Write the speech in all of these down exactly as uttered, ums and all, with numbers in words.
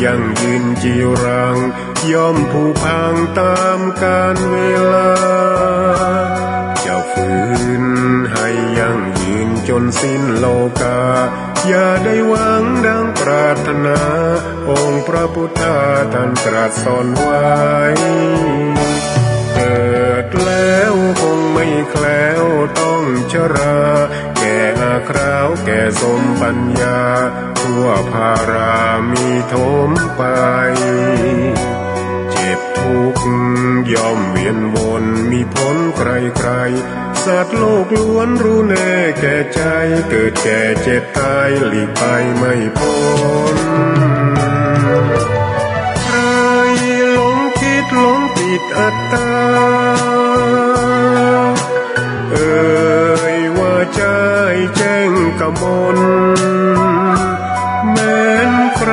ยั่งยืนจีรัง ย่อมผุพังต๋ามกาลเวลา จะฝืนหื้อยั่งยืนจ๋นสิ้นโลกา อย่าได้หวังดังปรารถนา องค์พระพุทธาต้านตรัสสอนไว้ เกิดแล้วคงไม่แคล้วต้องชรา แก่อาคราวแก่สมปัญญา ทั่วพารามีถมไป เจ็บทุกข์ย่อมเวียนวน มีผลใครๆ สัตว์โลกล้วนรู้แน่แก่ใจ เกิดแก่เจ็บต๋ายหลีกไปไม่พ้น ใครหลงคิดหลงติดอัตตา เอ่ยว่าใจ้แจ้งกมล แม้นใคร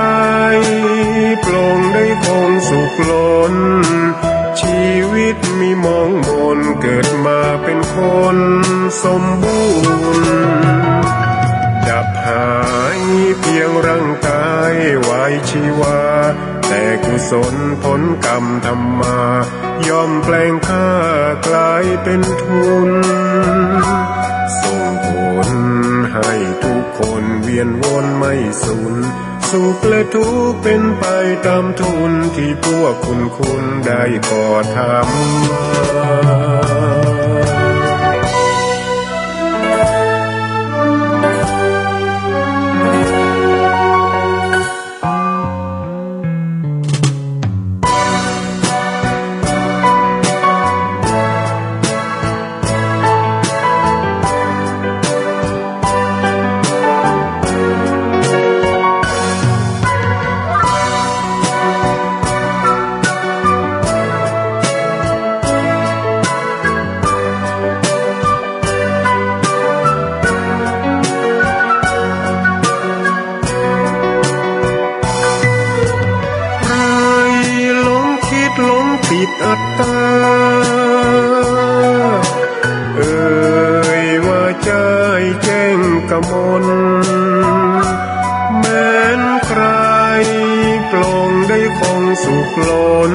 ปลงได้คงสุขล้น ชีวิตมีหมองหมน เกิดมาเป็นคนสมบูรณ์ ดับหายเพียงร่างกายวายชีวา แต่กุศลผลกรรมทำมา ย่อมแปลงค่ากลายเป็นทุน ส่งผลให้ทุกคนเวียนวนไม่สูญ สุขและทุกข์เป็นไปต๋ามทุน ตี้พวกคุณคุณได้ก่อทำมา ใครหลงคิดหลงติดอัตตา เอ่ยว่าใจ้แจ้งกมล แม้นใครปลงได้คงสุขล้น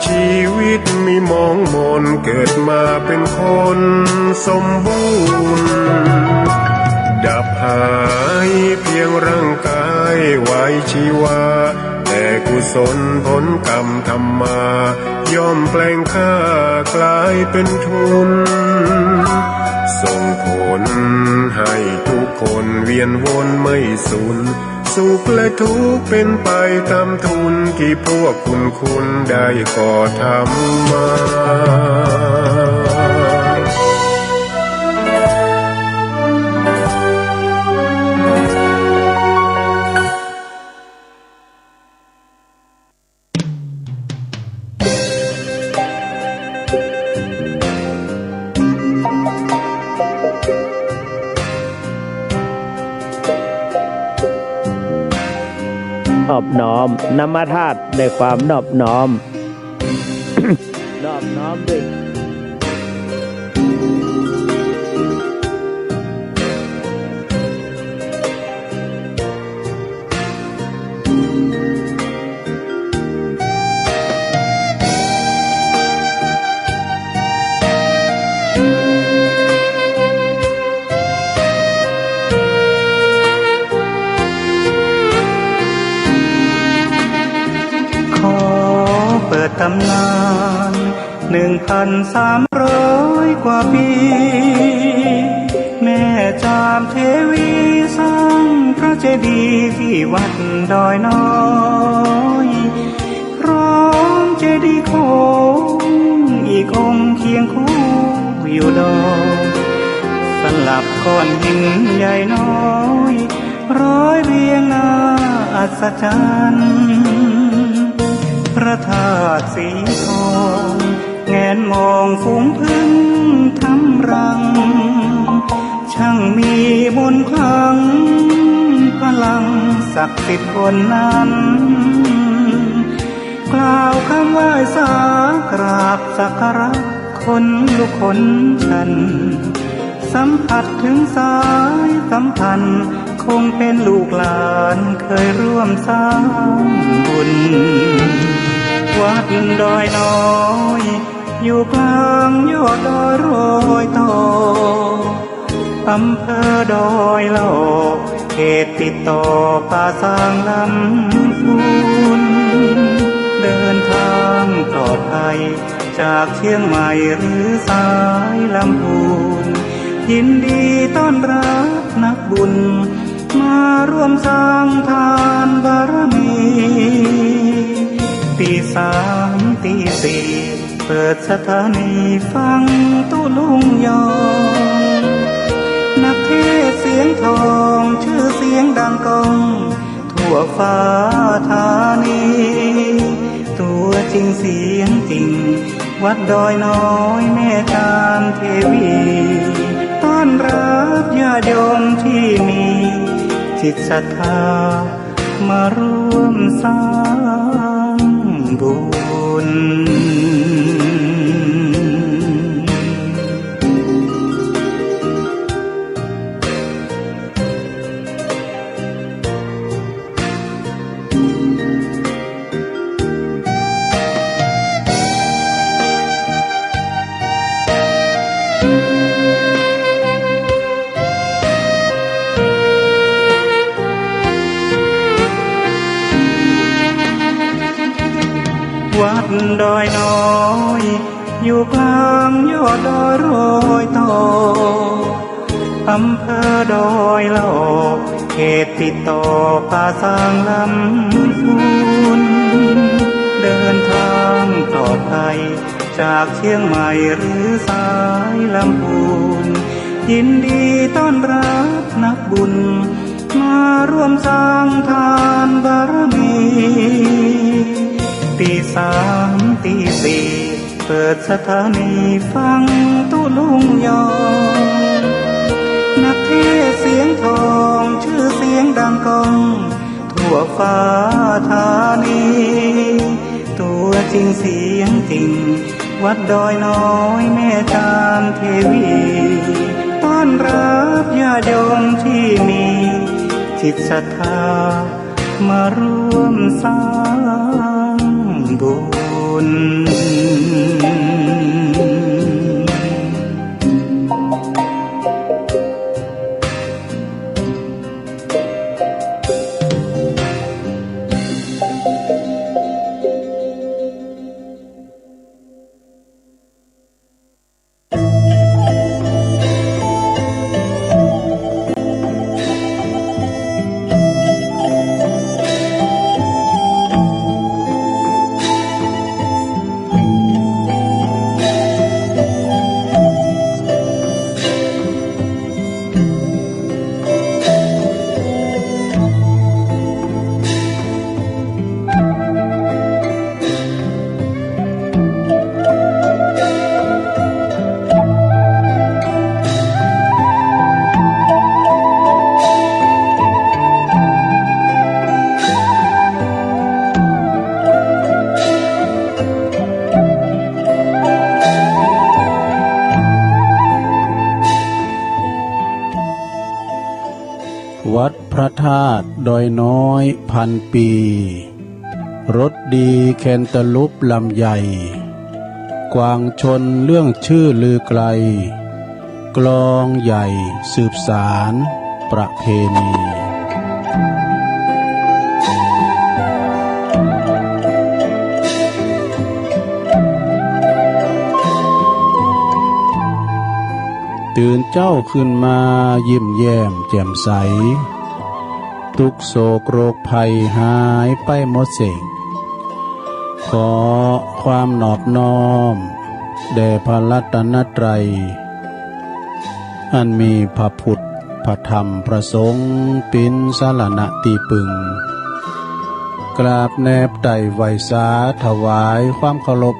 ชีวิตมีหมองหมน เกิดมาเป็นคนสมบูรณ์ ดับหายเพียงร่างกายวายชีวา แต่กุศลผลกรรมทำมา ย่อมแปลงค่ากลายเป็นทุน ส่งผลให้ทุกคนเวียนวนไม่สูญ สุขและทุกข์เป็นไปต๋ามทุน ตี้พวกคุณคุณได้ก่อทำมา นอบน้อม นมธาตุ ด้วยความนอบน้อม นอบน้อมด้วย ขอเปิดต๋ำนาน หนึ่งพันสามร้อยกว่าปี แม่จามเทวีสร้างพระเจดีย์ตี้วัดดอยน้อย พร้อมเจดีย์โขงอีกองค์เคียงคู่อยู่ดอย สลับก้อนหินใหญ่น้อย ร้อยเรียงน่าอัศจรรย์ พระธาตุสีทอง แงนมองฝูงผึ้งทำรัง ช่างมีมนต์ขลัง พลังศักดิ์สิทธิ์ล้นนั้น กล่าวคำไหว้สากราบสักการะ ขนลุกขนชัน สัมผัสถึงสายสัมพันธ์ คงเป็นลูกหลานเคยร่วมสร้าง วัดดอยน้อย อยู่กลางยอดดอยรอยต่อ อำเภอดอยหล่อ เขตติดต่อป่าซางลำพูน เดินทางปลอดภัย จากเชียงใหม่หรือสายลำพูน ยินดีต้อนรับนักบุญ มาร่วมสร้างทานบารมี ตีสามตีสี่ เปิดสถานีฟังตุ๊ลุงยอง นักเทศน์เสียงทอง ชื่อเสียงดังก้อง ทั่วฟ้าธานี ตัวจริงเสียงจริง วัดดอยน้อยแม่จามเทวี ต้อนรับญาติโยมที่มีจิตศรัทธา มาร่วมสร้างบุญ วัดดอยน้อย อยู่กลางยอดดอยรอยต่อ อำเภอดอยหล่อ เขตติดต่อป่าซางลำพูน เดินทางปลอดภัย จากเชียงใหม่หรือสายลำพูน ยินดีต้อนรับนักบุญ มาร่วมสร้างทานบารมี ตีสามตีสี่ เปิดสถานีฟังตุ๊ลุงยอง นักเทศน์เสียงทอง ชื่อเสียงดังก้อง ทั่วฟ้าธานี ตัวจริงเสียงจริง วัดดอยน้อยแม่จามเทวี ต้อนรับญาติโยมที่มีจิตศรัทธา มาร่วมสร้างบุญ วัดพระธาตุดอยน้อยพันปี รสดีแคนตาลูปลำไย กวางชนเรื่องชื่อลือไกล กลองใหญ่สืบสานประเพณี ตื่นเจ๊าขึ้นมายิ้มแย้มแจ่มใส ทุกข์โศกโรคภัยหายไปหมดสิ้น ขอความนอบน้อมแด่พระรัตนตรัย อันมีพระพุทธ พระธรรม พระสงฆ์ เป๋นสรณะตี้ปึง กราบแนบไต่ไหว้สาถวายความเคารพ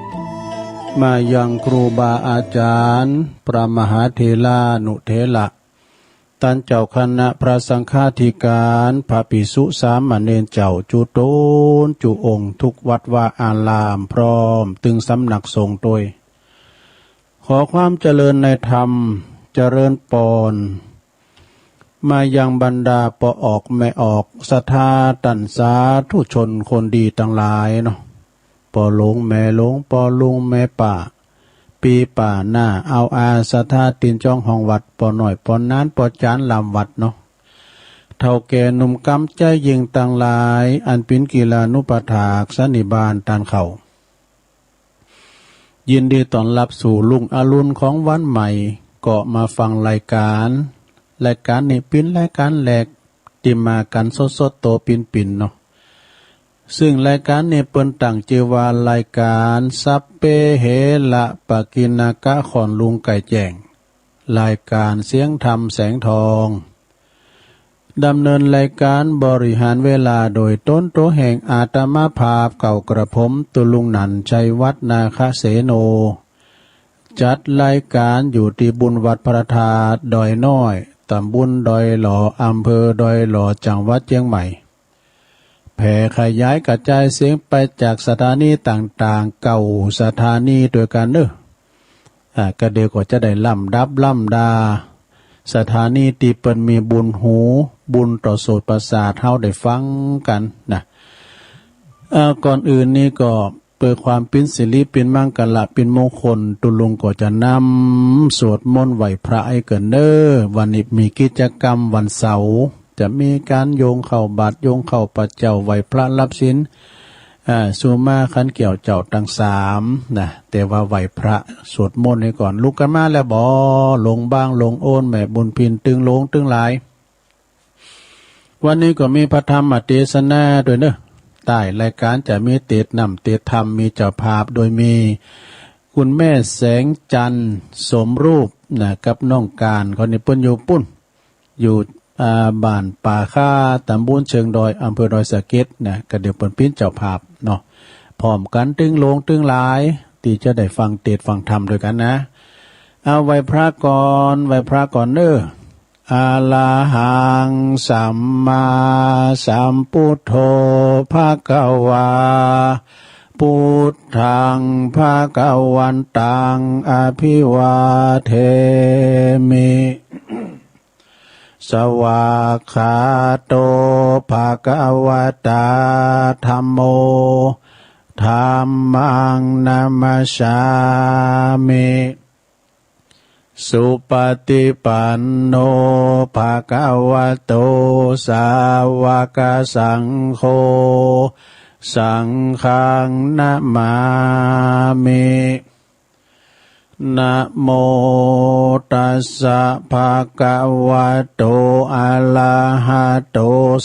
มายังครูบาอาจารย์ พระมหาเถรานุเถระ ต้านเจ้าคณะพระสังฆาธิการ พระภิกษุสามเณรเจ้าจุ๊ต๋นจุ๊องค์ ทุกวัดวาอาราม พร้อมตึงสำนักสงฆ์ตวย ขอความเจริญในธรรม เจริญปอน มายังบรรดาป้อออกแม่ออก ศรัทธาต้านสาธุชนคนดีตังหลายเนาะ ป้อหลวงแม่หลวง ป้อลุงแม่ป้า ปี้ป้าน้า เอาอา ศรัทธาตินจ้องห้องวัด ป้อน้อย ป้อหนาน ป้อจ๋านล้ำวัดเนาะ เฒ่าแก่หนุ่มก๋ำ ใจ๊ยิ่งตังหลาย อันเป๋นกิลานุปัฏฐากสันนิบาตต้านเฮา ยินดีต้อนฮับสู่รุ่งอรุณของวันใหม่ ก็มาฟังรายก๋าน รายก๋านนี้เป๋นรายก๋านแรกตี้มากั๋นสดๆ ตั๋วปิ๋นๆ เนาะ ซึ่งรายก๋านนี้เปิ้นตั้งจื้อว่ารายก๋าน สัพเพเหระปกิณณกะ ค่อนลุงใก้แจ้ง รายก๋านเสียงธรรมแสงทอง ดำเนินรายก๋านบริหารเวลาโดยต๋นตั๋วแห่งอาตมาภาพเก่ากระผม ตุ๊ลุงหนันท์ ชัยวัฒน์ นาคเสโน จัดรายก๋านอยู่ตี้บุญวัดพระธาตุดอยน้อย ตำบลดอยหล่อ อำเภอดอยหล่อ จังหวัดเจียงใหม่ แผ่ขยายกระจายเสียงไปจากสถานีต่างๆ เก้าสถานีตวยกั๋นเนาะ อ่า ก็เดี๋ยวก็จะได้ลำดับลำดา สถานีตี้เปิ้นมีบุญหู บุญต่อโสตประสาทเฮาได้ฟังกั๋นนะ อ่า ก่อนอื่นนี้ก็เปื้อความเป๋นสิริเป๋นมังคละเป๋นมงคล ตุ๊ลุงก็จะนำสวดมนต์ไหว้พระหื้อกั๋นเนาะ วันนี้มีกิจกรรมวันเสาร์ จะมีก๋านโยงข้าวบาตร โยงข้าวพระเจ้า ไหว้พระฮับศีล อ่า สุมาขันเกี่ยวเจ้าตังสามนะ แต่ว่าไหว้พระสวดมนต์หื้อก่อน ลุกกั๋นมาแล้วบ่ หลวงบาง หลวงโอน แม่บุญพิน ตึงหลวงตึงหลาย วันนี้ก็มีพระธรรมเตสนาตวยเนาะ ใต้รายก๋านจะมีเตสน์น้ำเตสน์ธรรม มีเจ้าภาพโดยมีคุณแม่แสงจันทร์ สมรูปนะ กับน้องก๋าน เขานี่เปิ้นอยู่ปุ้น อยู่ อ่า บ้านป่าค่า ตำบลเชิงดอย อำเภอดอยสะเก็ดนะ ก็เดี๋ยวเปิ้นเป๋นเจ้าภาพเนาะ พร้อมกั๋นตึงหลวงตึงหลาย ตี้จะได้ฟังเตสน์ฟังธรรมตวยกั๋นนะ เอาไหว้พระก่อน ไหว้พระก่อนเนาะ อะระหังสัมมาสัมพุทโธ ภะคะวา พุทธัง ภะคะวันตัง อะภิวาเทมิ สวากขาโต ภะคะวะตา ธัมโม ธัมมัง นะมัสสามิ สุปะฏิปันโน ภะคะวะโต สาวะกะสังโฆ สังฆัง นะมามิ นะโมตัสสะ ภะคะวะโต อะระหะโต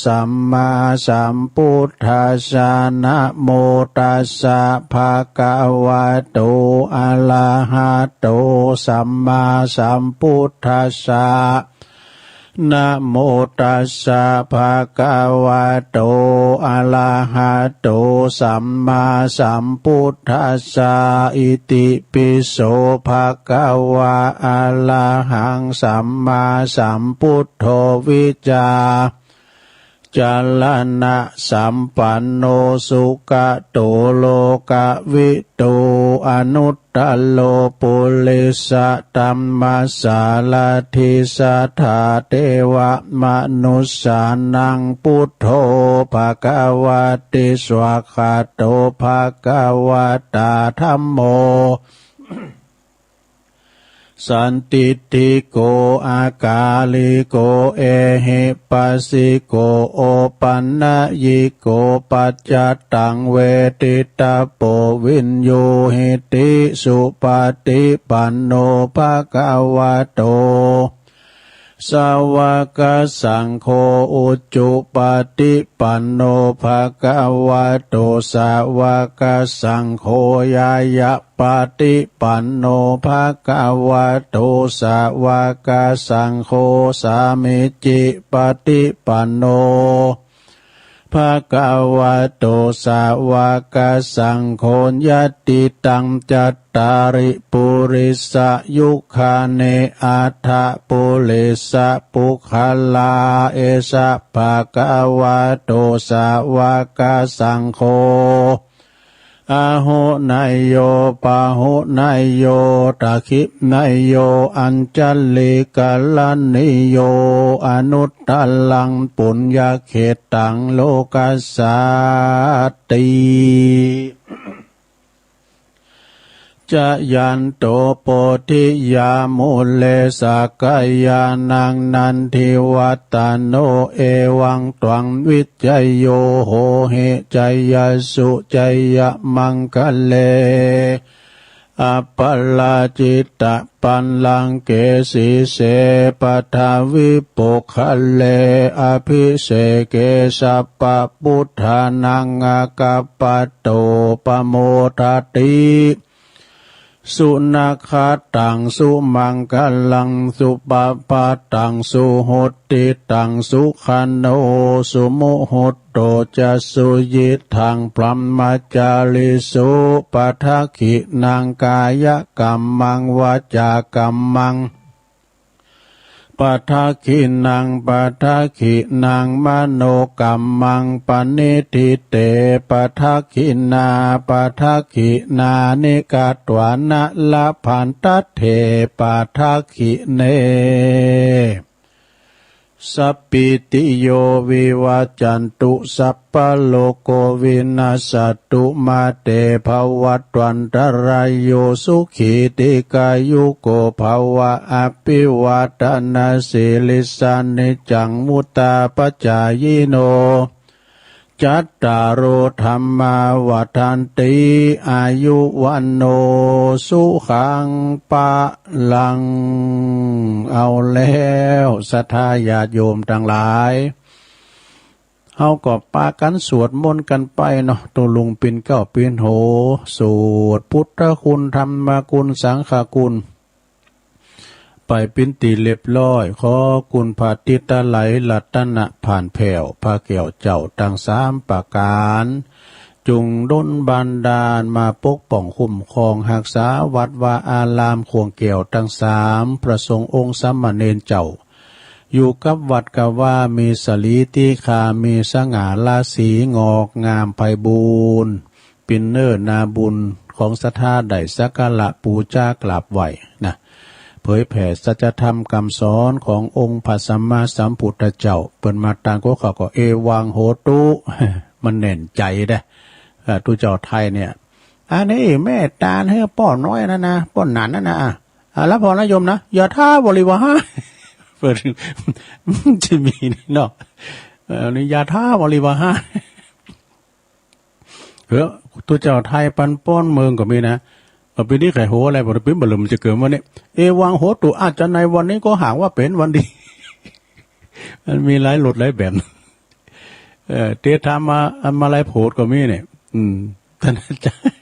สัมมาสัมพุทธัสสะ นะโมตัสสะ ภะคะวะโต อะระหะโต สัมมาสัมพุทธัสสะ นะโมตัสสะ ภะคะวะโต อะระหะโต สัมมาสัมพุทธัสสะ อิติปิโส ภะคะวะ อะระหัง สัมมาสัมพุทโธ วิชา จารณะสัมปันโน สุขะโต โลกะวิทู อนุตตโร ปุริสะธัมมะสาระธิ สัทธาเทวะมนุสสานัง พุทโธ ภะคะวะติ สวากขาโต ภะคะวะตา ธัมโม สันทิฏฐิโก อากาลิโก เอหิปัสสิโก โอปันญิโก ปัจจัตตัง เวทิตะโป วิญญูหิติ สุปะฏิปันโน ภะคะวะโต สาวะกะสังโฆ อุจุปะฏิปันโน ภะคะวะโต สาวะกะสังโฆ ญาณะปะฏิปันโน ภะคะวะโต สาวะกะสังโฆ สามิจฉิปะฏิปันโน ภะคะวะโต สาวะกะสังโฆ ญาติตัง จัตตาริ ปุริสะยุคคานิ อัฏฐะ ปุริสะปุคคลา เอสะ ภะคะวะโต สาวะกะสังโฆ อาหุเนยโย ปาหุเนยโย ทักขิเนยโย อัญชลีกรณีโย อนุตตรังปุญญเขตตังโลกัสสาติ จายันโตโพธิยามูเล สักกายานังนันทิวัตตโน เอวังตวังวิจโย โหหิ จายสสุ จายมังคะเล อัปปะราจิตะ ปัลลังเก สีเส ปัทวิปุคคเล อภิเสเก สัพพะปุทธานัง อากัปปะโต ปะโมทะติ สุนะคะตัง สุมังคะลัง สุปะพะตัง สุหุตติตัง สุขะโน สุมุหุตโต จะ สุยิตถัง พรหมจาริสุ ปะทักขินัง กายกัมมัง วาจากัมมัง ปะทักขินัง ปะทักขินัง มโนกัมมัง ปะนิฏฐิเต ปะทักขินา ปะทักขินานิ กัตวานะ ละพันทัตเถ ปะทักขิเน สัพพีติโย วิวัจจันตุ สัพพะโรโค วินัสสะตุ มาเต ภะวัตวันตะราโย สุขี ทีฆายุโก ภะวะ อะภิวาทะนะสีลิสสะ นิจจัง วุฑฒาปะจายิโน จัตตาโร ธัมมา วัฑฒันติ อายุ วัณโณ สุขัง พะลัง เอาแล้ว ศรัทธาญาติโยมตังหลาย เฮาก็ปากั๋นสวดมนต์กั๋นไปเนาะ ตุ๊ลุงปิ่นเกล้าปิ่นโห สวดพุทธคุณ ธัมมคุณ สังฆคุณ ไปเป๋นตี้เรียบร้อย ขอคุณพระติตะไลรัตนะผ่านแผ้ว พระแก้วเจ้าตังสามประก๋าน จุ่งดลบันดาลมาปกป้องคุ้มครองฮักษาวัดวาอาราม ข่วงแก้วตังสาม พระสงฆ์องค์สามเณรเจ้า อยู่กับวัดกับวา มีสะหลีตีฆา มีสง่าราศี งอกงามไพบูลย์ เป๋นเนื้อนาบุญของศรัทธาได้สักการะปู๋จากราบไหว้นะ เผยแผ่สัจธรรมกำสอนขององค์พระสัมมาสัมพุทธเจ้า เปิ้นมาตางหัวข้อก็ เอวังโหตุ มันแน่นใจ๋เด้อ เอ่อ ตุ๊เจ้าไทยเนี่ย อันนี้เมตต๋าหื้อป้อน้อยนั่นนะ ป้อหนานนั่นนะ อ่ะ อ่ะ รับผ่อนนะโยมนะ ยะถาวาริวหา เปิ้น จะมีเนาะ เอ่อ นี่ยะถาวาริวหา เฮ้อ ตุ๊เจ้าไทยปันป้อนเมืองก็มีนะ เออ ปี๋นี้ใค่โหอะไร บ่ได้ปิ๊มบ่ลืมจะเกิดวันนี้ เอวังโหตุ อาจจะในวันนี้ก็หากว่าเป๋นวันดี มันมีหลายรสหลายแบบ เออ เตสะธรรมะ อันมาลัยโผดก็มีเนี่ย อืม ท่านอาจารย์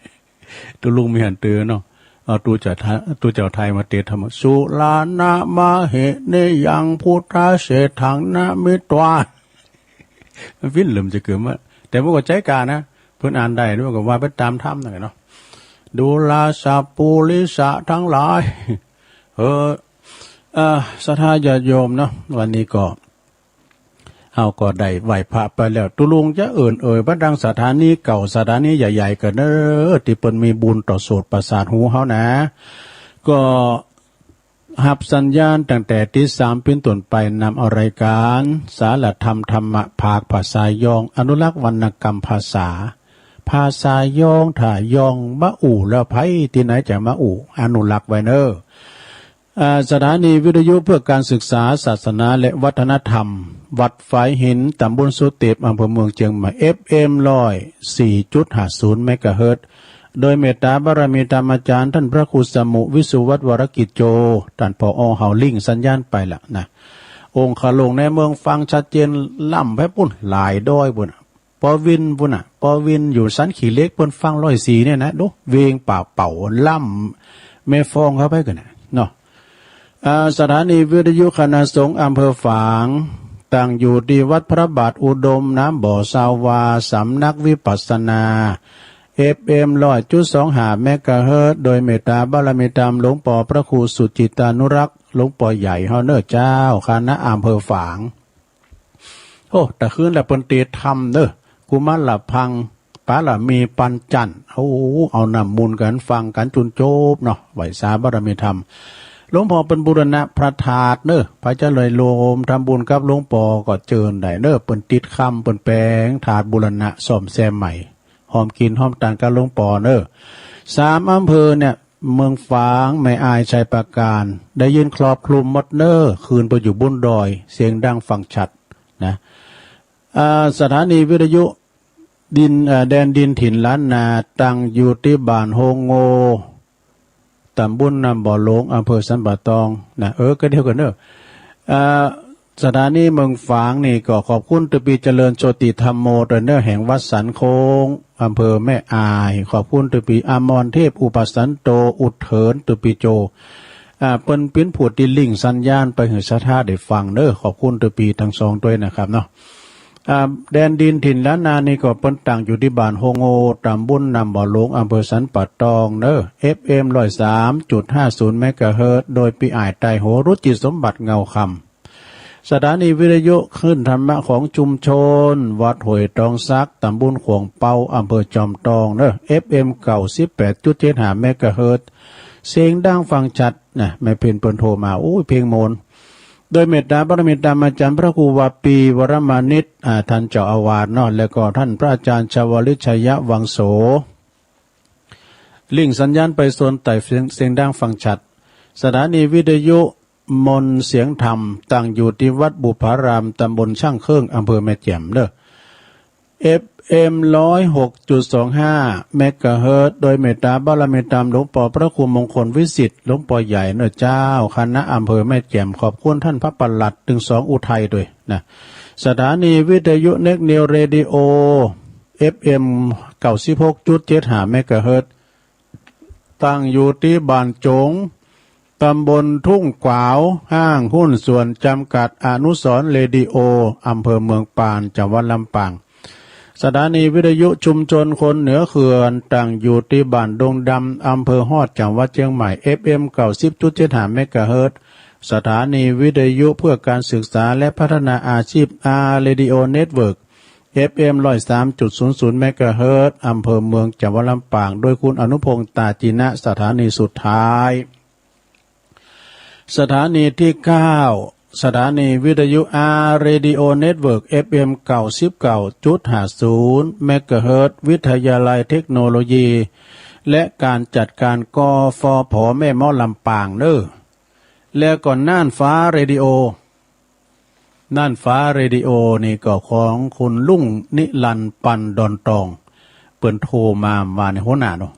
ตุ๊ลุงมีหันเต๋อเนาะ เอาตุ๊เจ้าไทย ตุ๊เจ้าไทยมาเตสะธรรมะ สุรานะมะเหเนยัง พุทธะเสฏฐังนะมิตวา มันฟิ้นเหลิมจะเกิดมา แต่มันก็ใจ๊ก๋านะ เปิ้นอ่านได้ แล้วมันก็ว่าไปต๋ามธรรมนั่นแหละเนาะ ดูราสะปุริสะตังหลาย เออ เอ่อ ศรัทธาญาติโยมเนาะ วันนี้ก็ เฮาก็ได้ไหว้พระไปแล้ว ตุ๊ลุงจะเอิ่นเอ่ย บรรดาสถานีเก่า สถานีใหญ่ๆ กั๋นเน้อ ตี้เปิ้นมีบุญต่อโสตประสาทหูเฮานะ ก็ ฮับสัญญาณตั้งแต่ตีสามเป๋นต้นไป นำเอารายก๋านสารธรรมธรรมะภาคภาษายอง อนุรักษ์วรรณกรรมภาษา ภาษายอง ถ้ายองบ่อู้แล้ว ใผตี้ไหนจะมาอู้ อนุรักษ์ไว้เน้อ อ่า สถานีวิทยุเพื่อการศึกษาศาสนาและวัฒนธรรม วัดฝายหิน ต๋ำบลสุเตป อำเภอเมืองเจียงใหม่ เอฟเอ็ม ร้อยสี่จุดห้าศูนย์ เมกะเฮิรตซ์ โดยเมตต๋าบารมีธรรมาจารย์ ต้านพระครูสมุห์ วิสุวัฒน์ วรกิจโจ ต้าน ผอ. เฮาลิงก์สัญญาณไปละนะ องคาโลงในเมืองฟังชัดเจน ล้ำไปปู๊น หลายดอยปู๊นน่ะ ปอวินปู๊นน่ะ ปอวินอยู่สันขี้เหล็ก เปิ้นฟังร้อยสี่เนี่ยนะ ดู เวียงป่าเป๋า ล้ำแม่ฟ้องเข้าไปกั๋นน่ะเนาะ อ่า สถานีวิทยุคณะสงฆ์อำเภอฝาง ตั้งอยู่ตี้วัดพระบาทอุดม น้ำบ่อซาวา สำนักวิปัสสนา เอฟเอ็ม ร้อยจุดสองห้า เมกะเฮิรตซ์ โดยเมตต๋าบารมีธรรมหลวงปอพระครูสุจิตตานุรักษ์ หลวงปอใหญ่เฮาเน้อเจ้า คณะอำเภอฝาง โอ้ ตะคืนละเปิ้นเตสะธรรมเน้อ กูมาหลับพัง ปาระมีปัญจันทร์ โอ้ เอาน้ำมนต์กั๋นฟังกั๋นจุนจบเนาะ ไหว้สาบารมีธรรม หลวงพ่อเปิ้นบูรณะพระธาตุเน่อ ใผจะได้ร่วมทำบุญกับหลวงป้อก็เจิญได้เน่อ เปิ้นติดคำ เปิ้นแป๋งธาตุบูรณะซ่อมแซมใหม่ ฮ่อมกิ๋นฮ่อมตานกับหลวงป้อเน่อ สามอำเภอเนี่ย เมืองฝาง แม่อาย ชัยปราการ ได้ยินครอบคลุมหมดเน่อ คืนไปอยู่บุ้นดอย เสียงดังฟังชัดนะ อ่า สถานีวิทยุ ดิน เอ่อ แดนดินถิ่นล้านนา ตั้งอยู่ตี้บ้านโฮงโง่ ต๋ำบลน้ำบ่อหลง อำเภอสันป่าตองนะ เออ ก็เดียวกั๋นเน่อ อ่า สถานีเมืองฝางนี่ก็ขอบคุณตะปีเจริญโชติธัมโม ตวยเน่อ แห่งวัดสันโค้ง อำเภอแม่อาย ขอบคุณตะปีอมรเทพอุปสันโต อุดเถินตะปีโจ อ่า เปิ้นปิ้นผูดตี้ลิงก์สัญญาณไปหื้อศรัทธาได้ฟังเน่อ ขอบคุณตะปีตังสองตวยนะครับเนาะ อ่า แดนดินถิ่นล้านนานี่ก็เปิ้นตั้งอยู่ตี้บ้านโฮงโง่ ต๋ำบลน้ำบ่อหลง อำเภอสันป่าตองเน่อ เอฟเอ็ม ร้อยสามจุดห้าศูนย์ เมกะเฮิรตซ์ โดยปี้อ้ายไต้หัว รุจิสมบัติ เงาคำ สถานีวิทยุคลื่นธรรมะของชุมชน วัดห้วยตองสัก ต๋ำบลข่วงเปา อำเภอจอมตองเน่อ เอฟเอ็ม เก้าสิบแปดจุดเจ็ดห้า เมกะเฮิรตซ์ เสียงดังฟังชัดนะ แม่เพ็ญเปิ้นโทรมา โอ้ย เพลงมนต์ โดยเมตตาบารมีธรรมอาจ๋ารย์พระครูวาปี วรมานิต อ่า ต้านเจ้าอาวาสเนาะ แล้วก็ต้านพระอาจ๋ารย์ชวลิต ชัยวังโส ลิงก์สัญญาณไปโซนใต้ เสียง เสียงดังฟังชัด สถานีวิทยุมนต์เสียงธรรม ตั้งอยู่ตี้วัดบุพพาราม ต๋ำบลช่างเครื่อง อำเภอแม่แจ่มเน่อ เอฟเอ็ม ร้อยหกจุดสองห้า เมกะเฮิรตซ์ โดยเมตตาบารมีธรรมหลวงป้อพระครูมงคลวิสิทธิ์ หลวงป้อใหญ่เน่อเจ้า คณะอำเภอแม่แจ่ม ขอบคุณต้านพระปลัดตึงสองอุทัยตวยนะ สถานีวิทยุเน็กนิวเรดิโอ เอฟเอ็ม เก้าสิบหกจุดเจ็ดห้า เมกะเฮิรตซ์ ตั้งอยู่ตี้บ้านจง ต๋ำบลทุ่งกวาว ห้างหุ้นส่วนจ๋ำกัดอนุสรณ์เรดิโอ อำเภอเมืองปาน จังหวัดลำปาง สถานีวิทยุชุมชนคนเหนือเขื่อน ตั้งอยู่ตี้บ้านดงดำ อำเภอฮอด จังหวัดเจียงใหม่ เอฟเอ็ม เก้าสิบจุดเจ็ดห้า เมกะเฮิรตซ์ สถานีวิทยุเพื่อการศึกษาและพัฒนาอาชีพ อาร์ เรดิโอ เน็ตเวิร์ก เอฟเอ็ม ร้อยสามจุดศูนย์ศูนย์ เมกะเฮิรตซ์ อำเภอเมือง จังหวัดลำปาง โดยคุณอนุพงษ์ ตาจีนะ สถานีสุดท้าย สถานีตี้เก้า สถานีวิทยุ อาร์ เรดิโอ เน็ตเวิร์ก เอฟเอ็ม เก้าสิบเก้าจุดห้าศูนย์ เมกะเฮิรตซ์ วิทยาลัยเทคโนโลยี และการจัดการ กฟผ แม่เมาะ ลำปางเน่อ แล้วก็น่านฟ้าเรดิโอ น่านฟ้าเรดิโอนี่ก็ของคุณลุงนิรันดร์ ปันดอนตอง เปิ้นโทรมา มาในหัวหน้าเนาะ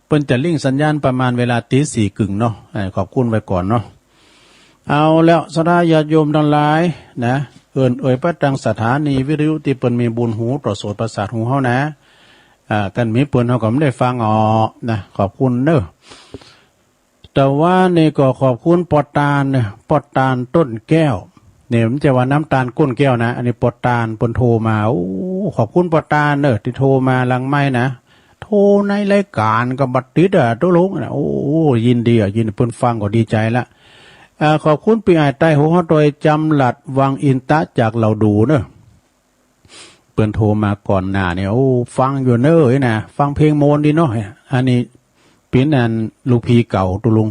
เปิ้นจะลิงก์สัญญาณประมาณเวลาตีสี่กึ่งเนาะ เอ่อ ขอบคุณไว้ก่อนเนาะ เอาแล้ว ศรัทธาญาติโยมตังหลายนะ เอิ้นเอ่ยไปตางสถานีวิทยุตี้เปิ้นมีบุญหูตอดโสตประสาทหูเฮานะ อ่า คันบ่มีเปิ้นเฮาก็บ่ได้ฟังออกนะ ขอบคุณเน่อ แต่ว่านี่ก็ขอบคุณป้อตานเน่อ ป้อตานต้นแก้ว เนี่ยมันจะว่าน้ำตาลก้นแก้วนะ อันนี้ป้อตานเปิ้นโทรมา โอ้ ขอบคุณป้อตานเน่อ ตี้โทรมาหลังไมค์นะ โทรในรายก๋านก็บ่ติดอะ ตกลงนะ โอ้ ยินดีอะ ยินดี เปิ้นฟังก็ดีใจ๋ละ อ่า ขอบคุณปี้อ้ายใต้หัวเฮาตวย จ๋ำหลัด วังอินตะ จากเหล่าดูเน่อ เปิ้นโทรมาก่อนหน้านี่ โอ้ ฟังอยู่เน่อนะ ฟังเพลงมนต์ดีเนาะ อันนี้เป๋นอันลูกพี่เก่าตกลง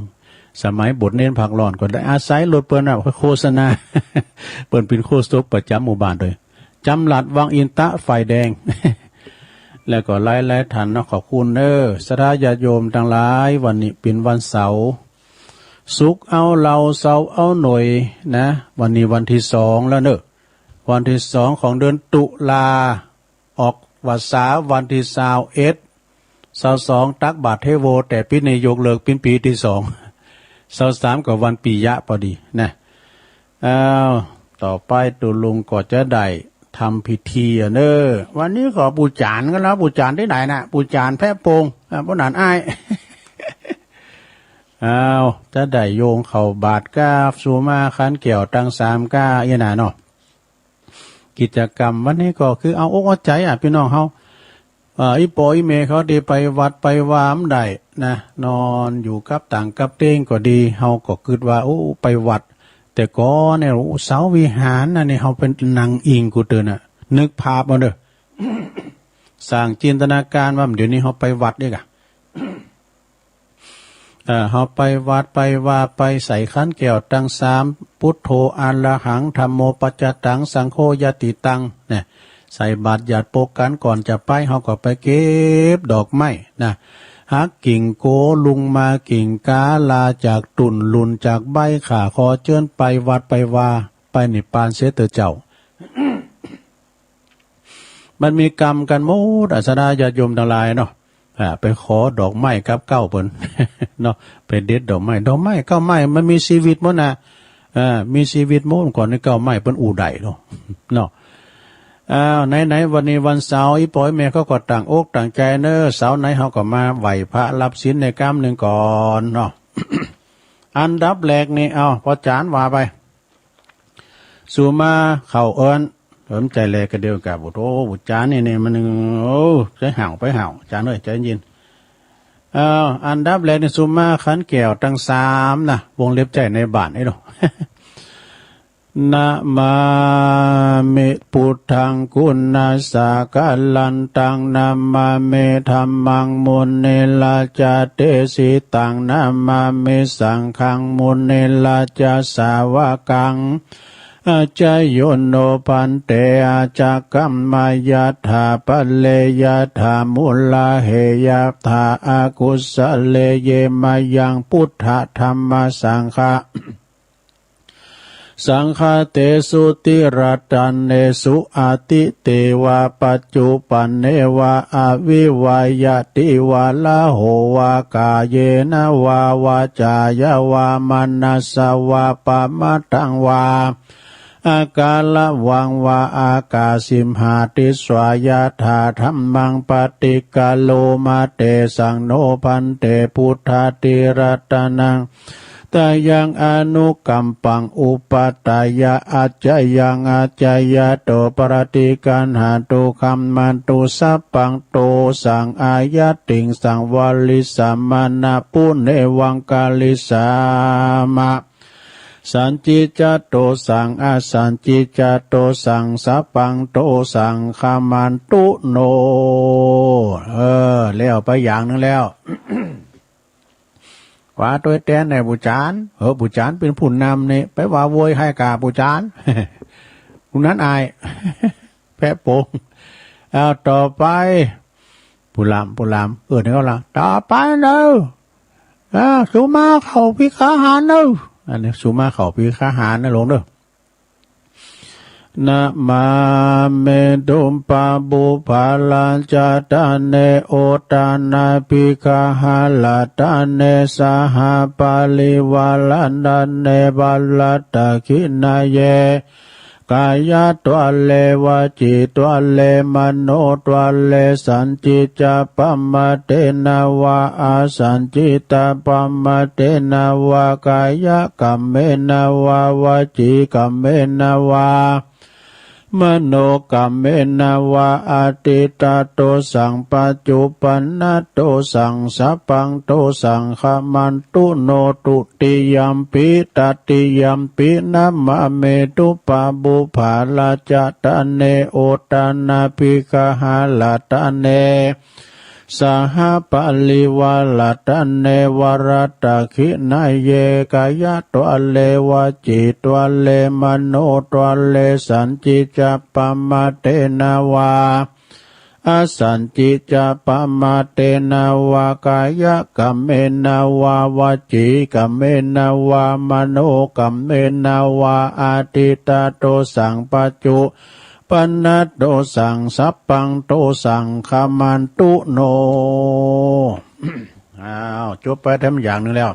สมัยบวชเณรพักร้อนก็ได้อาศัยรถเปิ้นน่ะโฆษณา เปิ้นเป๋นโฆษกประจ๋ำหมู่บ้านตวย จ๋ำหลัด วังอินตะ ฝ่ายแดง แล้วก็หลายๆ ท่านเนาะ ขอบคุณเน่อ ศรัทธาญาติโยมตังหลาย วันนี้เป๋นวันเสาร์ ศุกร์เอาเหล้า เสาร์เอาหน่วยนะ วันนี้วันตี้สองแล้วเน่อ วันตี้สองของเดือนตุลา ออกพรรษาวันตี้ซาวเอ็ด ซาวสองตักบาตรเทโว แต่ปี๋นี้ยกเลิกเป๋นปี๋ตี้สอง ซาวสามก็วันปิยะพอดีนะ อ้าว ต่อไปตุ๊ลุงก็จะได้ทำพิธีอะเน่อ วันนี้ก็ปู๋จ๋ารย์กั๋นแล้ว ปู๋จ๋ารย์ตี้ไหนน่ะ ปู๋จ๋ารย์แพะโป่ง อ่า ป้อหนานอ้าย อ้าว จะได้โยงเข้าบาตรกับสุมาขันแก้วตังสามก้าอี้นาเนาะ กิจกรรมวันนี้ก็คือเอาอกเอาใจ๋อะ ปี้น้องเฮา เอ่อ อี่ป้ออี่แม่เขาตี้ไปวัดไปวาบ่ได้นะ นอนอยู่กับต่างกับเต๊งก็ดี เฮาก็กึ๊ดว่า โอ้ ไปวัด แต่ก่อนเนี่ย โอ้ เสาวิหารน่ะนี่ เฮาไปนั่งอิงกูเตือนน่ะ นึกภาพเอาเน่อ สร้างจินตนาการว่าเดี๋ยวนี้เฮาไปวัดเด้อกะ เอ่อ เฮาไปวัดไปวา ไปใส่ขันแก้วตังสาม พุทโธ อะระหัง ธัมโม ปัจจตัง สังโฆ ญาติตัง เนี่ย ใส่บาตรหยาดโปกัน ก่อนจะไปเฮาก็ไปเก็บดอกไม้นะ หักกิ่งโกลุงมากิ่งกาลาจากตุ่นหลุ่นจากใบข่า ขอเจิญไปวัดไปวา ไปนิพพานเสียเต๊อะเจ้า มันมีกรรมกั๋นหมด อา ศรัทธาญาติโยมตังหลายเนาะ อ่า ไปขอดอกไม้กับเก๊าเปิ้น เนาะ ไปเด็ดดอกไม้ ดอกไม้เก๊าไม้มันมีชีวิตหมดนะ อ่า มีชีวิตหมด ก่อนนี้เก๊าไม้เปิ้นอู้ได้เนาะ เนาะ อ้าว ไหนๆ วันนี้วันเสาร์ อี่ป้ออี่แม่เขาก็ตั้งอกตั้งใจ๋เนาะ เสาร์ไหนเฮาก็มาไหว้พระรับศีลในกำนึ่งก่อนเนาะ อันดับแรกนี่ เอา ป้อจ๋ารย์ว่าไป สุมาเข้าเอิ้น เอิ้นใจ๋แลกะเดียวกับ โอ้โธ่ ป้อจ๋ารย์นี่ นี่มัน โอ้ ใจ๋ห่าวไปห่าว จ๋ารย์เอ้ย ใจ๋เย็น เอา อันดับแรกนี่ สุมาขันแก้วตังสามนะ วงเล็บใจ๋ในบ้านไอ้เนาะ นะมามิ พุทธัง กุณัสสะกะลันตัง นะมามิ ธัมมัง มุนิรัจจะเตสิตัง นะมามิ สังฆัง มุนิรัจจะสาวกัง อาจาโยโน ภันเต อาจักขัมมะ ยัตถาปะเร ยัตถามูลา เห ยัตถาอากุสะเล เย มะยัง พุทธะ ธัมมะ สังฆะ สังฆะเตสุ ติรัตเนสุ อตีเตวะ ปัจจุปันเนวะ อวิวัยยะติวะ ละโหวะ กาเยนะวะ วาจายะวะ มะนัสสะวะ ปะมะทังวะ อาการะวังวะ อากาสิมหาติสสะ ยัตถาธัมมัง ปะติกะโรมะ เตสังโน ภันเต พุทธะ ติรัตนัง ตะยัง อนุกัมปัง อุปัฏฐายะ อัจจยัง อัจจยะโต ปะติกัณหันตุ คัมมันตุ สัพพัง โตสัง อายัตติงสัง วะริสสะ มะนะ ปุเนวัง กะริสสามะ สัจจิจจะโตสัง อสัจจิจจะโตสัง สัพพัง โตสัง คัมมันตุ โน เออ แล้วไปอย่างนึ่งแล้ว ว่าตวยแตนแน่ ป้อจ๋ารย์ เออ ป้อจ๋ารย์เป๋นผู้นำนี่ ไปว่าโวยใค่ก้า ป้อจ๋ารย์ ผู้นั้นอาย แปะโป๋ง เอา ต่อไป ผู้ลำ ผู้ลำ เออ นี่ก็ละ ต่อไปเนาะ อ่า สุมาเข้าภักขาหารเนาะ อันนี้สุมาเข้าภักขาหารนะหลวงเนาะ นะมามิ ทุปปะปุพพะราชะตะเน โอตะนะภักขาหะรัตะเน สหะปะริวาระตะเน วะรัตตะขิณะเย กายะตะเร วจีตะเร มโนตะเร สัจจิจะปะมะเตนะวะ อสัจจิจะปะมะเตนะวะ กายะกัมเมนะวะ วจีกัมเมนะวะ มโนกัมเมนะวะ อะทิฏฐะโตสัง ปัจจุปันนะโตสัง สัพพังโตสัง คัมมันตุ โน ตุติยัมปิ ตติยัมปิ นะมามิ ทุปปะปุพพะราชะตะเน โอตะนะภักขาหะรัตะเน สหะปะริวาระตะเน วะรัตตะขิณะเย กายะตะเร วจีตะเร มโนตะเร สัจจิจะปะมะเตนะวะ อสัจจิจะปะมะเตนะวะ กายะกัมเมนะวะ วจีกัมเมนะวะ มโนกัมเมนะวะ อะทิฏฐะโตสัง ปัจจุปันนะโตสัง สัพพังโตสัง คัมมันตุ โน อ้าว จบไปแถมอย่างนึ่งแล้ว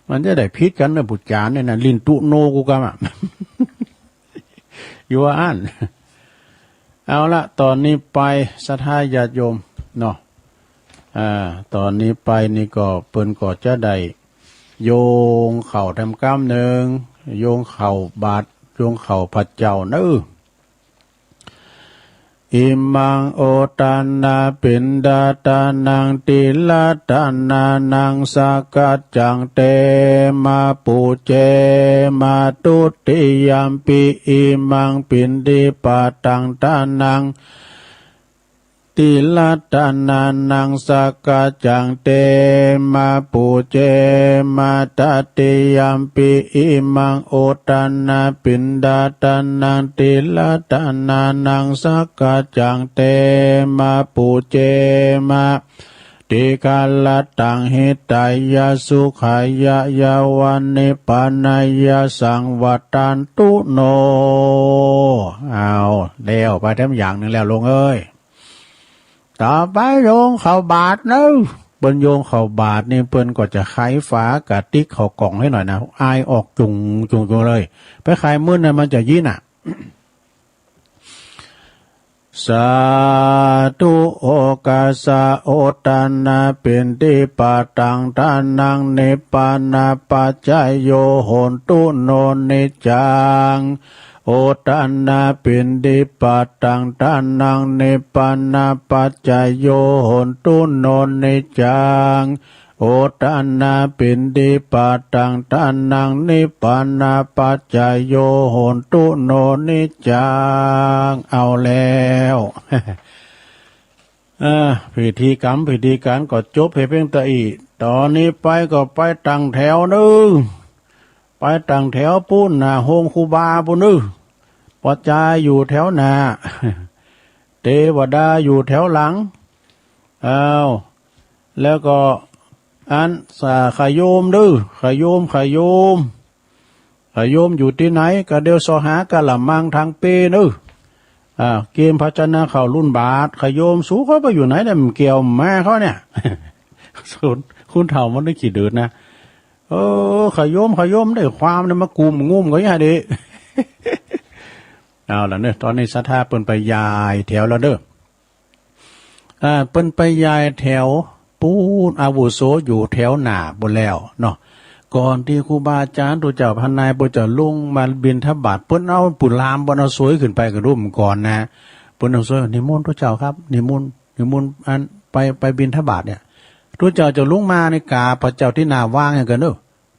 มันจะได้ผิดกั๋นเนาะ ป้อจ๋ารย์เนี่ยนะ ลิ้นตุโนกู้กำอะ อยู่ว่าอั้น เอาละ ต๋อนนี้ไป ศรัทธาญาติโยมเนาะ อ่า ต๋อนนี้ไปนี่ก็ เปิ้นก็จะได้โยงเข้าแถมกำนึ่ง โยงเข้าบาตร โยงเข้าพระเจ้าเนาะ อิมัง โอตะนะ ปิณฑะตะนัง ติระตะนานัง สะกัจจัง เต มะ ปุจเจ มะ ทุติยัมปิ อิมัง ปิณฑิปาตัง ตะนัง ติรัตนานัง สักกัจจัง เตมะ ปูเจมะ ตติยัมปิ อิมัง โอตนะปิณฑาตานัง ติรัตนานัง สักกัจจัง เตมะ ปูเจมะ ติคารัตตัง หิตายะ สุขายะ ยะวะ นิพพานายะ สังวัตตันตุโน เอา แล้วไปแถมอย่างนึ่งแล้ว โลงเอ้ย ต่อไปโยงเข้าบาตรเนาะ เปิ้นโยงเข้าบาตรนี่เปิ้นก็จะไขฝากระติกเข้ากล่องหื้อหน่อยนะ อายออกจุ่งจุ่งจุ่งเลย ไปไขมื้นน่ะมันจะยินน่ะ สาธุ โอกัสสะ โอตนะปิณฑิปะตัง ทานัง นิพพานะปัจจโย โหนตุโน นิจจัง โอตนะปิณฑิปะตัง ทานัง นิพพานะปัจจโย โหนตุโน นิจจัง โอตนะปิณฑิปะตัง ทานัง นิพพานะปัจจโย โหนตุโน นิจจัง เอาแล้ว เออ พิธีกรรมพิธีการก็จบไปเพียงเต้าอี้ ต่อนี้ไปก็ไปตั้งแถวเนาะ ไปตั้งแถวปู๊นหน้าโฮงครูบาปู๊นเนาะ ปอจายอยู่แถวหน้า เตวดาอยู่แถวหลัง อ้าว แล้วก็อันสา ขะโยมเนาะ ขะโยม ขะโยม ขะโยมอยู่ตี้ไหนก็เดี๋ยวเซาะหากะละมังตางเป้เนาะ อ่า เกียมภาชนะเข้าลุ่นบาตร ขะโยม สูเข้าไปอยู่ไหนเนี่ย มันเกี่ยวมาเข้าเนี่ย คุณ คุณเฒ่ามันได้ขี้เดือดนะ เออ ขะโยม ขะโยม ได้ความเนี่ยมากุมงุมก็อย่าเด้ เอาล่ะเนาะ ตอนนี้ศรัทธาเปิ้นไปย้ายแถวแล้วเนาะ อ่า เปิ้นไปย้ายแถวปู๊น อาวุโสอยู่แถวหน้าปู๊นแล้วเนาะ ก่อนตี้ครูบาอาจารย์ตุ๊เจ้าพระนาย เปิ้นจะลงมาบิณฑบาต เปิ้นเอาปู๋ลาม เปิ้นเอาสวยขึ้นไปกระดุมก่อนนะ เปิ้นเอาสวย นิมนต์ตุ๊เจ้าครับ นิมนต์ นิมนต์ อัน ไป ไปบิณฑบาตเนี่ย ตุ๊เจ้าจะลงมาในกราบพระเจ้าตี้หน้าว่างอย่างกันเนาะ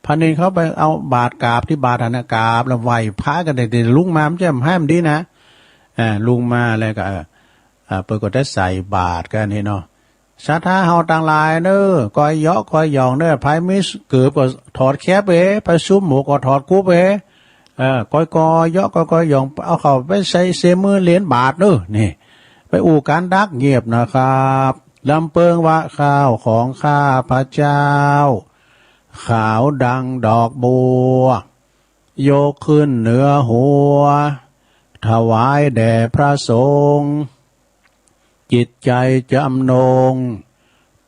พระเณรเข้าไปเอาบาตรกราบตี้บาตรหั้นนะ กราบแล้วไหว้พระกัน แต่ลุกมามันจะให้มันดีนะ อ่า ลุกมาแล้วก็ เออ อ่า เปิ้นก็ได้ใส่บาตรกันนี่เนาะ ศรัทธาเฮาตังหลายเนาะ กอยเหยาะกอยหย่องเนาะ ใผมีเกิบก็ถอดแคปเป๋ ใผซุมหมวกก็ถอดกุ๊บเป๋ เออ กอย กอยเหยาะกอย กอยหย่อง เอาเข้าไปใส่เสียมือเหรียญบาตรเนาะ นี่ ไปอู้กั๋นดักเงียบนะครับ ลำเปิงว่าข้าวของข้าพเจ้า ขาวดังดอกบัว ยกขึ้นเหนือหัว ถวายแด่พระสงฆ์ จิตใจจำนง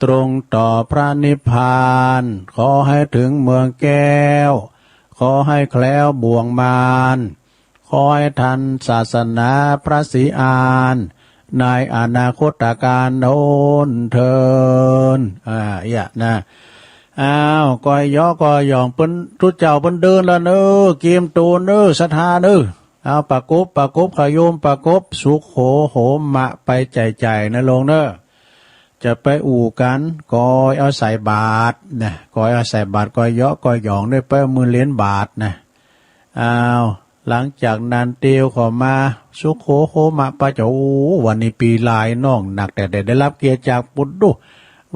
ตรงต่อพระนิพพาน ขอให้ถึงเมืองแก้ว ขอให้แคล้วบ่วงมาร ขอให้ทันศาสนาพระศรีอาน ในอนาคตกาลโน้นเทอญ อ่า เอี้ยนะ อ้าว กอยเหยาะกอยหย่อง เปิ้นตุ๊เจ้าเปิ้นเดินแล้วเนาะ เกียมโตเนาะ ศรัทธาเนาะ เอา ประกบ ประกบ ขะโยม ประกบ สุโขโหมะ ไปใจ๋ๆ นะโลงเนาะ จะไปอู้กั๋น กอยเอาใส่บาตรนะ กอยเอาใส่บาตร กอยเหยาะกอยหย่อง ได้ไปเอามือเหรียญบาตรนะ อ้าว หลังจากนั้นเตียวเข้ามา สุโขโหมะ ปะเจ้า โอ้ วันนี้ปี๋หลายน้องนัก แต่ได้ ได้รับเกียรติจากปู๊นดู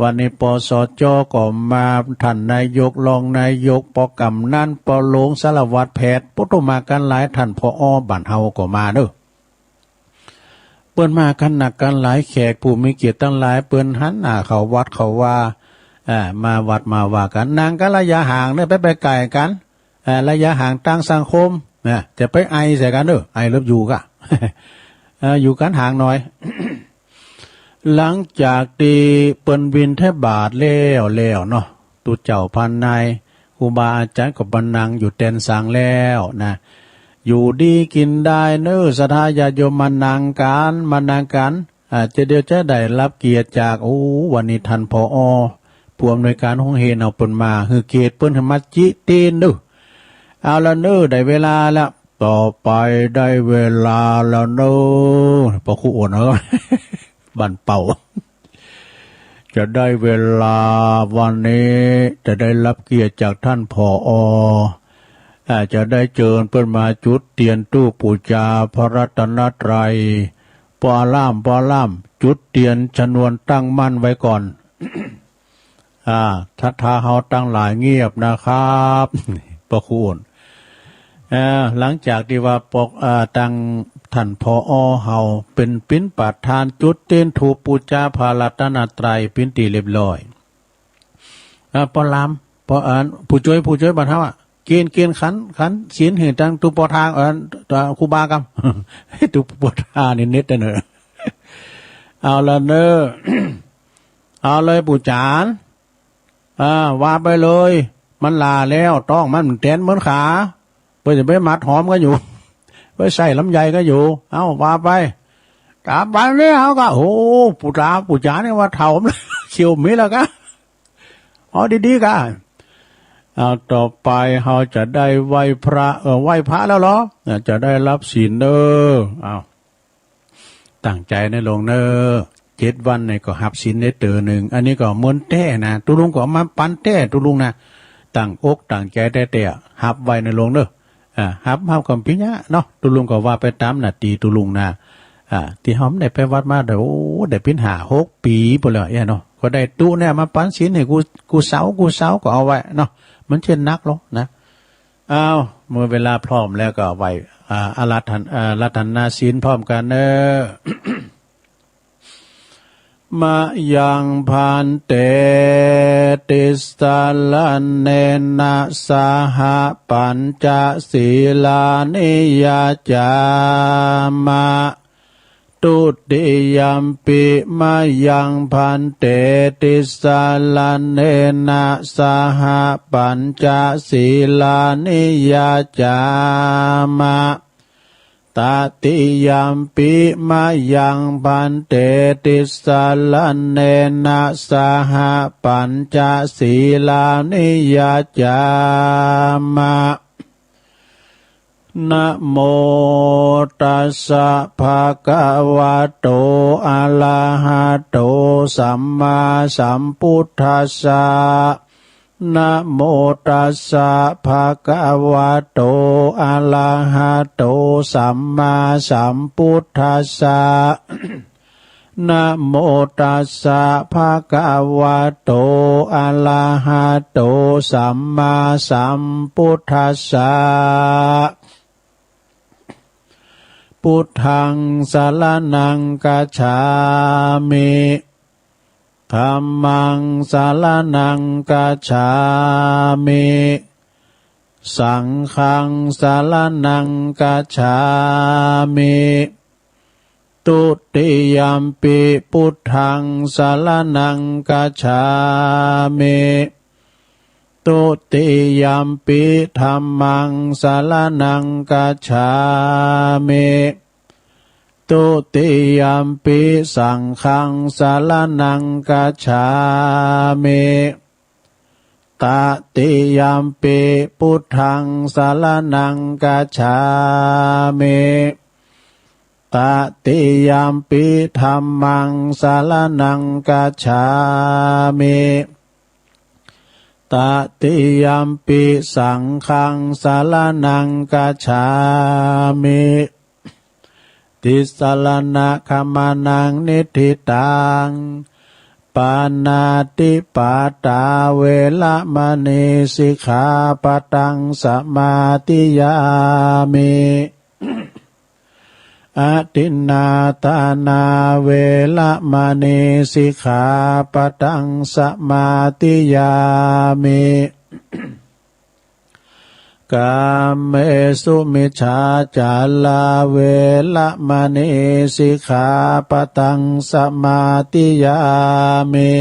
วันนี้ ปสจ ก็มา ท่านนายก รองนายก ป.กำนัน ป.หลวง สารวัตรแพทย์ ปู๊นดู มากั๋นหลาย ท่าน ผอ บ้านเฮาก็มาเนาะ เปิ้นมากั๋นนักกั๋นหลาย แขกผู้มีเกียรติตังหลาย เปิ้นหันหน้าเข้าวัดเข้าวา อ่า มาวัดมาวากั๋น นั่งกั๋นระยะห่างเนาะ ไป ไปใก้กั๋น อ่า ระยะห่างตางสังคมนะ จะไปไอใส่กั๋นเนาะ ไอเลิฟยูก่ะ เอ่อ อยู่กั๋นห่างหน่อย หลังจากตี้เปิ้นบิณฑบาตแล้วแล้วเนาะ ตุ๊เจ้าพระนาย ครูบาอาจ๋ารย์ก็มานั่งอยู่แตนสังแล้วนะ อยู่ดีกิ๋นดายเนาะ ศรัทธาญาติโยม มานั่งกั๋น มานั่งกั๋น อ่า จะเดี๋ยวจะได้รับเกียรติจาก โอ้ วันนี้ท่าน ผอ ผู้อำนวยการโฮงเฮียนเฮาเปิ้นมา หื้อเกียรติเปิ้นหื้อมาจิเตียนเนาะ เอาละเนาะ ได้เวลาแล้ว ต่อไปได้เวลาแล้วเนาะ ปอครูอ้วนเอ้ย บั่นเป่า จะได้เวลาวันนี้ จะได้รับเกียรติจากท่าน ผอ อ่า จะได้เจิญเปิ้นมาจุดเตียนธูปปู๋จาพระรัตนตรัย ปอล่าม ปอล่าม จุดเตียนชนวนตั้งมั่นไว้ก่อน อ่า ศรัทธาเฮาตังหลายเงียบนะครับ พระคุณ เอ่อ หลังจากตี้ว่าปก อ่า ตังท่าน ผอ เฮาเป๋นปิ้นประธานจุดเตียนธูปปู๋จาพระรัตนตรัยเป๋นตี้เรียบร้อย อ่า ปอล่าม ปอ อ่า ผู้จ้วย ผู้จ้วยบ้านเฮาอะ เกณฑ์ เกณฑ์ขัน ขันศีลหื้อตังตุ๊ปปอทา เอ่อ ตุ๊ปปอทา ครูบาก่ำ ตุ๊ปปอทานี่เน็ตเน่อ เอาละเน่อ เอาเลยปู่จ๋ารย์ อ่า ว่าไปเลย มันหล่าแล้ว ต๊องมันแตนเหมือนขา เปิ้นจะไปหมัดหอมกั๋นอยู่ ไปใส่ลำไยกั๋นอยู่ เอ้า ว่าไป ต๋ามไปเนี่ย เฮาก็ โอ้ ปู่ต๋า ปู่จ๋ารย์นี่ว่าเฒ่า เขียวมีแล้วกะ เอาดีๆ กะ เอา ต่อไปเฮาจะได้ไหว้พระ เออ ไหว้พระแล้วเหรอ จะได้ฮับศีลเน่อ เอา ตั้งใจ๋เน่อโยมเน่อ เจ็ดวันนี่ก็ฮับศีลได้เตื้อนึ่ง อันนี้ก็มนต์แต๊นะ ตุ๊ลุงก็เอามาปั๋นแต๊ ตุ๊ลุงนะ ตั้งอกตั้งใจ๋แต๊ๆ ฮับไว้เน่อโยมเน่อ อ่า ฮับ ฮับกั๋มปิญญาเนาะ ตุ๊ลุงก็ว่าไปต๋ามหน้าตี้ตุ๊ลุงนะ อ่า ตี้เฮาได้ไปวัดมา โอ้ ได้เป๋นห้าหกปี๋ปู้นแล้วเนาะ ก็ได้ตุ๊เนี่ยมาปั๋นศีลหื้อกู้ กู้เสาร์ กู้เสาร์ก็เอาไว้เนาะ มันจะหนักลงนะ อ้าว เมื่อเวลาพร้อมแล้วก็ไหว้ อ่า อาราธน- อ่า อาราธนาศีลพร้อมกั๋นเน่อ มะยัง ภันเต ติสสะระเณนะ สะหะ ปัญจะ สีลานิ ยัจฉามะ ทุติยัมปิ มะยัง ภันเต ติสสะระเณนะ สะหะ ปัญจะ สีลานิ ยัจฉามะ ตติยัมปิ มะยัง ภันเต ติสสะระเณนะ สะหะ ปัญจะ สีลานิ ยัจฉามะ นะโมตัสสะ ภะคะวะโต อะระหะโต สัมมาสัมพุทธัสสะ นะโมตัสสะ ภะคะวะโต อะระหะโต สัมมาสัมพุทธัสสะ นะโมตัสสะ ภะคะวะโต อะระหะโต สัมมาสัมพุทธัสสะ พุทธัง สะระณัง กัจฉามิ ธัมมัง สะระณัง กัจฉามิ สังฆัง สะระณัง กัจฉามิ ทุติยัมปิ พุทธัง สะระณัง กัจฉามิ ทุติยัมปิ ธัมมัง สะระณัง กัจฉามิ ทุติยัมปิ สังฆัง สะระณัง กัจฉามิ ตติยัมปิ พุทธัง สะระณัง กัจฉามิ ตติยัมปิ ธัมมัง สะระณัง กัจฉามิ ตติยัมปิ สังฆัง สะระณัง กัจฉามิ ติสสะระณะขะมะนัง นิฏฐิตัง ปาณาติปาตา เวระมะณี สิกขาปะทัง สะมาธิยามิ อทินนาทานา เวระมะณี สิกขาปะทัง สะมาธิยามิ กาเมสุมิจฉาจารา เวระมะณี สิกขาปะทัง สะมาธิยามิ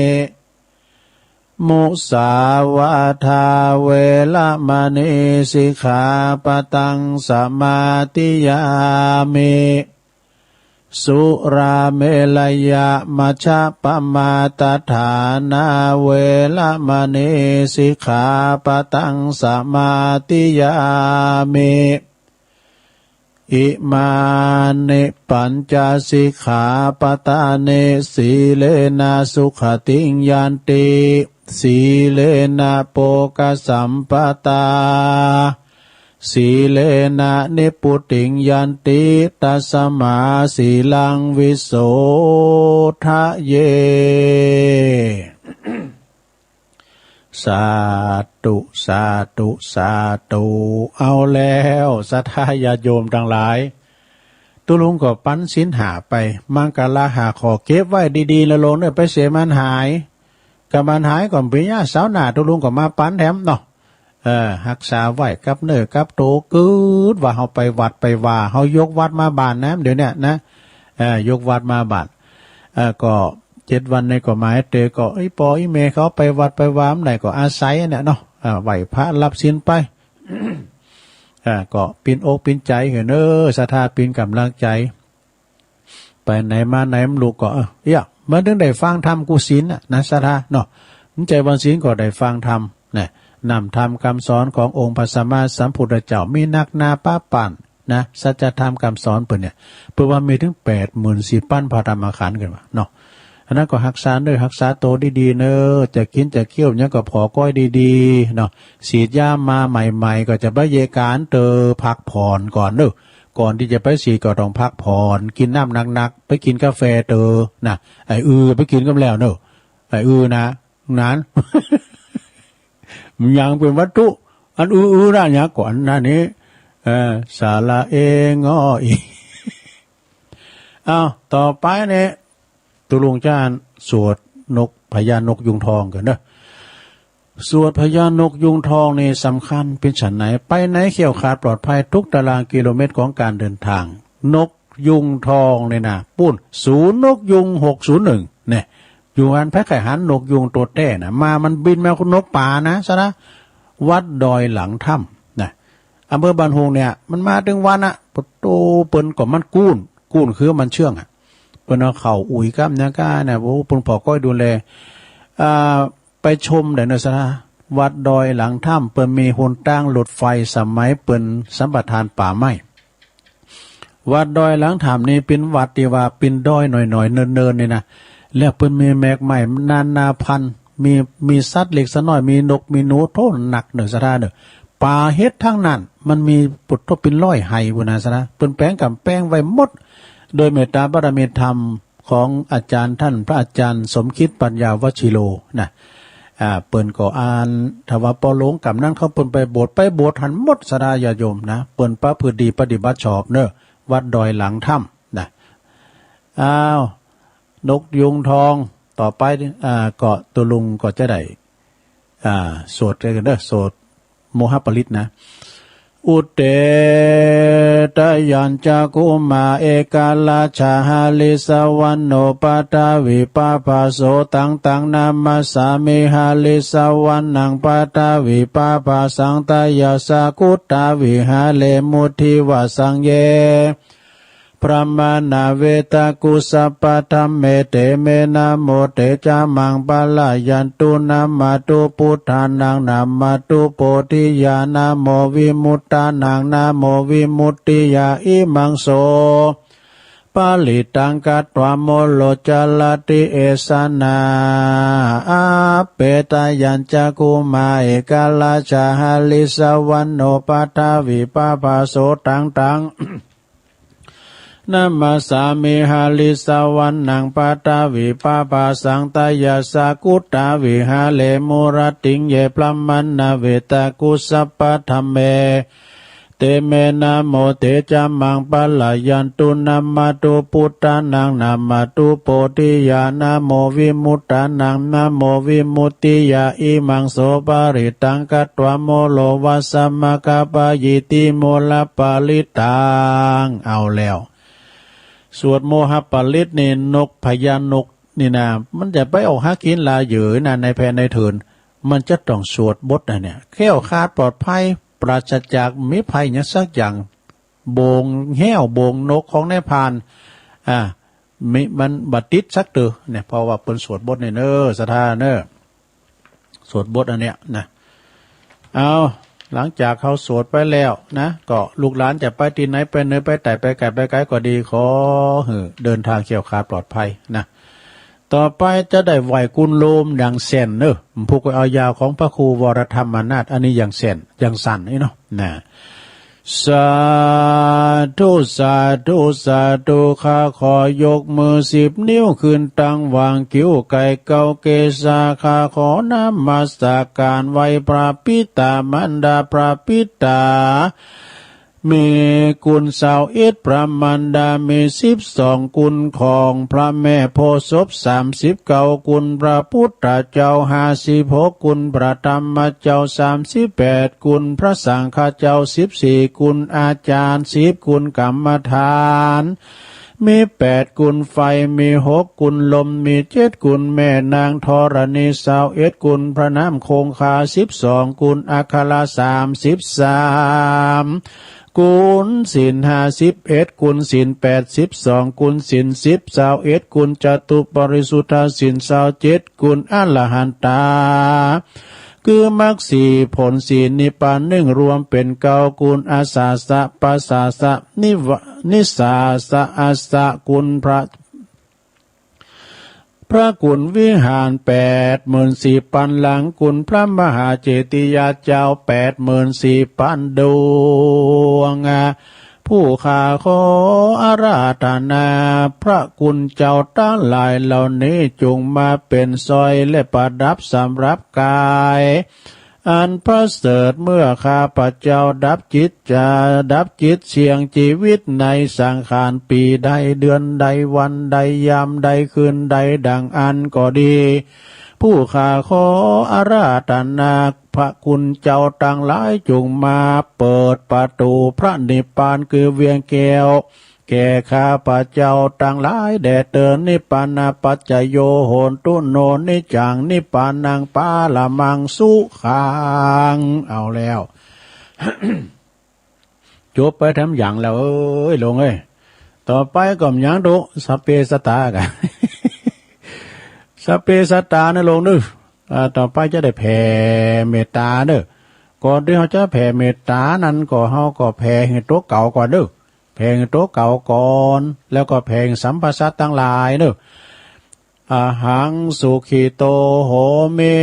มุสาวาทา เวระมะณี สิกขาปะทัง สะมาธิยามิ สุราเมรยะมัชฌะปะมาทฐานา เวระมะณี สิกขาปะทัง สะมาธิยามิ อิมานิปัญจสิกขาปะทานิ สีเลนะสุขะติงยันติ สีเลนะโภคะสัมปะทา สีเลนะนิพพุติงยันติ ตัสมาสีลังวิโสทะเย สาธุ สาธุ สาธุ เอาแล้ว ศรัทธาญาติโยมตังหลาย ตุ๊ลุงก็ปันศีลห้าไป มังคละห้าข้อเก็บไว้ดีๆ นะโลมเน่อ ไปเสียมันหาย กะมันหายก็บ่เป๋นหยัง เสาร์หน้าตุ๊ลุงก็มาปันแถมเนาะ เออ ฮักษาไว้กับเนื้อกับตั๋ว กึ๊ดว่าเฮาไปวัดไปวา เฮายกวัดมาบ้านนะ เดี๋ยวเนี้ยนะ เออ ยกวัดมาบ้าน เออ ก็เจ็ดวันนี้ก็มาเตอ ก็ เอ้ย ป้อเอ้ย แม่เขาไปวัดไปวาเมื่อใดก็อาศัยอันเนี้ยเนาะ เออ ไหว้พระรับศีลไป เออ ก็ปิ้นอกปิ้นใจ๋หื้อเน่อ ศรัทธาปิ้นก๋ำลังใจ๋ ไปไหนมาไหนมันลูกก็ เออ เอี้ย มันถึงได้ฟังธรรมกู้ศีลน่ะนะ ศรัทธาเนาะ มันใจ๋วันศีลก็ได้ฟังธรรมนะ นำธรรมกำสอนขององค์พระสัมมาสัมพุทธเจ้า มีนักหนาปะปานนะ สัจธรรมกำสอนเปิ้นเนี่ย เปิ้นว่ามีถึงแปดหมื่นสี่ปันพระธรรมขันธ์กันว่าเนาะ อันนั้นก็ฮักษาเน่อ ฮักษาตั๋วดีๆ เน่อ จะกิ๋นจะเคี้ยวหยังก็ผ่อก้อยดีๆ เนาะ ฉีดยามาใหม่ๆ ก็จะบ่เยียะก๋านเตอ พักผ่อนก่อนเน่อ ก่อนตี้จะไปฉีดก็ต้องพักผ่อน กิ๋นน้ำหนักๆ ไปกิ๋นกาแฟเตอ นะ ไอ้อือไปกิ๋นก็แล้วเน่อ ไอ้อือนะ นั้น มันยังเป๋นวัตถุ อันอือๆ นะ หยังก็อันนั้นนี่ เออ สระเอ งออี อ้าว ต่อไปเนี่ย ตุ๊ลุงจะสวดนก พญานกยูงทองกั๋นเน่อ สวดพญานกยูงทองนี่สำคัญเป๋นไฉน ไปไหนแคล้วคลาดปลอดภัยทุกตารางกิโลเมตรของการเดินทาง นกยูงทองนี่นะ ปู๊น ศูนย์นกยูงหกศูนย์หนึ่ง เนี่ย อยู่หั้น ใผใค่หันนกยูงตั๋วแต๊นะ มา มันบินมา นกป่านะ ศรัทธา วัดดอยหลังถ้ำนะ อำเภอบ้านโฮงเนี่ย มันมาตึงวันอะ ปะโต เปิ้นก็มันกู้น กู้นคือมันเชื่องอะ เปิ้นเอาเข้าอุ๋ยก้ำยังก้านะ โอ้ เปิ้นผ่อก้อยดูแล อ่า ไปชมได้เน่อ ศรัทธา วัดดอยหลังถ้ำ เปิ้นมีหนตางรถไฟสมัยเปิ้นสัมปทานป่าไม้ วัดดอยหลังถ้ำนี่เป๋นวัดตี้ว่าเป๋นดอยหน้อยๆ เนินๆ นี่นะ แล้วเปิ้นมีแมกไม้นานาพันธุ์ มี มีสัตว์เล็กสัตว์น้อย มีนก มีหนู โธ่ นักเน่อ ศรัทธาเน่อ ป่าเห็ดตึงนั้น มันมีปะโตเป๋นร้อยไฮ่ปู้นนะ ศรัทธา เปิ้นแป๋งก๋ำแป๋งไว้หมด โดยเมตตาบารมีธรรม ของอาจ๋ารย์ต้านพระอาจ๋ารย์สมคิดปัญญาวชิโรนะ อ่า เปิ้นก็อ่าน ถ้าว่าปอหลงก๋ำนั้นเขาเปิ้นไปโบสถ์ ไปโบสถ์หั้นหมด ศรัทธาญาติโยมนะ เปิ้นประพฤติดีปฏิบัติชอบเน่อ วัดดอยหลังถ้ำนะ อ้าว นกยูงทอง ต่อไป อ่า ก็ตุ๊ลุงก็จะได้ อ่า สวดกั๋นเน่อ สวด โมหปริตรนะ อุตเต ทะยัญจะกุมาร เอกราชหริสสะวัณโณ ปะทะวีปะภะโส ตัง ตัง นะมัสสามิ หริสสะวัณณัง ปะทะวีปะภะสัง ทะยัสสะ กุฏาวิหาเร มุทิวาสัง เย พรหมานาเวตะกุสสะปะทะเม เตเม นะโม เตจะมัง ปะระยันตุ นะมะตุ ปุทธานัง นะมะตุ โพธิยา นะโม วิมุตตานัง นะโม วิมุตติยา อิมัง โส ปะริตตัง กัตวา โมโร จะรติ เอสะนา อาเป ทะยัญจะกุมาร เอกราชหริสสะวัณโณ ปะทะวีปะภะโส ตัง ตัง นะมัสสามิ หริสสะวัณณัง ปะทะวีปะภะสัง ทะยัสสะ กุฏาวิหาเร มุระติง เย พรหมานาเวตะกุสสะปะทะเม เตเม นะโม เตจะมัง ปะระยันตุ นะมะตุ ปุทธานัง นะมะตุ โพธิยา นะโม วิมุตตานัง นะโม วิมุตติยา อิมัง โส ปะริตตัง กัตวา โมโร วัสสะ มะคะ ปะยิติ โมหปริตตัง เอาแล้ว สวดโมหปริตรนี่ นกพญานกนี่นะ มันจะไปออกหากิ๋นลาเหยื่อนะ ในแพนในเถิน มันจะต้องสวดบทอันเนี่ย แคล้วคลาดปลอดภัย ปราศจากมีภัยหยังสักอย่าง บ่วงแห้วบ่วงนกของนายพราน อ่า มิ มันบ่ติดสักเตื้อเนี่ย เพราะว่าเปิ้นสวดบทนี่เน่อ ศรัทธาเน่อ สวดบทอันเนี้ยนะ เอา หลังจากเฮาสวดไปแล้วนะ ก็ลูกหลานจะไปตี้ไหน ไปเหนือไปใต้ ไปไก๋ไปไก๋ก็ดี ขอหื้อเดินทางแคล้วคลาดปลอดภัยนะ ต่อไปจะได้ไหว้กุลโลมอย่างแสนเน่อ ผู้ก็เอายาวของพระครูวรธรรมนาถ อันนี้อย่างแสน อย่างสั้นนี่เนาะ นะ สาธุ สาธุ สาธุ ข้าขอยกมือสิบนิ้วขึ้นตังหว่างคิ้วไก่เกาเกศา ข้าขอนมัสการไหว้พระปิตามารดา พระปิตามีกุณซาวเอ็ด พระมารดามีสิบสองกุณ ของพระแม่โพธิ์ศพสามสิบเก้ากุณ พระพุทธเจ้าห้าสิบหกกุณ พระธรรมเจ้าสามสิบแปดกุณ พระสังฆเจ้าสิบสี่กุณ อาจารย์สิบกุณ กรรมฐานมีแปดกุณ ไฟมีหกกุณ ลมมีเจ็ดกุณ แม่นางธรณีซาวเอ็ดกุณ พระน้ำคงคาสิบสองกุณ อัคระสามสิบสาม กุณ ศีลห้าสิบเอ็ดกุณ ศีลแปดสิบสองกุณ ศีลสิบซาวเอ็ดกุณ จตุปริสุทธศีลซาวเจ็ดกุณ อรหันตา คือมรรคสี่ผลสี่นิพพานหนึ่ง รวมเป๋นเก้ากุณ อาสาสะ ปาสาสะ นิวะ นิสาสะ อาสะกุณ พระ พระกุณวิหารแปดหมื่นสี่ปันหลัง กุณพระมหาเจติยาเจ้าแปดหมื่นสี่ปันดวง ผู้ข้าขออาราธนาพระกุณเจ้าตังหลายเหล่านี้ จุ่งมาเป๋นสร้อยและประดับสำหรับก๋าย อันประเสริฐเมื่อข้าพเจ้าดับจิตจะดับจิตเสี่ยงจีวิตในสังขารปีใดเดือนใดวันใดยามใดคืนใดดังอั้นก็ดี ผู้ข้าขออาราธนาพระกุณเจ้าตังหลายจุ่งมาเปิดประตู๋พระนิพพานคือเวียงแก้ว แก่ข้าพเจ้าตังหลายแด่เตอญ นิพพานาปัจจโย โหนตุ โน นิจจัง นิพพานัง ปรมัง สุขัง เอาแล้ว จบไปแถมหยังแล้ว เอ้ย โลงเอ้ย ต่อไปก็หยังดู สัพเพสัตตา กั๋น สัพเพสัตตานะโลงเน่อ อ่า ต่อไปจะได้แผ่เมตตาเน่อ ก่อนตี้เฮาจะแผ่เมตตานั้นก็ เฮาก็แผ่หื้อตั๋วเก่าก่อนเน่อ แผ่หื้อตั๋วเก่าก่อน แล้วก็แผ่หื้อสรรพสัตว์ตังหลายเน่อ อะหัง สุขิโต โหมิ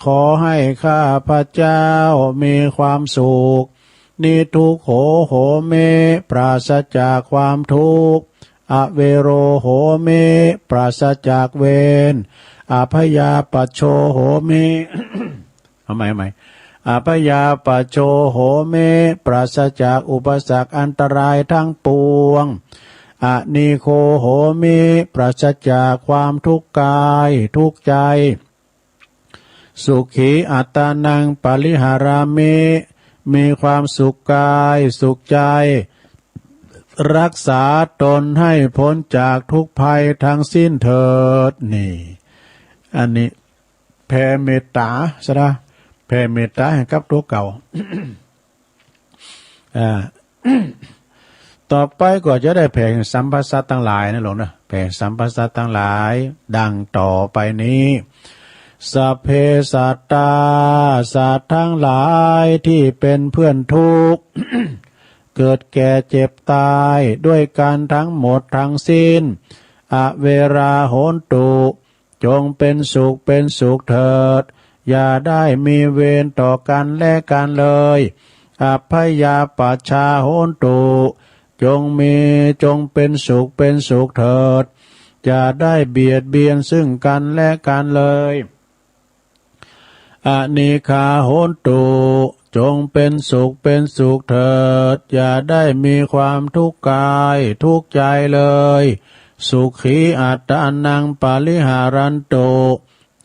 ขอให้ข้าพเจ้ามีความสุข นิทุกโข โหมิ ปราศจากความทุกข์ อเวโร โหมิ ปราศจากเวร อพยาปัชโช โหมิ เอาใหม่ เอาใหม่ อพยาปัชโช โหมิ ปราศจากอุปสรรคอันตรายทั้งปวง อนีโค โหมิ ปราศจากความทุกข์กาย ทุกข์ใจ สุขีอัตตานัง ปริหารามิ มีความสุขกาย สุขใจ รักษาตนให้พ้นจากทุกข์ภัยทั้งสิ้นเถิด นี่ อันนี้ แผ่เมตต๋าซะนะ แผ่เมตต๋าหื้อกับตั๋วเก่า อ่า ต่อไปก็จะได้แผ่หื้อสรรพสัตว์ตังหลายนะโลงเน่อ แผ่สรรพสัตว์ตังหลาย ดังต่อไปนี้ สัพเพสัตตา สัตว์ตังหลายตี้เป๋นเปื้อนทุกข์ เกิดแก่เจ็บต๋าย ด้วยกั๋นตังหมดตังสิ้น อเวรา โหนตุ จงเป๋นสุขเป๋นสุขเถิด อย่าได้มีเวรต่อกั๋นและกั๋นเลย อพยาปัชชา โหนตุ จงมี จงเป๋นสุขเป๋นสุขเถิด อย่าได้เบียดเบียนซึ่งกั๋นและกั๋นเลย อนีฆา โหนตุ จงเป๋นสุขเป๋นสุขเถิด อย่าได้มีความทุกข์กายทุกข์ใจเลย สุขีอัตตานัง ปริหารันตุ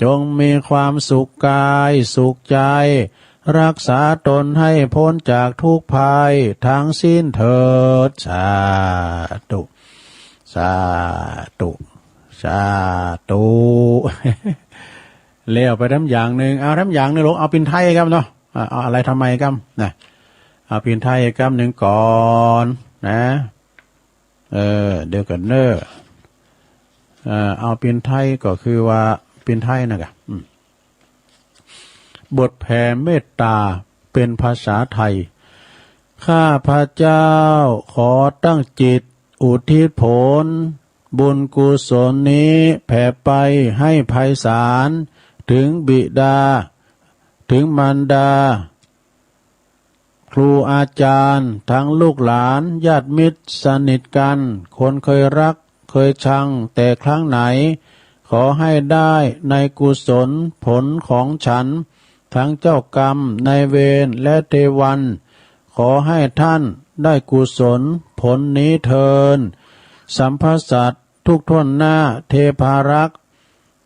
จงมีความสุขกายสุขใจ รักษาตนให้พ้นจากทุกข์ภัยทั้งสิ้นเถิด สาธุ สาธุ สาธุ แล้วไปแถมอย่างนึ่ง เอาแถมอย่างนึ่งโลง เอาปิณไทยกำเนาะ อ่า เอาอะไรทำไมกำนะ เอาปิณไทยกำนึ่งก่อนนะ เออ เดี๋ยวก่อนเน่อ เออ เอาปิณไทยก็คือว่า ปิณไทยนะกะ อืม บทแผ่เมตต๋าเป๋นภาษาไทย ข้าพเจ้าขอตั้งจิตอุทิศผลบุญกุศลนี้แผ่ไปให้ไพศาล ถึงบิดา ถึงมารดา ครูอาจารย์ ทั้งลูกหลาน ญาติมิตรสนิทกัน คนเคยรักเคยชังแต่ครั้งไหน ขอให้ได้ในกุศลผลของฉัน ทั้งเจ้ากรรมนายเวรและเทวัน ขอให้ท่านได้กุศลผลนี้เทอญ สัพพสัตว์ทุกถ้วนหน้า เทพารักษ์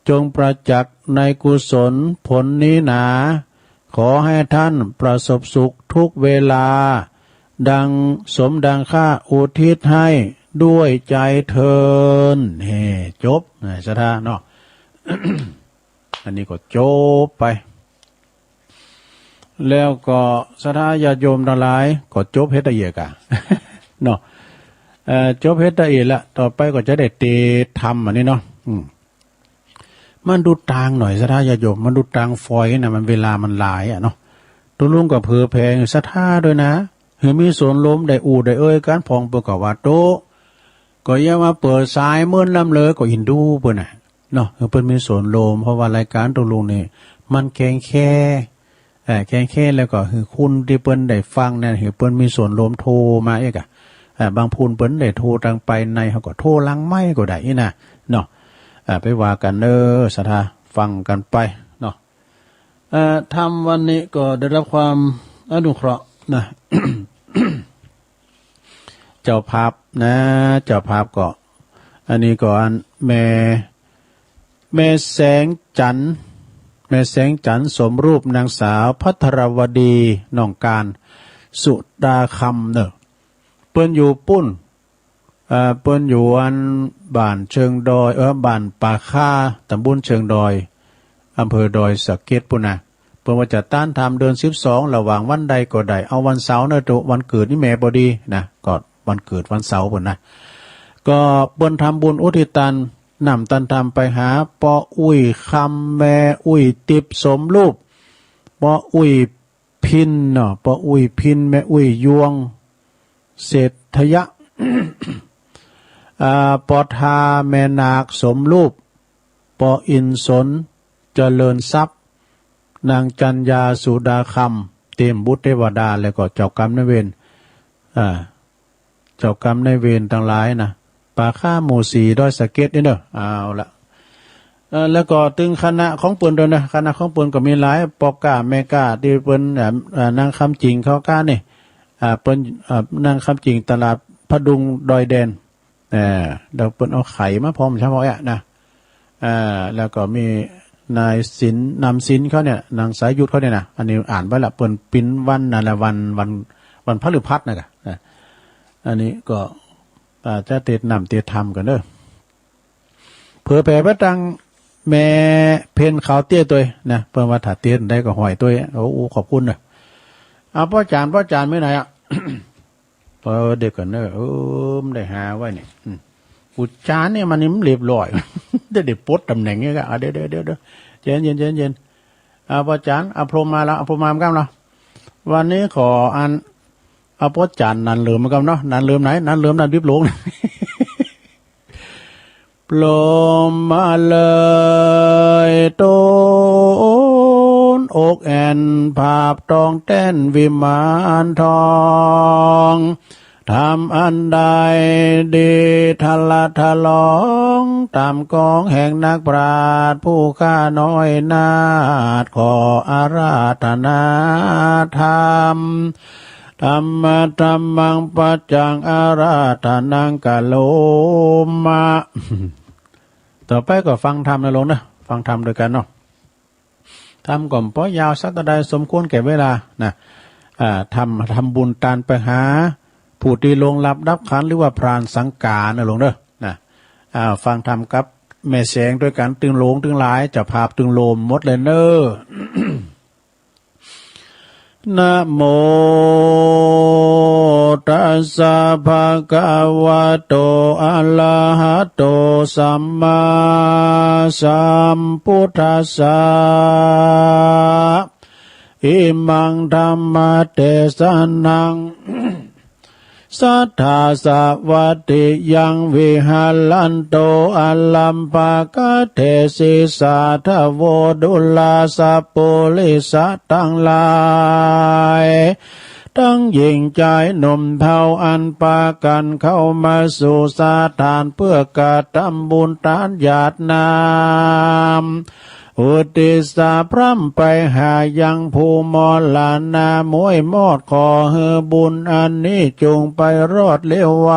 จงประจักษ์ในกุศลผลนี้หนา ขอให้ท่านประสบสุขทุกเวลา ดังสมดังข้าอุทิศให้ด้วยใจเทอญ แหม จบ นะ ศรัทธาเนาะ อันนี้ก็จบไป แล้วก็ศรัทธาญาติโยมตังหลาย ก็จบเฮ็ดตะเอียดกะ เนาะ เอ่อ จบเฮ็ดตะเอียดละ ต่อไปก็จะได้เตรียมธรรมอันนี้เนาะ อืม มาดูตางหน่อยศรัทธาญาติโยม มาดูตางฟอยนะ มันเวลามันหลายอะเนาะ ตกลงก็เผื่อแผ่ศรัทธาด้วยนะ หื้อมีส่วนร่วมได้อู้ได้เอ่ยกั๋น พ่องเปิ้นก็ว่าโต๊ะ ก็อย่ามาเปิดสายเมินล้ำเลย ก็อินดูเปิ้นน่ะ เนาะ หื้อเปิ้นมีส่วนร่วม เพราะว่ารายก๋านตกลงนี่ มันแข็งแค่ เอ่อ แข็งแค่ แล้วก็หื้อคนตี้เปิ้นได้ฟังเนี่ย หื้อเปิ้นมีส่วนร่วมโทรมาอีกอะ เอ่อ บางคนเปิ้นได้โทรตางไปใน เขาก็โทรหลังไมค์ก็ได้อี้นะ เนาะ เอ่อ ไปว่ากั๋นเน่อศรัทธา ฟังกั๋นไปเนาะ เอ่อ ธรรมวันนี้ก็ได้รับความอนุเคราะห์นะ เจ้าภาพนะ เจ้าภาพก็ อันนี้ก็อันแม่ แม่แสงจันทร์ แม่แสงจันทร์สมรูป นางสาวภัทรวดี น้องการ สุดาคำเน่อ เปิ้นอยู่ปุ้น เอ่อ เปิ้นอยู่อันบ้านเชิงดอย เออ บ้านป่าค่า ตำบลเชิงดอย อำเภอดอยสะเก็ดปุ้นนะ เปิ้นว่าจะต้านธรรมเดือนสิบสอง ระหว่างวันใดก็ได้ เอาวันเสาร์เน่อโต๊ะ วันเกิดอี่แม่ปอดีนะ ก็วันเกิดวันเสาร์ปุ้นนะ ก็เปิ้นทำบุญอุทิศต้านน้ำต้านธรรมไปหาป้ออุ้ยคำ แม่อุ้ยติ๊บสมรูป ป้ออุ้ย พินเนาะ ป้ออุ้ยพิน แม่อุ้ยยวง เศรษฐยะ อ่า ป้อทา แม่นาคสมรูป ป้ออินสน เจริญทรัพย์ นางจันยา สุดาคำ เตรียมบุตรเทวดา แล้วก็เจ้ากรรมนายเวร อ่า เจ้ากรรมนายเวรตังหลายนะ ป่าค่าหมู่สี่ ดอยสะเก็ดนี่เน่อ เอาละ เอ่อ แล้วก็ตึงคณะของเปิ้นตวยนะ คณะของเปิ้นก็มีหลาย ป้อก้าแม่ก้าตี้เปิ้น เอ่อ เอ่อ นางคำจิ๋งเขาก้านี่ อ่า เปิ้น เอ่อ นางคำจิ๋งตลาดผดุงดอยแดน เอ่อ แล้วเปิ้นเอาไข่มาพร้อมใช่ไหมอะนะ อ่า แล้วก็มีนายสิน นำสินเขาเนี่ย นางสายุทธเขาเนี่ยนะ อันนี้อ่านไว้ละ เปิ้นปิ๊นวันนั่นแหละ วัน วัน วันพฤหัสนะกะ อ่ะ อันนี้ก็ อ่า จะเตรียมน้ำเตรียมธรรมกั๋นเน่อ เผื่อแผ่ไปตังแม่เพ็ญขาวเตี้ยตวยนะ เปิ้นว่าถ้าเตรียมได้ก็ห้อยตวย โอ้ ขอบคุณเน่อ อ่า ป้อจ๋ารย์ ป้อจ๋ารย์ไปไหนอะ เออ เดี๋ยวก่อนเน่อ เออ มันได้หาไว้เนี่ย อืม กูจ๋ารย์เนี่ยมันนี่มันเรียบร้อย ได้ ได้ปลดต๋ำแหน่งเนี่ยกะ อ่ะ เดี๋ยว เดี๋ยว เดี๋ยว เดี๋ยว ใจเย็น ใจเย็น อ่า ป้อจ๋ารย์ อ่ะ พรหมมาแล้ว อ่ะ พรหมมาเหมือนกั๋นเนาะ วันนี้ขออัน อ่ะ ป้อจ๋ารย์นันเหลิมเหมือนกั๋นเนาะ นันเหลิมไหน นันเหลิม นันวิปหลวง ปลงมาเลยต้นอกแอ่น ผาบตองแต้นวิมานทอง ธรรมอันใดดีทะละทะลอง ต๋ามกองแห่งนักปราชญ์ผู้ข้าน้อยนาถ ขออาราธนาธรรม ธัมมะธัมมัง ปัจจัง อาราธนัง กะโรมะ ต่อไปก็ฟังธรรมนะโยมเนาะ ฟังธรรมตวยกั๋นเนาะ ธรรมก็บ่ยาวสักเต้าใด สมควรแก่เวลานะ อ่า ธรรม ทำบุญตานไปหา ผู้ตี้ล่วงลับดับขันธ์ หรือว่าพรานสังก๋านะโยมเนาะ นะ อ่า ฟังธรรมกับแม่แสงตวยกั๋น ตึงโหลงตึงหลาย เจ้าภาพตึงโหลมหมดเลยเน่อ นะโม ตัสสะ ภะคะวะโต อะระหะโต สัมมาสัมพุทธัสสะ อิมังธัมมะเตสะนัง สัตถาสะวัตถิยัง วิหะรันโต อะรัมภะกะเถสิสาทะโว ดูราสะปุริสะตังหลาย ตังหญิงจายหนุ่มเฒ่าอันปากั๋นเข้ามาสู่สถานเปื้อกระตำบุญตานหยาดน้ำ อุทิศสาพร่ำไปหายังผู้มรณะ ม้วยมอดขอหื้อบุญอันนี้จุ่งไปรอดเร็วไว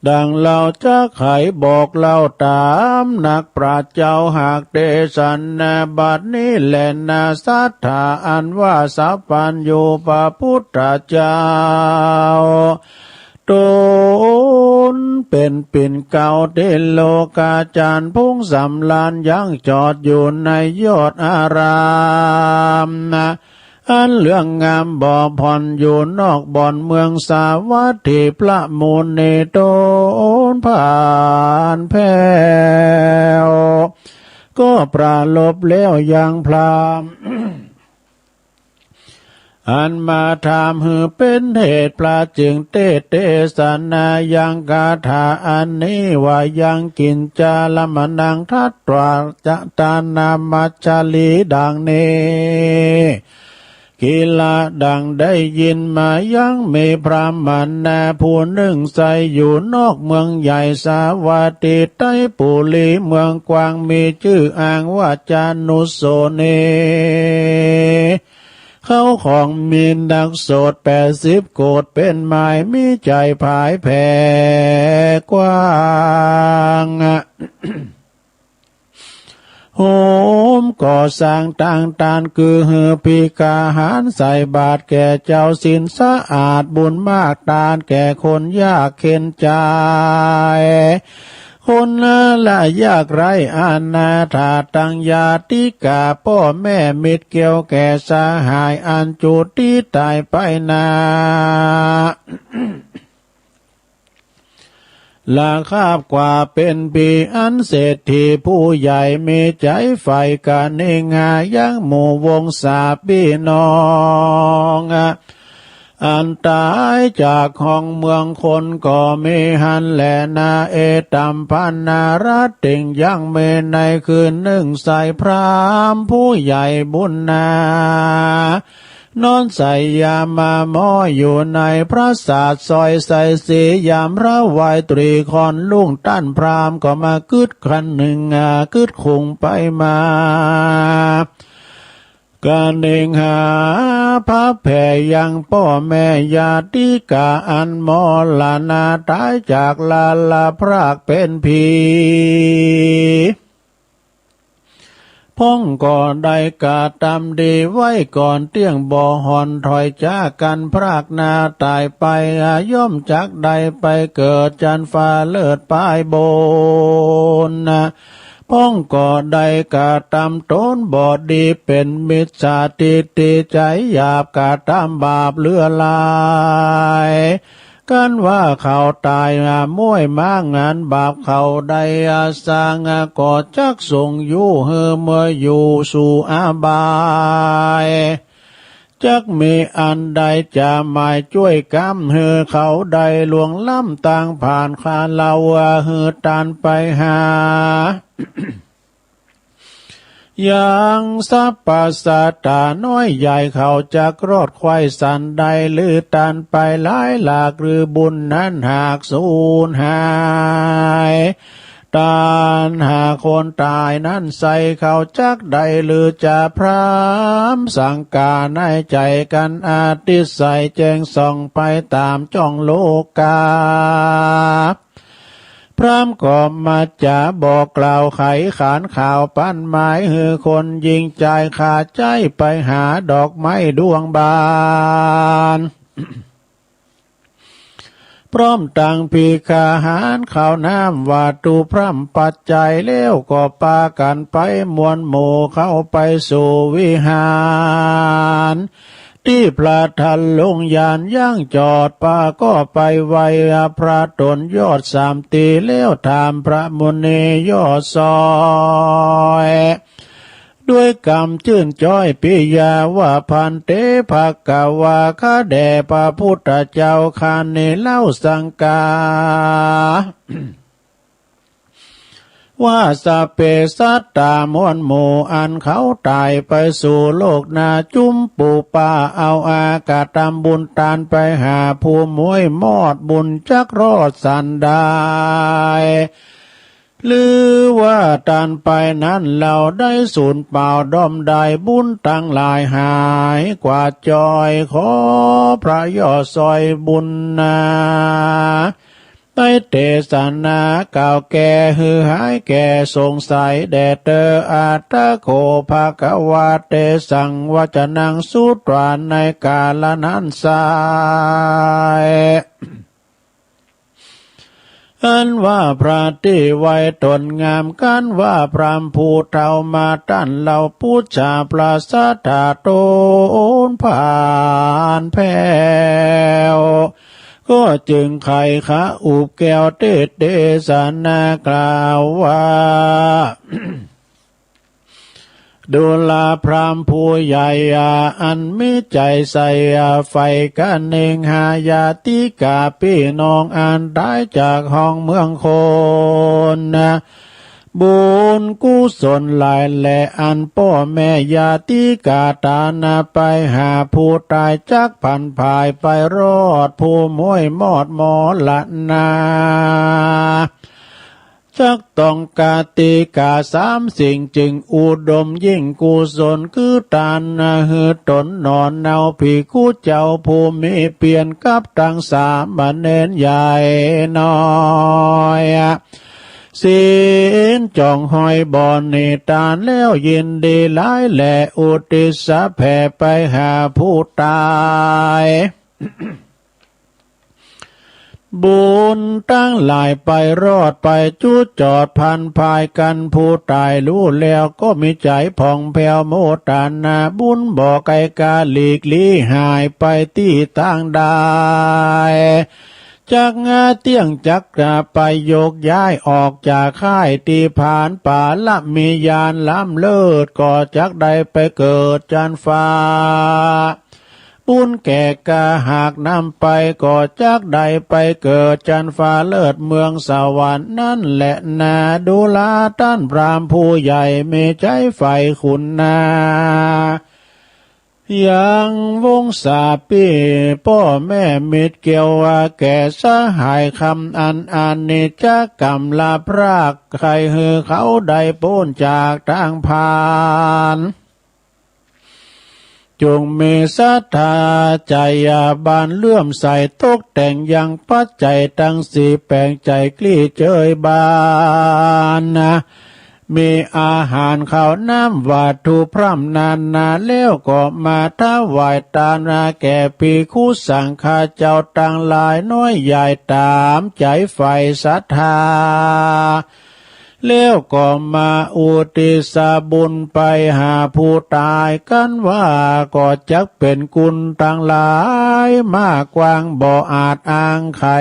ดังเฮาจักไขบอกเล่าต๋ามนักปราชญ์เจ้าหากเตสนา บัดนี้แลนา ศรัทธาอันว่าสัพพัญญูพระพุทธเจ้า ต๋นเป๋นปิ่นเกล้าเตโลกาจารย์ พุ้งสำราญยังจอดอยู่ในยอดอารามนะ อันเลื่องงามบ่ผ่อนอยู่นอกบ่อนเมืองสาวัตถี พระมุนีต๋นผ่านแผ้ว ก็ปรารภแล้วยังพราหมณ์ อันมาถามหื้อเป๋นเหตุ พระจึงเตสน์เตสนายังคาถาอันนี้ว่า ยังกิญจรมณังทัตวา จะตานามัชชลี ดังนี้ กิลา ดังได้ยินมา ยังมีพราหมณะผู้นึ่งใส่อยู่นอกเมืองใหญ่สาวัตถีไตรปุรีเมืองกว้าง มีจื้ออ้างว่าจานุสโสนี เขาของมีนักโสตแปดสิบโกฏเป๋นหมาย มีใจ๋ผายแผ่กว้าง โฮมก่อสร้างตั้งตาน คือหื้อภิกขาหารใส่บาตรแก่เจ้าศีลสะอาด บุญมากตานแก่คนยากเข็ญใจ๋ คนละยากไร้อนาถา ตังญาติกาป้อแม่มิตรเกี่ยวแก่สหาย อันจุติต๋ายไปนา ละคาบกว่าเป๋นผี อันเศรษฐีผู้ใหญ่มีใจ๋ใฝ่กะเนงหายังหมู่วงศาปี้น้อง อันต๋ายจากห้องเมืองคนก็มีหั้นแลนา เอตัมมะปันนารัตติง ยังมีในคืนนึ่งใส่พราหมณ์ผู้ใหญ่บุญนา นอนใส่ยามมาหมออยู่ในปราสาทสอยใส่สี ยามระวายตรีค่อนรุ่ง ต้านพราหมณ์ก็มากึ๊ดคะนึง อ่า กึ๊ดคุงไปมา กะเนงหาพระแผ่ยังป้อแม่ญาติกา อันมรณะต๋ายจากลาละพรากเป๋นผี พ่องก็ได้กระตำดีไว้ก่อนเตี้ยง บ่ห่อนถอยจากกั๋นพรากนาต๋ายไป อาย่อมจักได้ไปเกิดจันฟ้าเลิศปายบนนะ พ่องก็ได้กระตำต๋นบ่ดีเป๋นมิจฉาทิฏฐิใจ๋หยาบ กระตำบาปเหลือหลาย กันว่าเขาต๋าย อ่า ม้วยม้างานบาปเขาได้ อ่า สร้าง อ่า ก็จักส่งอยู่หื้อเมื่ออยู่สู่อบาย จักมีอันใดจะหมายจ้วยก๋ำหื้อเขาได้ล่วงล้ำตางผ่านข้าเฮา อ่า หื้อตานไปหา ยังสรรพสัตว์ต๋าน้อยใหญ่เขาจักรอดไขว้สันได้ หรือตานไปหลายหลาก หรือบุญนั้นหากสูญหาย ตานหาคนต๋ายนั้นใส่เขาจักได้ หรือจะพร่ำสังก๋าในใจ๋กั๋น อติสไสยแจ้งส่องไปต๋ามจ้องโลกา พร่ำก็มาจ๋าบอกกล่าวไขขานข่าวปันหมาย หื้อคนยิงจายขาใจ๊ไปหาดอกไม้ดวงบาน พร้อมตังภิกขาหารข้าวน้ำวัตถุพร่ำปัจจัย แล้วก็ปากั๋นไปมวลหมู่เข้าไปสู่วิหาร ตี้พระทันลุงยานยังจอด ปาก็ไปไหว้พระต๋นยอดสามตี้ แล้วถามพระมุนียอดซอย ด้วยกำจื้นจ้อยปิยาว่า ภันเต ภะคะวา ข้าแด่พระพุทธเจ้า ข้านี้เล่าสังก๋า ว่าสัพเพสัตตามวลหมู่อันเขาต๋ายไปสู่โลกหน้า จุมปูปาเอาอา กระตำบุญตานไปหาผู้หมวยมอด บุญจักรอดสันใด หรือว่าตานไปนั้นเฮาได้สูญเปล่า ด้อมได้บุญตังหลายหายกวาดจอย ขอพระยอดซอยบุญนา ได้เตสนากล่าวแก่ หื้อหายแก่สงสัยแด่เตอ อัตถะโข ภะคะวา เตสัง วจนัง สุตวา ในกาละนั้นไซร้ อันว่าพระตี้ไว้ต๋นงาม กันว่าพราหมณ์ผู้เฒ่ามาต้านเฮา ปู๋จาพระสัตถาต๋นผ่านแผ้ว ก็จึงไขขะอุบแก้วเตสนากล่าวว่า ดูราพราหมณ์ผู้ใหญ่ อันมีใจ๋ใส่ใฝ่กะเน่งหาญาติกาปี้น้องอันต๋ายจากห้องเมืองคน บุญกุศลหลายแล อันป้อแม่ญาติกาต๋านาไปหาผู้ต๋าย จักผันผายไปรอดผู้หมวยมอดมรณา จักต้องกติกาสามสิ่ง จึงอุดมยิ่งกุศล คือตานนาหื้อต๋นหนอ เนาภิกขุเจ้าผู้มีเปียร กับตังสามเณรใหญ่น้อย ศีลจ่องห้อยบ่หนีตาน แล้วยินดีหลายแล อุทิศแผ่ไปหาผู้ต๋าย บุญตังหลายไปรอดไปจุดจอดผันผาย กันผู้ต๋ายฮู้แล้วก็มีใจ๋ผ่องแผ้วโมตนา บุญบ่ไกลกาหลีกลี้หายไปตี้ตางใด จักงาเตี้ยงจักจะไปโยกย้ายออกจากค่ายตี้ผาน ปาละมีญาณล้ำเลิศ ก็จักได้ไปเกิดจันทร์ฟ้า บุญแก่กาหากนำไป ก็จักได้ไปเกิดจันทร์ฟ้าเลิศเมืองสวรรค์นั้นแลนา ดูราต้านพราหมณ์ผู้ใหญ่ มีใจ๋ใฝ่คุณนา ยังวงศาปี้ป้อแม่มิตร เกี่ยวว่าแก่สหายคำอันอานิจจกรรมละพราก ใค่หื้อเขาได้ป๊นจากตางผ่าน จงมีศรัทธาใจ๋บานเลื่อมใส ตกแต่งยังปัจจัยตังสี่ แป๋งใจ๋กลี้เจยบานนา มีอาหารข้าวน้ำวัตถุพร่ำนานา แล้วก็มาถวายตานนาแก่ภิกขุสังฆาเจ้าตังหลายน้อยใหญ่ต๋ามใจ๋ใฝ่ศรัทธา แล้วก็มาอุทิศบุญไปหาผู้ต๋าย กันว่าก็จักเป๋นกุณตังหลายมากกว้าง บ่อาจอ้างใค่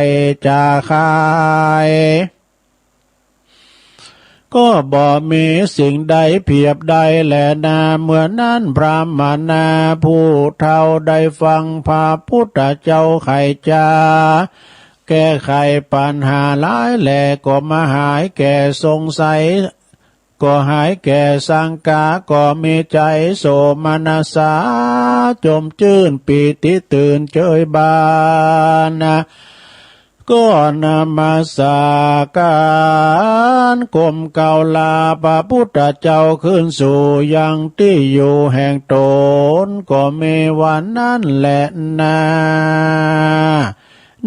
จะคาย ก็บ่มีสิ่งใดเปียบได้แลนา เมื่อนั้นพราหมณาผู้เฒ่าได้ฟังพระพุทธเจ้าใค่จะ แก้ไขปัญหาหลายแล ก็มาหายแก่สงสัย ก็หายแก่สังกา ก็มีใจ๋โสมนัสสา จมจื้นปีติตื่นเจยบานนา ก็นมัสการก้มเกล้าลาพระพุทธเจ้าคืนสู่ยังตี้อยู่แห่งต๋น ก็มีวันนั้นแลนา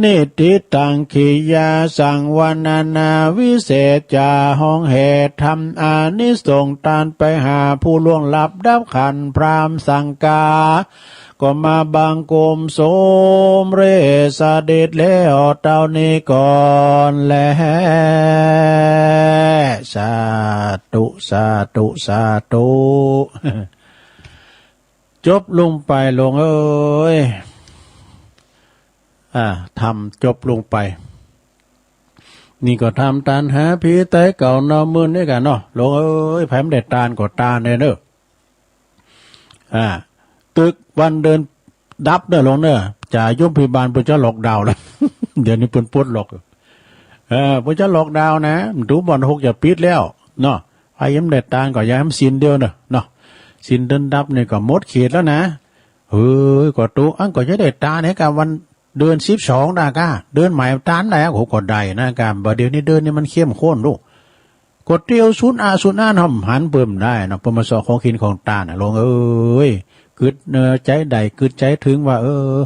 นิฏฐิตัง กิริยาสังวรรณนา วิเศษจ๋าฮ้องแห่ธรรมอานิสงส์ ตานไปหาผู้ล่วงลับดับขันธ์พราหมณ์สังกา ก็มาบังคมสมเร็จเสด็จแล้วเต้านี้ก่อนแล สาธุ สาธุ สาธุ จบลงไปหลวงเอ๋ย อ่า ธรรมจบลงไป นี่ก็ธรรมตานหาผีต๋ายเก่าเนาะ มื้อนี้กั๋นเนาะ หลวงเอ๋ย ใผบ่ได้ตานก็ตานแน่เน่อ อ่า ตึกวันเดือนดับเน่อหลวงเน่อ จ่าโยมพิบาลเปิ้นจะล็อกดาวน์แล้ว เดี๋ยวนี้เปิ้นปลดล็อก เออ เปิ้นจะล็อกดาวน์นะ มันดูบ่อนหกจะปิดแล้ว เนาะ ใผยังบ่ได้ตานก็อย่าหื้อศีลเดียวเน่อ เนาะ ศีลเดือนดับนี่ก็หมดเขตแล้วนะ เฮ้ย ก็ตุ๊ อั้นก็จะได้ตานหื้อก้าวันเดือนสิบสองดาก้า เดือนใหม่ตานได้ โอ้โห ก็ได้นะก้า บ่าเดี่ยวนี้เดือนนี้มันเข้มข้นลูก ก็เตียวสุนอาสุนอาห้ำหันเปิ้นได้เนาะ เปิ้นมาเซาะของกิ๋นของตานน่ะ หลวงเอ๋ย กึ๊ดเน่อใจ๋ได้ กึ๊ดใจ๋เถิงว่า เออ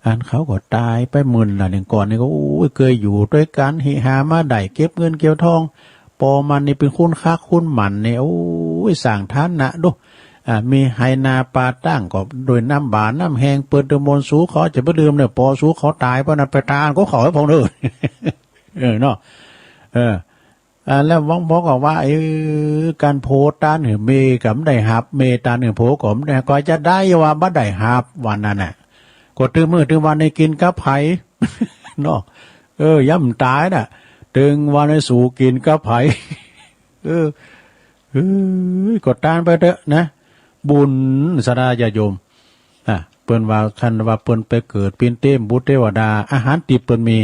อันเขาก็ต๋ายไปหมื่นละหนึ่งก่อนนี่ก็ โอ้ย เกยอยู่ตวยกั๋น หิหามาได้ เก็บเงินเก็บทอง ปอมันนี่เป๋นคนคักคนหมั่นนี่ โอ้ย สร้างฐานะดู อ่า มีไฮ่นาป่าตั้งก็โดยน้ำบ่าน้ำแฮง เปิ้นเติมมนต์สูเขาจะบ่ดื่มเน่อ ปอสูเขาต๋าย ปอนั้นไปตานก็เขาหื้อพ่องเน่อ เออ เนาะ เออ อ่า แล้วหลวงพ่อก็ว่า เออ ก๋านผัวตานหื้อเมียก็บ่ได้ฮับ เมียตานหื้อผัวก็บ่ได้ ก็จะได้ว่าบ่ได้ฮับ ว่านั้นน่ะ ก็ตึงมื้อตึงวันนี่กิ๋นกับใผ เนาะ เออ ย้ำต๋ายน่ะ ตึงวันนี่สูกิ๋นกับใผ เออ เออ ก็ตานไปเต๊อะนะ บุญศรัทธาญาติโยม อ่ะ เปิ้นว่าคันว่าเปิ้นไปเกิดเป๋นเตพบุตรเตวดา อาหารตี๋บเปิ้นมี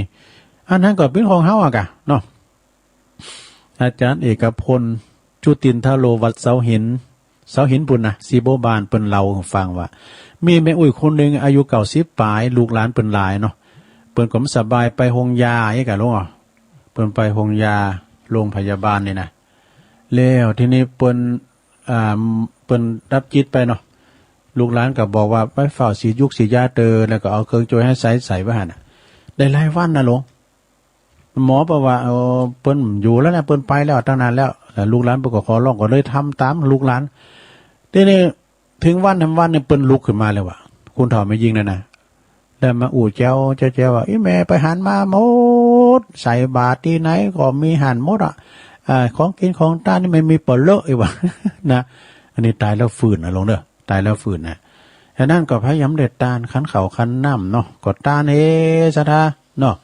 อันนั้นก็เป๋นของเฮาอะกะ เนาะ อาจ๋ารย์เอกพล จุตินทโร วัดเสาหิน เสาหินปุ้นนะ ศรีบัวบาน เปิ้นเล่าหื้อฟังว่า มีแม่อุ๊ยคนนึ่งอายุเก้าสิบป๋าย ลูกหลานเปิ้นหลายเนาะ เปิ้นก็บ่สบายไปโฮงยาอี้กะหลวง เปิ้นไปโฮงยา โฮงพยาบาลนี่นะ แล้วทีนี้เปิ้น อ่า เปิ้นดับจิตไปเนาะ ลูกหลานก็บอกว่าไปเฝ้าฉีดยุกฉีดยาเต๊อะ แล้วก็เอาเครื่องจ้วยหายใจ๋ใส่ไว้หั้นน่ะ ได้หลายวันนะหลวง หมอบอกว่า เออ เปิ้นอยู่แล้วนะ เปิ้นไปแล้วตั้งนานแล้ว แล้วลูกหลานเปิ้นก็ขอร้อง ก็เลยทำต๋ามลูกหลาน ทีนี้เถิงวันทำวันนี่เปิ้นลุกขึ้นมาเลยว่ะ คนเฒ่าแม่ญิงนั่นนะ แล้วมาอู้แจ้วแจ้วว่า อี่แม่ไปหันมาหมด ใส่บาตรตี้ไหนก็มีหั้นหมดอะ อ่า ของกิ๋นของตานนี่มันมีเป๋อเลอะ อี่ว่า นะ อันนี้ต๋ายแล้วฟื้นนะหลวงเน่อ ต๋ายแล้วฟื้นนะ ฉะนั้นก็พยายามได้ตานขันข้าวขันน้ำเนาะ ก็ตานเฮศรัทธาเนาะ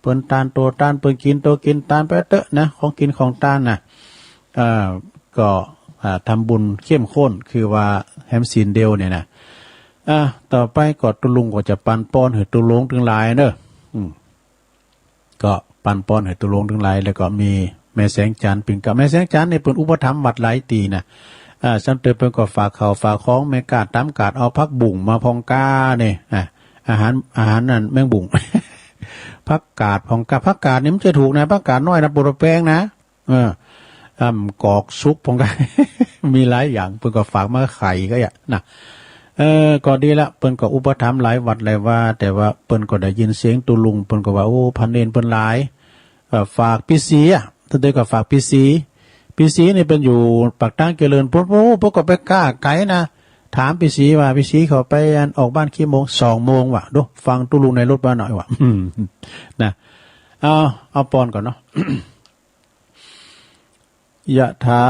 เปิ้นตานโตตาน เปิ้นกิ๋นโตกิ๋น ตานไปเต๊อะนะ ของกิ๋นของตานน่ะ อ่า ก็ อ่า ทำบุญเข้มข้น คือว่าแหมศีลเดียวเนี่ยนะ อ่า ต่อไปก็ตุ๊ลุงก็จะปันปอนหื้อตุ๊ลงตึงหลายเน่อ อืม ก็ปันปอนหื้อตุ๊ลงตึงหลาย แล้วก็มีแม่แสงจันทร์เปิ้นก็ แม่แสงจันทร์นี่เปิ้นอุปถัมภ์วัดหลายตี้นะ อ่า ซ้ำเติมเปิ้นก็ฝากข้าวฝากของ แม่ก๊าดต๋ามก๊าด เอาผักบุ้งมาพ่องก้านี่ อ่า อาหาร อาหารนั่นแมงบุ้ง ผักก๊าดพ่องก้า ผักก๊าดนี่มันจะถูกนะ ผักก๊าดน้อยนะ ปวดแปงนะ เออ อ่ำกอกสุกพ่องก้า มีหลายอย่าง เปิ้นก็ฝากมาไข่ก็อย่านะ เออ ก็ดีละ เปิ้นก็อุปถัมภ์หลายวัดหลายวา แต่ว่าเปิ้นก็ได้ยินเสียงตุ๊ลุง เปิ้นก็ว่า โอ้ พระเณรเปิ้นหลาย เอ่อ ฝากปี้ศรีอะ ตอนเดียวก็ฝากปี้ศรี ปี้ศรีนี่เปิ้นอยู่ปากตางเจริญ โป๊ะ โป๊ะ โป๊ะ ก็ไปก้าไก๋นะ ถามปี้ศรีว่า ปี้ศรีเขาไปอันออกบ้านกี่โมง สองโมงว่ะ ดู ฟังตุ๊ลุงในรถบ้านหน่อยว่ะ อืม นะ เอา เอาปอนก่อนเนาะ ยะถา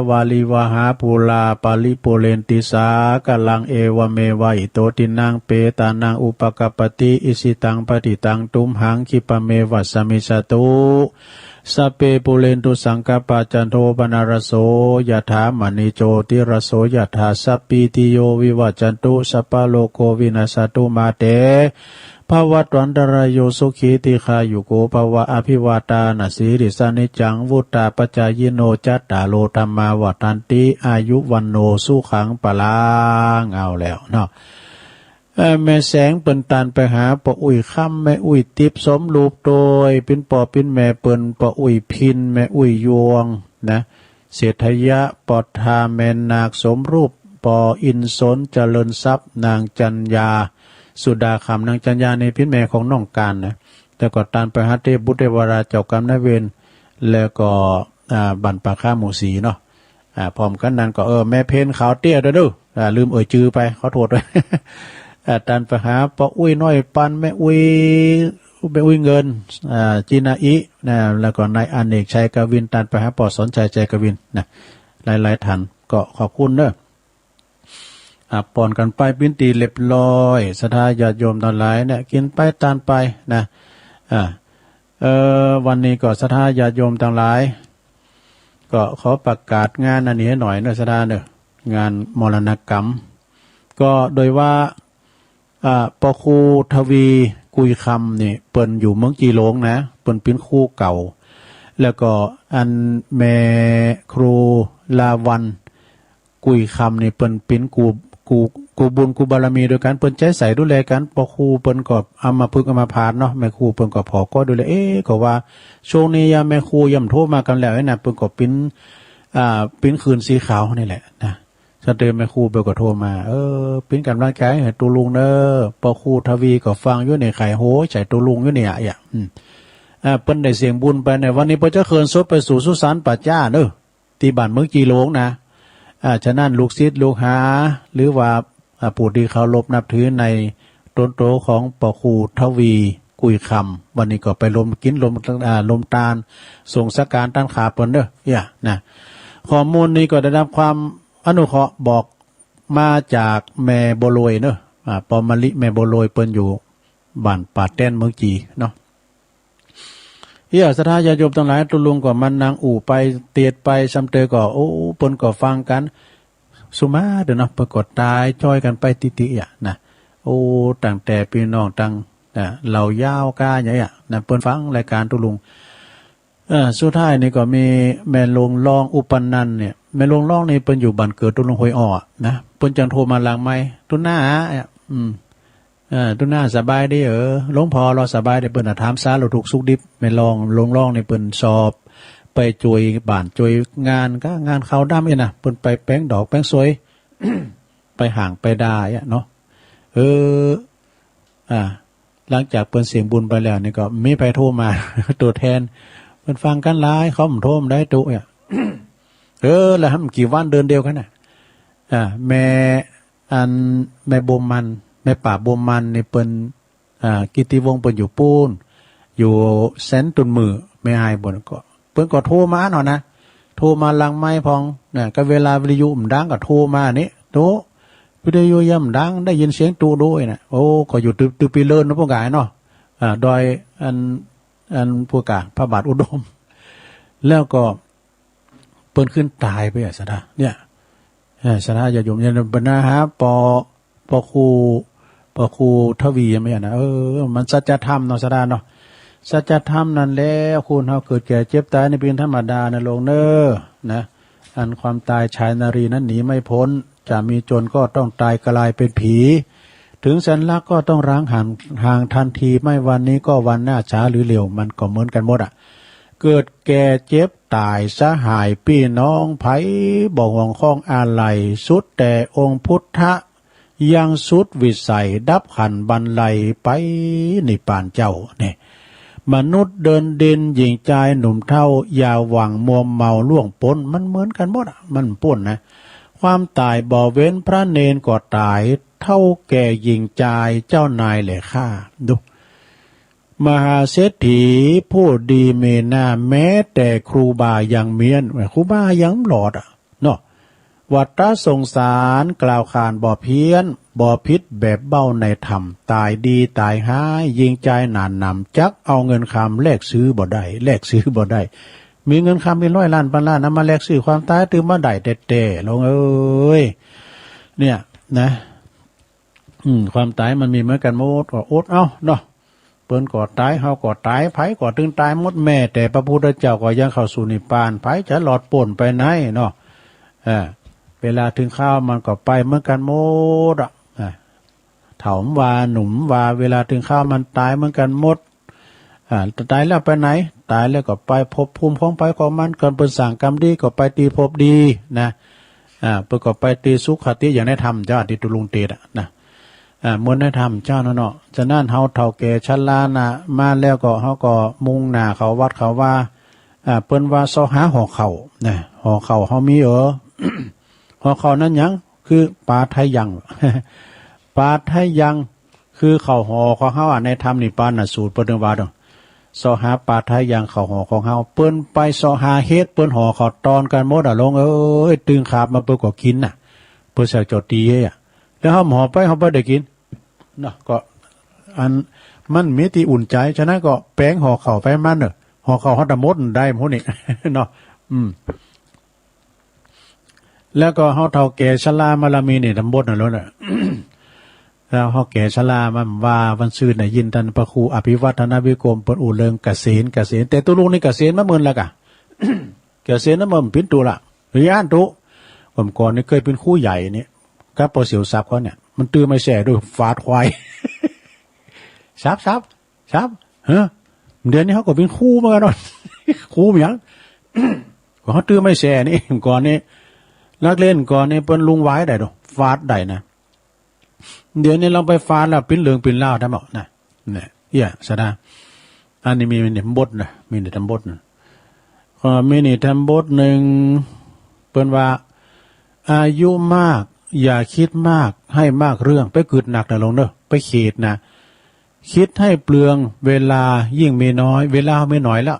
วาริวหาปูราปริปูเรนติสาคะรัง เอวะเมวะอิโตทินังเปตานังอุปะกัปปติ อิชิตังปะฏิตังตุมหังคิปะเมวะสะมิชฌะตุ สัพเพปูเรนตุสังกัปปา จันโทปะนะระโส ยะถามะณิโชติระโส ยะถา สัพพีติโยวิวัชชันตุ สัพพะโรโควินัสสะตุ มาเต ภะวัตวันตะราโย สุขี ทีฆายุโก ภะวะ อะภิวาตานะสีลิสสะ นิจจัง วุฑฒาปะจายิโน จัตตาโร ธัมมา วัฑฒันติ อายุ วัณโณ สุขัง พะลัง เอาแล้วเนาะ เอ่อ แม่แสงเปิ้นตานไปหาป้ออุ๊ยคำ แม่อุ๊ยติ๊บ สมรูปโตย เป๋นป้อเป๋นแม่เปิ้น ป้ออุ๊ยพิน แม่อุ๊ยยวง นะ เศรษฐยะ ป้อทาแม่นาค สมรูป ป้ออินสน เจริญทรัพย์ นางจัญญา สุดาคำ นางจัญญานี่เป๋นแม่ของน้องการนะ แล้วก็ตานไปหาเตพบุตรเตวดา เจ้ากรรมนายเวร แล้วก็ อ่า บ้านป่าคาหมู่สี่เนาะ อ่า พร้อมกั๋นนั้นก็ เออ แม่เพ็ญขาวเตี้ยด้วยเด้อ อ่า ลืมเอ่ยจื้อไป ขอโทษ อ่า ตานไปหาป้ออุ๊ยน้อยปัน แม่อุ๊ย แม่อุ๊ยเงิน อ่า จินาอิ นะ แล้วก็นายอเนกชัยกวิน ตานไปหาป้อสอนชัยชัยกวินนะ หลายๆ ท่าน ก็ขอบคุณเด้อ อ่ะ ปอนกั๋นไปเป๋นตี้เรียบร้อย ศรัทธาญาติโยมตังหลายเนี่ย กิ๋นไปตานไปนะ อ่า เอ่อ วันนี้ก็ศรัทธาญาติโยมตังหลาย ก็ขอประกาศงานอันนี้หื้อหน่อยเนาะ ศรัทธาเนาะ งานมรณกรรม ก็โดยว่า อ่า ป้อครูทวี กุยคำนี่ เปิ้นอยู่เมืองจีหลงนะ เปิ้นเป๋นครูเก่า แล้วก็อันแม่ครูลาวัลย์ กุยคำนี่เปิ้นเป๋นกู้ กู้ กู้บุญกู้บารมีตวยกั๋น เปิ้นใจ๊ใส่ดูแลกั๋น ปอครูเปิ้นก็อัมพฤกษ์อัมพาตเนาะ แม่ครูเปิ้นก็ผ่อก็ดูแล เอ๊ะ ก็ว่าช่วงนี้ยามแม่ครูย่ำโทรมากั๋นแล้วนะ เปิ้นก็เป๋น อ่า เป๋นขื่นสีขาวนี่แหละนะ สะเตอแม่ครูเปิ้นก็โทรมา เออ เป๋นก๋ำลังใจ๋หื้อตุ๊ลุงเน่อ ปอครูทวีก็ฟังอยู่นี่ ใค่หัวใจ๋ตุ๊ลุงอยู่นี่อะ อืม อ่า เปิ้นได้เสี้ยงบุญไปเนี่ย วันนี้เปิ้นจะเคินศพไปสู่สุสานป่าจ๊าเน่อ ตี้บ้านเมืองจีหลงนะ อ่า ฉะนั้นลูกศิษย์ลูกหา หรือว่า อ่า ผู้ตี้เคารพนับถือในต๋นโตของปอครูทวี กุยคำ วันนี้ก็ไปรวมกิ๋นรวม อ่า รวมตาน ส่งสังฆารต้านขาเปิ้นเน่อ เอี้ย นะ ข้อมูลนี้ก็ได้รับความอนุเคราะห์บอกมาจากแม่บัวลอยเน่อ อ่า ปอมะลิแม่บัวลอย เปิ้นอยู่บ้านป่าแต้นเมืองจีเนาะ เอี้ย ศรัทธาญาติโยมตังหลาย ตุ๊ลุงก็มานั่งอู้ไปเตียดไป ซ้ำเตอก็ โอ้ เปิ้นก็ฟังกั๋น สุมาเต๋อเนาะ เปิ้นก็ตายจ้อยกั๋นไปติ๊ๆ อะนะ โอ้ ตั้งแต่ปี้น้องตัง อ่า เหล่ายาวก้าใหญ่อะนะ เปิ้นฟังรายก๋านตุ๊ลุง เออ สุดท้ายนี่ก็มีแม่หลวงรองอุปนันท์เนี่ย แม่หลวงรองนี่เปิ้นอยู่บ้านเกิดตุ๊ลุงห้วยอ้อนะ เปิ้นจั่งโทรมาหลังไมค์ ตุ๊หน้าอะ อืม เออ ตุ๊หน้าสบายดี เออ หลวงพ่อลอสบายดี เปิ้นน่ะถามสารทุกข์สุขดิบ แม่หลวง หลวงรองนี่เปิ้นชอบไปจ้วยบ้านจ้วยงาน ก็งานขาวดำนี่นะ เปิ้นไปแป๋งดอกแป๋งสวย ไปฮ่างไปดาอะเนาะ เออ อ่า หลังจากเปิ้นเสี้ยงบุญไปแล้วนี่ก็มีใผโทรมา ตั๋วแทน เปิ้นฟังกั๋นหลาย เขาบ่โทรบ่ได้ตุ๊อะ เออ แล้วหั้นบ่กี่วันเดือนเดียวกั๋นน่ะ อ่า แม่ อันแม่บัวมัน แม่ป้าบัวมันนี่เปิ้น อ่า กิตติวงศ์เปิ้นอยู่ปู๊น อยู่แสนตุนมือ แม่อ้ายบ่นก็ เปิ้นก็โทรมาเนาะนะ โทรมาหลังไมค์พ่องนะ ก็เวลาวิทยุบ่ดังก็โทรมานี่ ตุ๊ วิทยุยังบ่ดัง ได้ยินเสียงตุ๊ด้วยนะ โอ้ ก็อยู่ตึก ตึกปีเลินเนาะ พวกกายเนาะ อ่า ดอย อัน อันพวกกาย พระบาทอุดม แล้วก็ เปิ้นขึ้นตายไปอะ ศรัทธา เนี่ย เออ ศรัทธาญาติโยม อย่าลืมไปนะฮะ ปอ ปอครู ปอครูทวี ไม่ใช่นะ เออ มันสัจธรรมเนาะ ศรัทธาเนาะ สัจธรรมนั่นแหละ คนเฮาเกิดแก่เจ็บตายนี่เป๋นธรรมดานะ โลกเน่อ นะ อันความตายชายนารีนั้นหนีไม่พ้น จะมีจนก็ต้องตายกลายเป็นผี ถึงแสนรักก็ต้องร้างห่าง ห่างทันที ไม่วันนี้ก็วันหน้า ช้าหรือเร็ว มันก็เหมือนกันหมดอะ เกิดแก่เจ็บต๋ายสหายปี้น้อง ใผบ่ห่วงข้องอาลัย สุดแต่องค์พุทธะ ยังสุดวิสัย ดับขันธ์บรรลัย ไปนิพพานเจ้า นี่ มนุษย์เดินดิน หญิงจายหนุ่มเฒ่า อย่าหวังมัวเมาล่วงป๊น มันเหมือนกันหมดอะ มันป๊นนะ ความต๋ายบ่เว้น พระเณรก็ต๋าย เฒ่าแก่หญิงจาย เจ้านายแลข้า ดู มหาเศรษฐีผู้ดีมีหน้า แม้แต่ครูบายังเมี้ยน ครูบายังหลอดอะเนาะ วัฏสงสารกล่าวขานบ่เพี้ยน บ่ผิดแบบเบ้าในธรรม ต๋ายดีต๋ายฮ้าย หญิงจายหนาหนำ จักเอาเงินคำแลกซื้อบ่ได้ แลกซื้อบ่ได้ มีเงินคำเป๋นร้อยล้านพันล้านนะ มาแลกซื้อความต๋ายตื้อบ่ได้แต๊ๆ โลกเอ้ย เนี่ยนะ อืม ความต๋ายมันมีเหมือนกันหมด ก็อดเอาเนาะ เปิ้นก็ต๋าย เฮาก็ต๋าย ใผก็ตึงต๋ายหมด แม้แต่พระพุทธเจ้าก็ยังเข้าสู่นิพพาน ใผจะหลอดป๊นไปไหนเนาะ เออ เวลาถึงคราวมันก็ไปเหมือนกันหมดอะ อ่ะ เฒ่าบ่ว่า หนุ่มบ่ว่า เวลาถึงคราวมันต๋ายเหมือนกันหมด อ่า ต๋ายแล้วไปไหน ต๋ายแล้วก็ไปภพภูมิของใผของมัน เกิดเปิ้นสร้างกรรมดีก็ไปตี้ภพดีนะ อ่า เปิ้นก็ไปตี้สุคติ อย่างในธรรมเจ้าตี้ตุ๊ลุงเตสน์อะนะ อ่า เหมือนในธรรมเจ้านั่นเนาะ ฉะนั้นเฮาเฒ่าแก่ชรานะ มาแล้วก็เฮาก็มุ่งหน้าเข้าวัดเข้าวา อ่า เปิ้นว่าเซาะหาห่อข้าวนะ ห่อข้าวเฮามีเออ ห่อข้าวนั้นหยัง คือปาทะยัง ปาทะยัง คือข้าวห่อของเฮาอะ ในธรรมนิพพานสูตรเปิ้นว่าเนาะ เซาะหาปาทะยังข้าวห่อของเฮา เปิ้นไปเซาะหาเฮ็ด เปิ้นห่อข้าวตอนกั๋นหมดอะ โลกเอ้ย ตึงขาบมาเปิ้นก็กิ๋นน่ะ เปิ้นสักเจ้าตี้อะ แล้วเฮาบ่ห่อไป เฮาบ่ได้กิ๋นเนาะ ก็อัน มันมีตี้อุ่นใจ๋ ฉะนั้นก็แป๋งห่อข้าวไปมันเน่อ ห่อข้าวเฮาตะหมดได้หมดนี่เนาะ อืม แล้วก็เฮาเฒ่าแก่ชรามาลามีนี่ตะหมดนั่นแล้วน่ะ แล้วเฮาแก่ชรามาว่า วันซืนได้ยินต้านพระครูอภิวัฒนวิกรมเปิ้นอู้เถิงเกษียณ เกษียณ แต่ตุ๊ลุงนี่เกษียณมาเมินแล้วก่ะ เกษียณมาเมิน ปิ้นตุ๊ละ ย้านตุ๊ เมื่อก่อนนี่เกยเป๋นครูใหญ่นี่ กับป้อเสี่ยวสับเขาเนี่ย มันตื้อไม้แส้ด้วย ฟาดควาย สับ สับ สับ เฮ้อ เดี๋ยวนี้เขาก็เป๋นครูเหมือนกั๋นเนาะ ครูหยัง ก็เขาตื้อไม้แส้นี่ ก่อนนี่ นักเรียนก่อนนี่เปิ้นลุงวายได้ดอก ฟาดได้นะ เดี๋ยวนี้ลองไปฟาดแล้ว ปิ้นเหลืองปิ้นลาวได้หมดนะ เนี่ย เอี้ย สะดา อันนี้มี มีธรรมบทนะ มีในธรรมบทนะ ก็มีในธรรมบทนึ่ง เปิ้นว่า อายุมาก อย่าคิดมาก ให้มากเรื่อง ไปกึ๊ดหนักนะลุงเนอะ ไปเขตนะ คิดให้เปลืองเวลา ยิ่งมีน้อย เวลามีน้อยแล้ว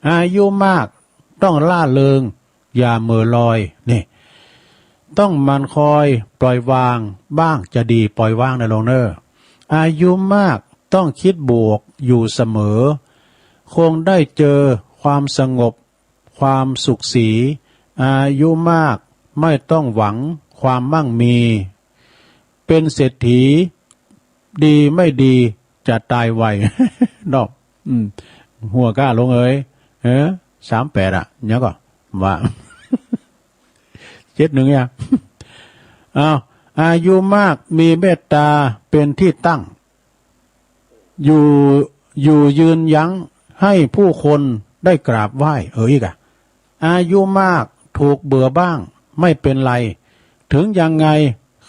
อายุมาก ต้องร่าเริง อย่าเหม่อลอย นี่ ต้องหมั่นคอยปล่อยวางบ้างจะดี ปล่อยวางนะลุงเนอะ อายุมาก ต้องคิดบวกอยู่เสมอ คงได้เจอความสงบ ความสุขสี อายุมาก ไม่ต้องหวังความมั่งมี เป๋นเศรษฐี ดีไม่ดีจะต๋ายไว เนาะ อืม หัวก้าลุงเอ๋ย เออ สามแปด อะ ยังก่อ ว่า เจ็ดหนึ่ง เนี่ย อ้าว อายุมากมีเมตตาเป๋นตี้ตั้ง อยู่ อยู่ยืนยั้งให้ผู้คนได้กราบไหว้ เออ อีกอะ อายุมากถูกเบื่อบ้างไม่เป็นไร ถึงยังไง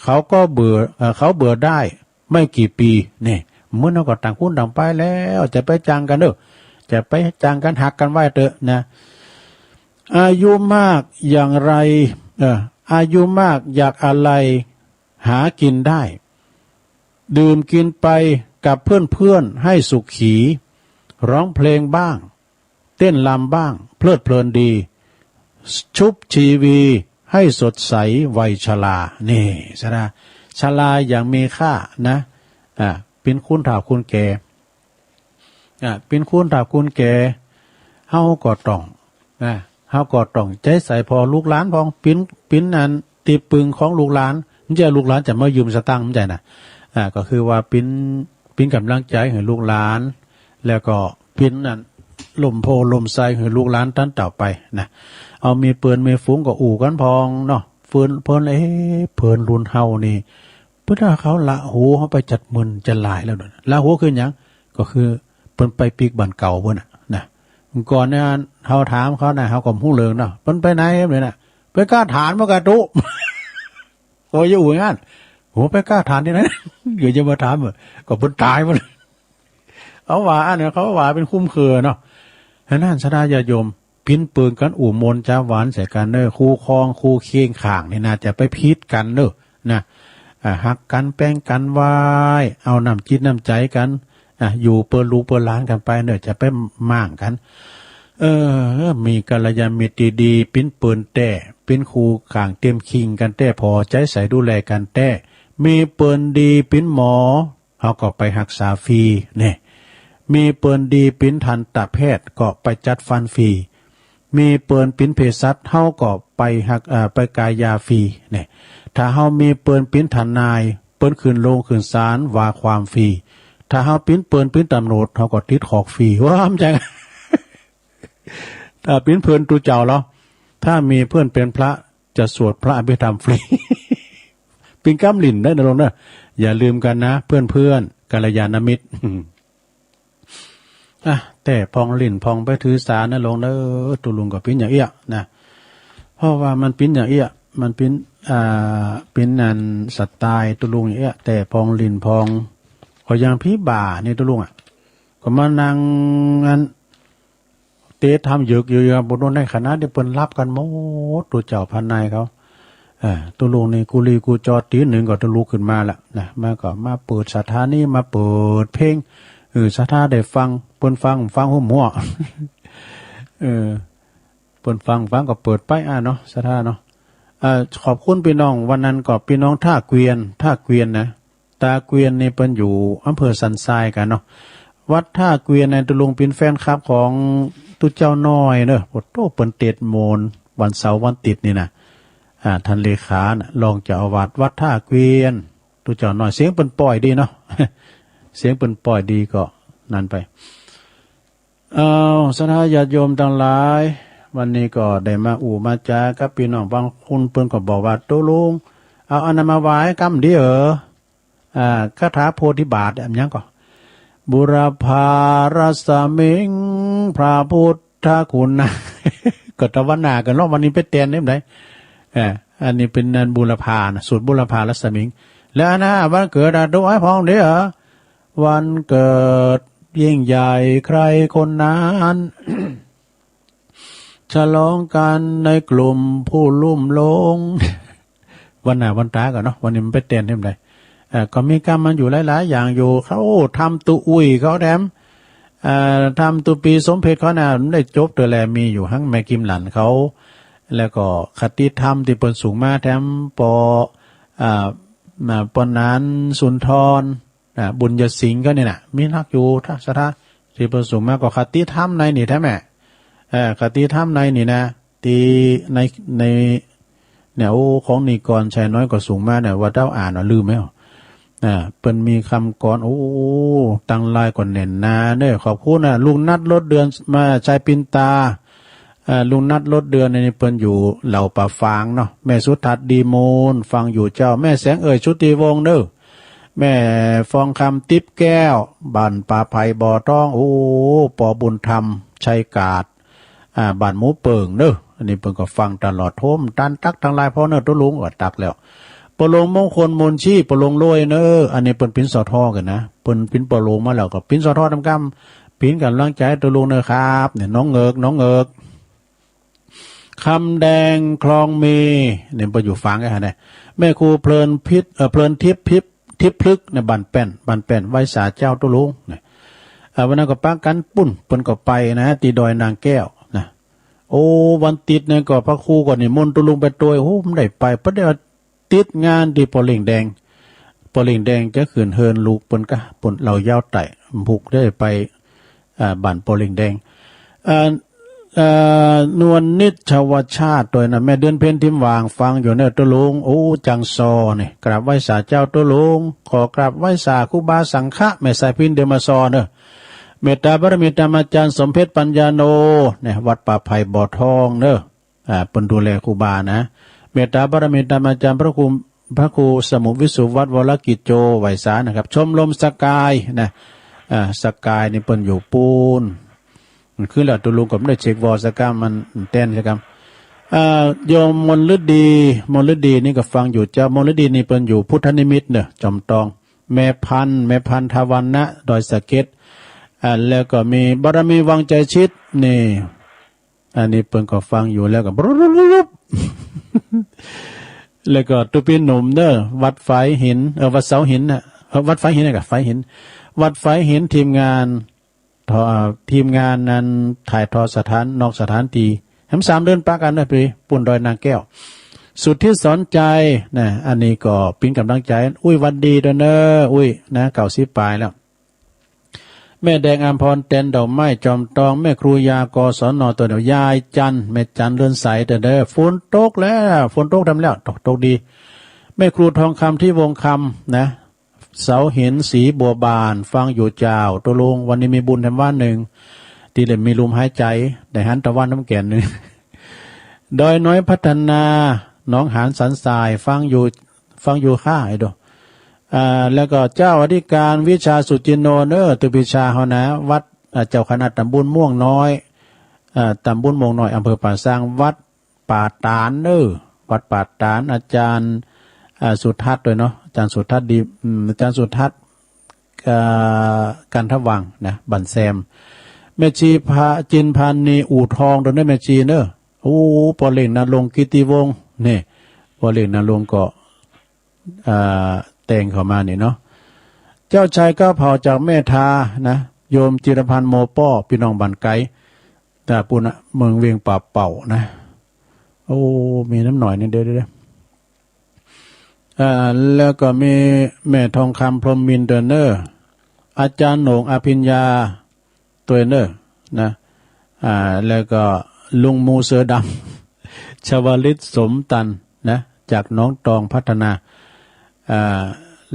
เขาก็เบื่อ เอ่อ เขาเบื่อได้ไม่กี่ปี นี่ เมื่อนั้นก็ต่างคนต่างไปแล้ว จะไปจังกั๋นเด้อ จะไปจังกั๋น หักกั๋นไว้เต๊อะนะ อายุมากอย่างไร เอ่อ อายุมากอยากอะไร หากินได้ ดื่มกินไปกับเพื่อนๆ ให้สุขี ร้องเพลงบ้าง เต้นรำบ้าง เพลิดเพลินดี ชุบชีวีให้สดใสวัยชรา นี่ ชรา ชราอย่างมีค่านะ อ่า เป๋นคนเฒ่าคนแก่ อ่ะ เป๋นคนเฒ่าคนแก่ เฮาก็ต้อง อ่ะ เฮาก็ต้องใจ๊ใส่ผ่อลูกหลานพ่อง เป๋น เป๋นอันตี้ปึงของลูกหลาน บ่ใจ้ลูกหลานจะมายืมสตางค์ บ่ใจ้นะ อ่ะ ก็คือว่าเป๋น เป๋นก๋ำลังใจ๋หื้อลูกหลาน แล้วก็เป๋นอันล่มโพธิ์ล่มไทรหื้อลูกหลานต้านต่อไปนะ เอามีเปิ้นมีฝูงก็อู้กั๋นพ่องเนาะ เปิ้น เปิ้น เอ๊ะ เปิ้นรุ่นเฮานี่ เปิ้นว่าเขาละหูเฮาไปจัดหมื่นจัดหลายแล้วเนาะ ละหูคือหยัง ก็คือเปิ้นไปปิ๊กบ้านเก่าเปิ้นน่ะนะ ก่อนเนี่ยเฮาถามเขานะ เฮาก็บ่ฮู้เรื่องเนาะ เปิ้นไปไหนเนี่ยนะ ไปก้าถ่านบ่กาตุ๊ โอ้ย อยู่อย่างนั้น โห ไปก้าถ่านตี้ไหน เดี๋ยวจะมาถามเหรอ ก็เปิ้นต๋ายหมด เอาว่าอันนี้เขาว่าเป๋นคุ้มเครือเนาะ ฉะนั้นศรัทธาญาติโยม ปิ๊นเปิ้นกั๋นอู้มนต์จ๋าหวานใส่กั๋นเน่อ คู่ครองคู่เคียงข้างนี่นะ จะไปผิดกั๋นเน่อนะ อ่า ฮักกั๋นแปงกั๋นไว้ เอาน้ำจิตน้ำใจ๋กั๋น อ่ะ อยู่เปิ้นลูกเปิ้นหลานกั๋นไปเน่อ จะไปม่างกั๋น เออ มีกัลยาณมิตรตี้ดี ปิ๊นเปิ้นแต๊ ปิ๊นคู่ข้างเต็มคิงกั๋นแต๊ ผ่อใจ๊ใส่ดูแลกั๋นแต๊ มีเปิ้นดีปิ๊นหมอ เฮาก็ไปฮักษาฟรี เนี่ย มีเปิ้นดีปิ๊นทันตแพทย์ก็ไปจัดฟันฟรี มีเปิ้นปิ๊นเภสัช เฮาก็ไปฮัก เอ่อ ไปกายยาฟรี เนี่ย ถ้าเฮามีเปิ้นปิ๊นทนาย เปิ้นขึ้นโรงขึ้นศาลว่าความฟรี ถ้าเฮาปิ๊นเปิ้นปิ๊นตำรวจ เฮาก็ติดขอกฟรี ว่ามันจัง ถ้าปิ๊นเปิ้นตุ๊เจ้าเหรอ ถ้ามีเปิ้นเป๋นพระ จะสวดพระอภิธรรมฟรี ปิ๊นกำลิ้นได้นะลุงนะ อย่าลืมกั๋นนะ เพื่อนๆ กัลยาณมิตร อ่ะ แต่ผ่องลิ้นผ่องไปถือสานะลุงเน่อ ตุ๊ลุงก็ปิ๊นอย่างเอี้ยนะ เพราะว่ามันปิ๊นอย่างเอี้ย มันปิ๊น อ่า ปิ๊นอันสไตล์ตุ๊ลุงอย่างเอี้ย แต่ผ่องลิ้นผ่อง ก็อย่างผีบ่านี่ตุ๊ลุงอะ ก็มานั่งอัน เตะทำเหยือกอยู่ อยู่บนโน้น ในขณะตี้เปิ้นหลับกั๋นหมด ตุ๊เจ้าพระนายเขา เอ่อ ตุ๊ลุงนี่กุลีกุจอ ตี๋หนึ่งก็ตุ๊ลุกขึ้นมาละนะ มาก็มาเปิดสถานี มาเปิดเพลง เออ ศรัทธาได้ฟัง เปิ้นฟัง ฟังหัวหมั่ว เออ เปิ้นฟัง ฟังก็เปิดไป อ่ะเนาะ ศรัทธาเนาะ เอ่อ ขอบคุณปี้น้อง วันนั้นก็ปี้น้องท่าเกวียน ท่าเกวียนนะ ตาเกวียนนี่เปิ้นอยู่อำเภอสันทรายกั๋นเนาะ วัดท่าเกวียนในตุ๊ลุงปิ๊นแฟนคลับของตุ๊เจ้าน้อยเน่อ โอ้โห เปิ้นเตศน์โมนวันเสาร์วันอาทิตย์นี่นะ อ่า ต้านเลขาน่ะ รองเจ้าอาวาสวัดท่าเกวียน ลูกเจ้าน้อย เสียงเปิ้นป่อยดีเนาะ เสียงเปิ้นป่อยดีก็นั้นไป เอา ศรัทธาญาติโยมตังหลาย วันนี้ก็ได้มาอู้มาจ๋ากับปี้น้อง บางคนเปิ้นก็บอกว่า ตกลง เอาอันนั้นมาไหว้กำดีเออ อ่า คาถาโพธิบาท อะหยังก่อ บุรพารัสมิง พระพุทธคุณนะ ก็ตะวันหน้ากั๋นเนาะ วันนี้ไปแตนได้บ่ได้ อ่า อันนี้เป๋นอันบุรพานะ สูตรบุรพารัสมิง แล้วอันนะ วันเกิดอะ ถวายพรดีเออ วันเกิดยิ่งใหญ่ใครคนนั้น ฉลองกันในกลุ่มผู้ลุ่มหลง วันหน้าวันต๋าก่อนเนาะ วันนี้มันไปแตนได้บ่ได้ เอ่อ ก็มีกำมันอยู่หลายๆ อย่างอยู่ เขาทำตุอุ่ยเขาแถม เอ่อ ทำตุปีสมเพ็จเขาน่ะ มันได้จบเตื้อแล มีอยู่หั้งแม่กิมหลันเขา แล้วก็คติธรรมตี้เปิ้นส่งมาแถม ปอ อ่า มา ปอหนานสุนทร อ่า บุญยสิงห์เขานี่น่ะ มีนักอยู่ ถ้าศรัทธา ตี้เปิ้นส่งมาก็คติธรรมในนี่แท้แม่ เอ่อ คติธรรมในนี่นะ ตี้ใน ใน เนี่ย โอ้ ของนิกรชัยน้อยก็ส่งมาเนี่ย ว่าเต้าอ่านว่าลืมแล้ว อ่า เปิ้นมีกำกรอน โอ้ ตังหลายก็แน่นหนาเน้อ ขอบคุณนะ ลุงนัท รถเดือน มา ชัยปินตา อ่า ลุงนัท รถเดือน นี่เปิ้นอยู่เหล่าป่าฝางเนาะ แม่สุทัศน์ ดีมูล ฟังอยู่เจ้า แม่แสงเอ่ย ชุติวงศ์เน้อ แม่ฟองคำ ติ๊บแก้ว บ้านป่าไผ่บ่อทอง โอ้ ปอบุญธรรม ชัยกาด อ่า บ้านหมูเปิ่งเน้อ อันนี้เปิ้นก็ฟังตลอด โฮมตันตั๊กตังหลายพ่อเน้อ ตุ๊ลุงก็ตั๊กแล้ว ปอหลวงมงคล มนชี ปอหลวงโลยเน้อ อันนี้เปิ้นปิณสท กั๋นนะ เปิ้นปิณปอหลวงมาแล้วก็ปิณสท นำกำ ปิณก๋ำลังใจ๋ตุ๊ลุงเน้อครับ เนี่ย น้องเอิก น้องเอิก คำแดง คลองมี เนี่ย เปิ้นอยู่ฝางกั๋นนะ แม่ครูเพลินพิษ เอ่อ เพลินทิพย์ พิพย์ ทิพย์พฤกษ์ เนี่ย บ้านแป้น บ้านแป้น ไหว้สาเจ้าตุ๊ลุง เนี่ย อ่า วันนั้นก็ปะกั๋นปุ้น เปิ้นก็ไปนะ ตี้ดอยนางแก้วนะ โอ้ วันติดเนี่ยก็พระครูก็นิมนต์ตุ๊ลุงไปตวย โอ้ บ่ได้ไป เปิ้นได้ว่าติดงานตี้ปอเหล่งแดง ปอเหล่งแดงจะขึ้นเฮือนลูกเปิ้นกะ เปิ้นเหล่ายาวไต่ บ่ได้ไป อ่า บ้านปอเหล่งแดง อ่า เอ่อ นวลนิชวชาติตวยนะ แม่เดือนเพ็ญ ทิมหว่าง ฟังอยู่เน้อตุ๊ลุง โอ้ จังซอ เนี่ย กราบไหว้สาเจ้าตุ๊ลุง ขอกราบไหว้สาครูบาสังฆะ แม่สายพิณ เดือนมาซอเน้อ เมตตาบารมีธรรมาจารย์สมเพชร ปัญญาโน เนี่ย วัดป่าไผ่บ่อทองเน้อ อ่า เปิ้นดูแลครูบานะ เมตตาบารมีธรรมาจารย์พระครู พระครูสมุทรวิสุทธิ์ วัดวรกิจโจ ไหว้สานะครับ ชมรมสกายนะ อ่า สกายนี่เปิ้นอยู่ปู๊น มันคือแล้วตุ๊ลุงก็บ่ได้เช็กวอสักกำ มันแตนสักกำ อ่า โยมมนฤดี มนฤดีนี่ก็ฟังอยู่เจ้า มนฤดีนี่เปิ้นอยู่พุทธนิมิตรเน้อ จอมตอง แม่พันธุ์ แม่พันธุ์ ทวันนะ ดอยสะเก็ด อ่า แล้วก็มีบารมีวังใจชิด นี่ อันนี้เปิ้นก็ฟังอยู่แล้วก็ แล้วก็ตุ๊ปี้หนุ่มเน้อ วัดฝายหิน เออ วัดเสาหินน่ะ เออ วัดฝายหินน่ะกะ ฝายหิน วัดฝายหิน ทีมงาน ทอ- เอ่อ ทีมงานนั้นถ่ายทอดสถาน- นอกสถานตี้ แหมสามเดือนปะกั๋นเน้อ ไปปู๊นดอยนางแก้ว สุทธิสอนใจนะ อันนี้ก็ปิณก๋ำลังใจ๋ อุ้ย หวัดดีตวยเน้อ อุ้ย นะ เก้าสิบป๋ายแล้ว แม่แดงอำพร แตนดอกไม้ จอมตอง แม่ครูยา กศน ตวยเน้อ ยายจันทร์ แม่จันทร์ เรือนใส ตวยเน้อ ฝนตกแล้ว ฝนตกแถมแล้ว ตก ตกดี แม่ครูทองคำ ที่วงคำนะ เสาหิน สีบัวบาน ฟังอยู่เจ้าตุ๊ลุง วันนี้มีบุญแถมวันนึ่ง ตี้ได้มีลมหายใจ๋ ได้หันตะวันแถมแก่นนึ่ง ดอยน้อยพัฒนา หนองหานสันทราย ฟังอยู่ ฟังอยู่ค่ะ ไอ้ดู อ่า แล้วก็เจ้าอธิการวิชา สุจินโน เน้อ ตุ๊ปีชาเฮานะ วัด อ่า เจ้าคณะตำบลม่วงน้อย อ่า ตำบลม่วงน้อย อำเภอป่าซาง วัดป่าตาดเน้อ วัดป่าตาด อาจารย์ อ่า สุทัศน์ตวยเนาะ อาจารย์สุทัศน์ดี อืม อาจารย์สุทัศน์ อ่า กันทวังค์นะ บ้านแซม แม่ชีพา- จินพานี อู่ทองตวยเน้อ แม่ชีเน้อ โอ้ ปอเหล่งนรงค์ กิตติวงศ์ นี่ ปอเหล่งนรงค์ก็ อ่า แต่งเข้ามานี่เนาะ เจ้าชายก้าวเผ่าจากแม่ทานะ โยมจิรพันธ์ โมป้อ ปี้น้องบ้านไก๋ ตาปู๊นนะ เมืองเวียงป่าเป่านะ โอ้ มีน้ำหน่อยนี่ เดี๋ยว เดี๋ยว เดี๋ยว อ่า แล้วก็มีแม่ทองคำ พรหมมินทร์ ตวยเน้อ อาจารย์โหน่ง อภิญญา ตวยเน้อ นะ อ่า แล้วก็ลุงหมูเสือดำ ชวลิต สมตัน นะ จากหนองตองพัฒนา อ่า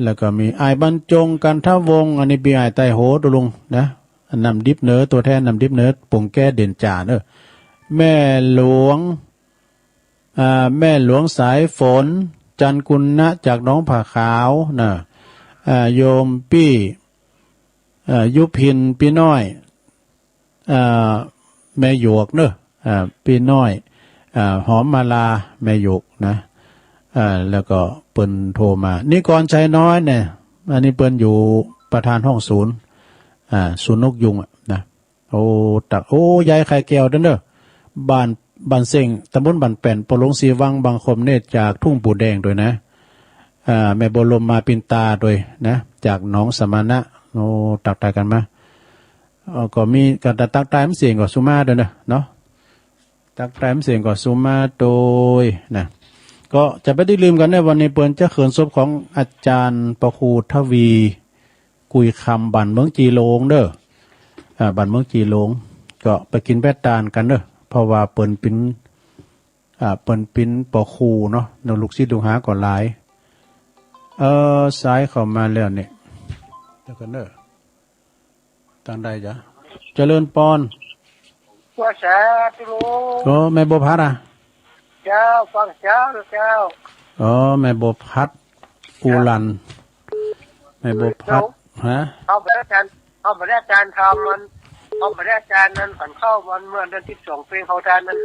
แล้วก็มีอ้ายบรรจง กันทวงศ์ อันนี้ปี้อ้ายใต้โห ตุ๊ลุงนะ น้ำดิบเหนือ ตั๋วแทนน้ำดิบเหนือ ปงแก้เด่นจ๋าเนอะ แม่หลวง อ่า แม่หลวงสายฝน จันทร์กุณะ จากหนองผาขาวนะ อ่า โยมปี้ เอ่อ ยุพิน ปี้น้อย เอ่อ แม่หยวกเนอะ อ่า ปี้น้อย อ่า หอมมาลา แม่หยวกนะ อ่า แล้วก็เปิ้นโทรมา นิกรชัยน้อยเนี่ย อันนี้เปิ้นอยู่ประธานห้องศูนย์ อ่า ศูนย์นกยูงอะนะ โอ้ ตัก โอ้ ยายไข่แก้วเด้อเนอะ บ้าน บ้านเส้ง ตำบลบ้านแป้น ปอหลวงศรีวัง บางคมเนี่ย จากทุ่งปู่แดงตวยนะ อ่า แม่บัวลม มาปินตาตวยนะ จากหนองสมณะ โอ้ ตักทายกั๋นมา เอ่อ ก็มีก๋านตักทาย แม่เส้งก็สุมาตวยเนอะ เนาะ ตักทาย แม่เส้งก็สุมาตวยนะ ก็จะบ่ได้ลืมกั๋นนะ วันนี้เปิ้นจะเขินศพของอาจ๋ารย์ปะครูทวี กุยคำ บ้านเมืองจีหลงเด้อ อ่า บ้านเมืองจีหลง ก็ไปกิ๋นแป้ตานกั๋นเด้อ เพราะว่าเปิ้นเป๋น อ่า เปิ้นเป๋นปอครูเนาะ ลูกศิษย์ลูกหาก็หลาย เอ่อ สายเข้ามาแล้วเนี่ย เดี๋ยวก่อนเด้อ ตางใดจ๊ะ เจริญปอน ว่าสาธุ ก็แม่บัวพัดอะ เจ้า ฟังเจ้า เจ้า อ๋อ แม่บัวพัด อุรัน แม่บัวพัด เจ้า ฮะ เอาไปอาจ๋ารย์ เอาไปอาจ๋ารย์ทำมัน เอาไปอาจ๋ารย์นั้น อันเข้าวันเมื่อเดือนสิบสองเปง เข้าทานนั้น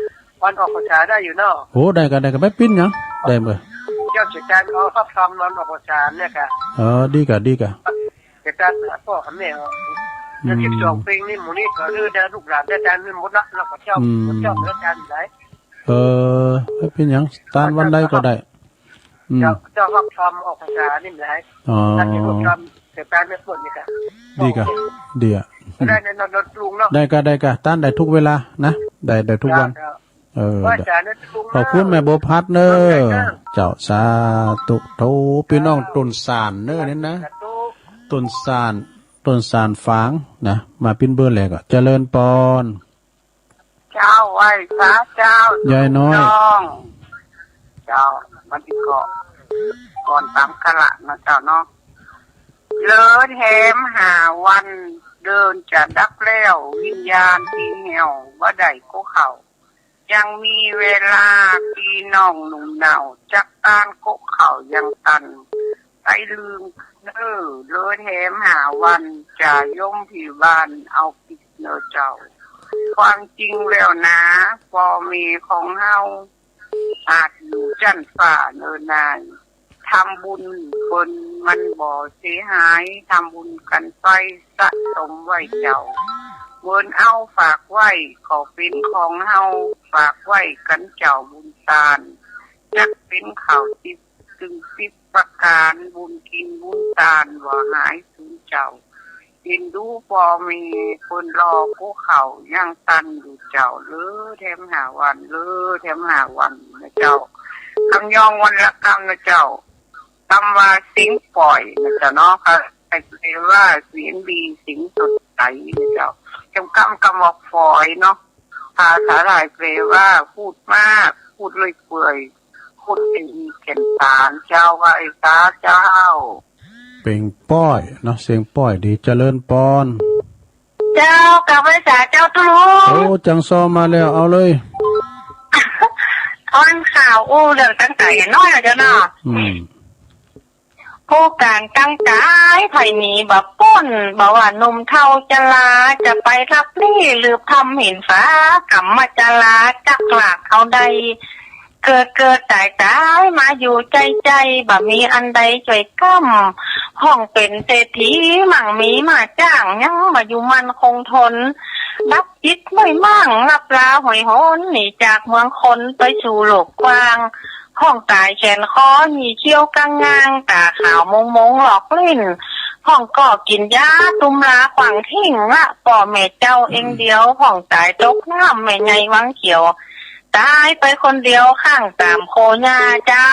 วันออกพรรษาได้อยู่เนาะ โอ้ ได้ก่ะ ได้ก่ะ บ่เป๋นหยัง ได้เบ้อ เจ้าเสด็จอาจ๋ารย์เขารับทำวันออกพรรษาเนี่ยก่ะ เออ ดีก่ะ ดีก่ะ เสด็จอาจ๋ารย์พ่อกับแม่เขา อืม เดือนสิบสองเปงนี่ หมู่นี้ก็คือได้ลูกหลานได้อาจ๋ารย์นี่หมดละ แล้วก็เจ้า อืม เจ้าพระอาจ๋ารย์หลาย เออ บ่เป๋นหยัง ตานวันใดก็ได้ อืม เจ้า เจ้ารับทำออกพรรษานี่หลาย อ๋อ ตานที่รับทำเสด็จอาจ๋ารย์เนี่ยหมดนี่ก่ะ ดีก่ะ ดีอะ ได้แน่นอนเนาะลุงเนาะ ได้ก่ะ ได้ก่ะ ตานได้ทุกเวลานะ ได้ ได้ทุกวัน เจ้า เออ ว่าจ๋านะลุงเนาะ ขอบคุณแม่บัวพัดเนอะ เจ้า สาธุ โธ่ ปี้น้องต้นสานเนอะเนี่ยนะ สาธุ ต้นสาน ต้นสานฝางนะ มาปิ้นเบอร์แรกอะ เจริญปอน เจ้า ไหว้สาเจ้า ยายน้อย ลุงน้อง เจ้า วันนี้ก็ก่อนตามกาละนะเจ้าเนาะ เหลือแถมห้าวัน เดือนจะดับแล้ว วิญญาณตี้เหี่ยวบ่ได้ก็เข้า ยังมีเวลา ปี้น้องหนุ่มเหน่า จักตานก็เข้ายังตัน ไปลืมเน้อ เหลือแถมห้าวัน จ่าโยมตี้บ้านเอาปิ๊กเน้อเจ้า ความจริงแล้วนา ป้อแม่ของเฮา อาจอยู่จั้นฟ้าเนินนาย ทำบุญเปิ้นมันบ่เสียหาย ทำบุญกั๋นไปสะสมไว้เจ้า เงินเอาฝากไว้ก็เป๋นของเฮา ฝากไว้กั๋นเจ้าบุญตาน จักเป๋นข้าวติ๊บตึงติ๊บประก๋าน บุญกิ๋นบุญตานบ่หายสูญเจ้า เอ็นดูป้อแม่เปิ้นรอกู้เข้ายังตันอยู่เจ้า เหลือแถมห้าวัน เหลือแถมห้าวันนะเจ้า กำยองวันละกำนะเจ้า กำว่าเสียงป๋อยนะเจ้าเนาะ ภาษาไทยแปลว่าเสียงดี เสียงสดใสนะเจ้า กำ กำ กำว่าฝอยเนาะ ภาษาไทยแปลว่าพูดมาก พูดเรื่อยเปื่อย พูดไม่มีแก่นสาร เจ้า ไหว้สาเจ้า เสียงป๋อยเนาะ เสียงป๋อยดี เจริญปอน เจ้า กราบไหว้สาเจ้าตุ๊ลุง โอ้ จังซอมาแล้ว เอาเลย อ้อนข่าวอู้เรื่องตั้งแต่น้อยแล้วเจ้าเนาะ อืม ผู้ก๋านตั้งใจ๋ ใผหนีบ่ป๊น บ่ว่าหนุ่มเฒ่าจะลา จะไปลับลี้ลืบถ้ำหินฝา ก๋ำมาจะลา จักลากเอาได้ เกิดเกิดต๋ายต๋าย มาอยู่ใจ้ใจ้ บ่มีอันใดจ้วยก๊ำ ห้องเป๋นเศรษฐี มั่งมีมาจ้าง ยังบ่อยู่มั่นคงทน ดับจิตไม่มั่ง ลับลาหอยหน หนีจากเมืองคน ไปสู่โลกกว้าง ห้องต๋ายแขนคอ หยีเขี้ยวกางงาง ต๋าขาวมงมงหลอกลิ้น ห้องก็กิ๋นยา ตุ้มลาขว้างทิ้งละ ป้อแม่เจ้าเอ็งเดียว ห้องต๋ายตกน้ำ แม่ใหญ่วังเขียว ต๋ายไปคนเดียว ข้างต๋ามโคหญ้าเจ้า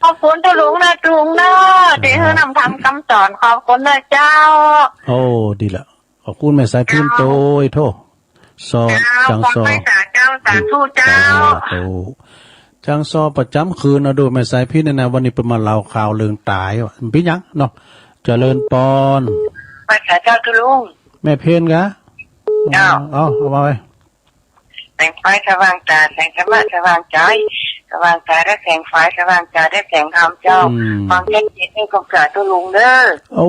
ขอบคุณตุ๊ลุงนะ ตุ๊ลุงเนาะ ตี้หื้อนำธรรมกำสอน ขอบคุณนะเจ้า โอ้ ดีละ ขอบคุณแม่สายพิณ เจ้า โตยโธ่ ซอ เจ้า จังซอ ขอบคุณสาเจ้า สาธุเจ้า สาธุ จังซอประจ๋ำคืนนะ ดูแม่สายพิณเนี่ยนะ วันนี้เปิ้นมาเล่าข่าวเรื่องต๋ายว่ะ เป๋นหยังเนาะ เจริญปอน ไหว้สาเจ้าตุ๊ลุง แม่เพ็ญกะ เจ้า เอา เอามาไว้ แสงไฟสว่างต๋า แสงธรรมะสว่างใจ๋ สว่างต๋าด้วยแสงไฟ สว่างใจ๋ด้วยแสงธรรมเจ้า อืม ความชัดเจนด้วยความกล้าตุ๊ลุงเน้อ โอ้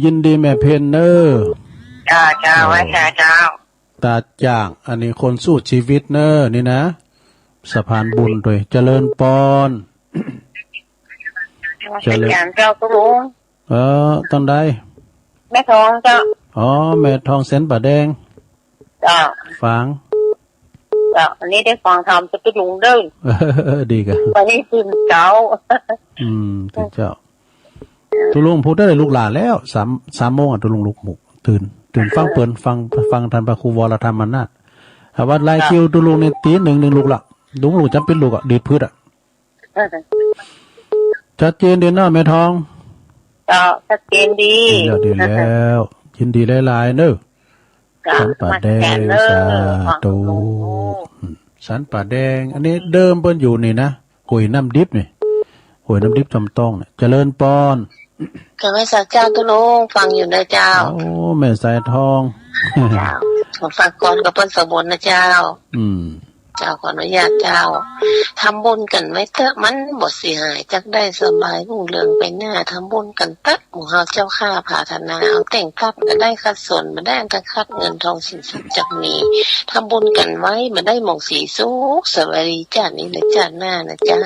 ยินดีแม่เพ็ญเน้อ เจ้า เจ้า เออ ไหว้สาเจ้า ต๋าจ่าง อันนี้คนสู้จีวิตเน้อ นี่นะ สะพานบุญตวย เจริญปอน นมัสการเจ้าตุ๊ลุง เออ ตางใด แม่ทองเจ้า อ๋อ แม่ทองแสนป่าแดง เจ้า ฟัง เจ้า อันนี้ได้ฟังธรรมเจ้าตุ๊ลุงเน้อ ดีกะ วันนี้ตื่นเจ๊า อืม ตื่นเจ๊า ตุ๊ลุงพูดได้เลย ลุกหล้าแล้ว สาม สามโมงอะ ตุ๊ลุงลุก ตื่น ตื่นฟังเปิ้น ฟัง ฟังท่านพระครูวรธรรมนาถ ถ้าว่าไล่ เจ้า คิวตุ๊ลุงนี่ตี๋หนึ่ง นึ่งลุกละ ตุ๊ลุงจ๋ำเป๋นลุกอะ ดีดปื๊ดอะ ชัดเจนดีเนาะแม่ทอง เจ้า ชัดเจนดี ดีแล้ว ดีแล้ว ยินดีหลายๆ เน้อ เจ้า สันป่าแดง นมัสการเน้อ สาธุ อืม สันป่าแดง อันนี้เดิมเปิ้นอยู่นี่นะ ห้วยน้ำดิบนี่ ห้วยน้ำดิบจอมตองเนี่ย เจริญปอน กราบไหว้สาเจ้าตุ๊ลุง ฟังอยู่นะเจ้า โอ้ แม่สายทอง เจ้า ฟังก่อนกับเปิ้นสวดมนต์นะเจ้า อืม เจ้า ขออนุญาตเจ้า ทำบุญกั๋นไว้เต๊อะ มันบ่เสียหาย จักได้สบายรุ่งเรืองไปหน้า ทำบุญกั๋นเต๊อะ หมู่เฮาเจ้าข้า ผาถนาเอา แต่งทรัพย์บ่ได้ขัดสน บ่ได้อันตรายขัด เงินทองสินทรัพย์จักมี ทำบุญกั๋นไว้ บ่ได้หม่องสีสุขสบายดี จาตินี้และจาติหน้านะเจ้า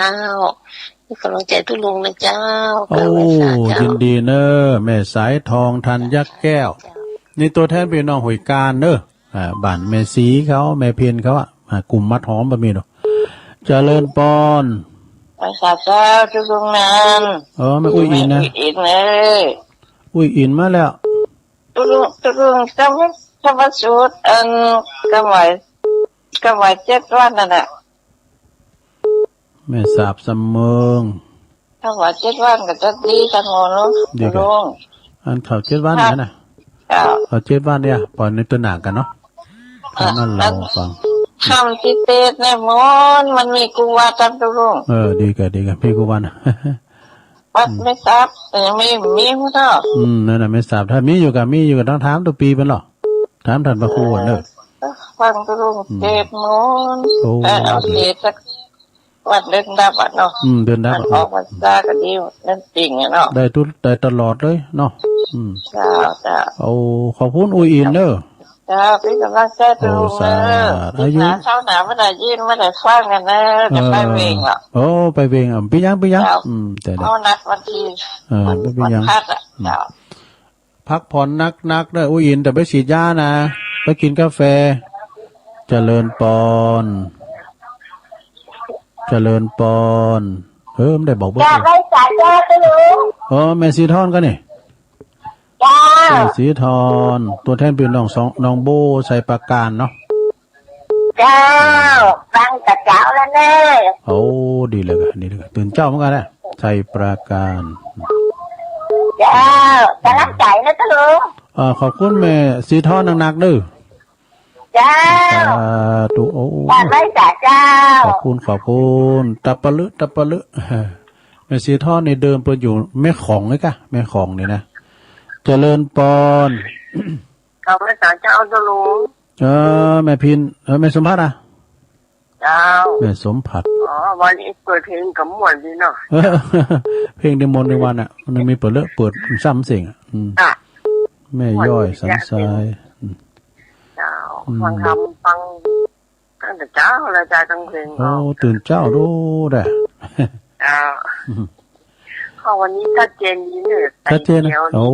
มีก๋ำลังใจ๋ตุ๊ลุงนะเจ้า โอ้ กราบไหว้สาเจ้า ยินดีเน้อ แม่สายทอง ธัญญะแก้ว เจ้า นี่ตั๋วแทนปี้น้องห้วยกาญเน้อ อ่า บ้านแม่ศรีเขา แม่เพ็ญเขาอะ อ่า กลุ่มมัดหอมบ่มีดอก เจริญปอน ไหว้สาเจ้าตุ๊ลุงนัน เออ แม่อุ้ยอินนะ แม่อุ้ยอินเอ้ย อุ้ยอินมาแล้ว ตุ๊ลุง ตุ๊ลุง ธรรม ธรรมสูตร อันกำไหว้ กำไหว้เจ็ดวันนั่นน่ะ แม่สาบสำเมิง ถ้าว่าเจ็ดวันก็จะดีตังโมเนาะ ดีกะ ตุ๊ลุง อันเขาเจ็ดวันเนี่ยนะ เจ้า เขาเจ็ดวันเนี่ย ปล่อยในตัวหนังกั๋นเนาะ อ่ะ ทำนั่นเราฟัง ค่ำตี้เจ็ดเนี่ยมนต์ มันมีกู้วัดตังตุ๊ลุง เออ ดีกะ ดีกะ มีกู้วัด วัดแม่สาบ เออ มี มีพุ้นเนาะ อืม นั่นน่ะ แม่สาบ ถ้ามีอยู่กะ มีอยู่กะ ต้องถามตุ๊ปี้เปิ้นเนาะ ถามต้านพระครูเนาะ เออ ฟังตุ๊ลุง อืม เจ็ดมนต์ โอ้ เออ เอาเจ็ดสัก วันเดือนดับอะเนาะ อืม เดือนดับอะ มันออกพรรษาก็ดี นั่นจริงอะเนาะ ได้ทุก ได้ตลอดเลยเนาะ อืม เจ้า เจ้า โอ้ ขอบคุณอุ้ยอินเน้อ เจ้า เป๋นก๋ำลังใจ๋ตุ๊ลุงเน้อ โอ้ สาธุ อายุ หน้าเฒ่าหน้าบ่ได้ยินบ่ได้ฟังกั๋นเน้อ จะไปเวงอะ เออ โอ้ ไปเวงอะ เป๋นหยัง เป๋นหยัง เจ้า อืม แต่เดี๋ยว เอานัดวันตี้ เออ วัน บ่เป๋นหยัง วันพฤหัสอะ อืม เจ้า พักผ่อนหนักๆ เน้อ อุ้ยอิน แต่ไปฉีดยานะ ไปกิ๋นกาแฟ เจริญปอน เจริญปอน เออ มันได้บอกเบอร์ กราบไหว้สาเจ้าตุ๊ลุง อ๋อ แม่ศรีทอนกะนี่ เจ้า แม่ศรีทอน ตั๋วแทนปี้น้องสอง น้องโบ้ ไชยปราการเนาะ เจ้า ฟังแต่เจ๊าแล้วเน้อ โอ้ ดีเลยกะ ดีเลยกะ ตื่นเจ๊าเหมือนกั๋นนะ ไชยปราการ เจ้า ก๋ำลังใจ๋นะตุ๊ลุง อ่า ขอบคุณแม่ศรีทอนหนักๆ เน้อ เจ้า สาธุ โอ้ กราบไหว้สาเจ้า ขอบคุณ ขอบคุณ ตับปะลึ ตับปะลึ แม่ศรีทอนนี่เดิมเปิ้นอยู่แม่ของเลยกะ แม่ของนี่นะ เจริญปอน กราบไหว้สาเจ้าตุ๊ลุง เออ แม่พิณ เออ แม่สมภัทรอะ เจ้า แม่สมภัทร อ๋อ วันนี้เปิดเพลงก็ม่วนดีเนาะ เออ เพลงเดียวม่วนในวันอะ มันมีเปิดเลอะเปิดซ้ำเสียงอะ อืม อ่ะ แม่ย้อย ม่วนดี สันทราย อืม เจ้า อืม ฟังธรรม ฟังตั้งแต่เจ๊าเลยเจ้า ตั้งเพลง โอ้ ออก ตื่นเจ๊าดูได้ เจ้า ข้อวันนี้ชัดเจนดีเน้อ ชัดเจนนะ ไฟเขียวดี โอ้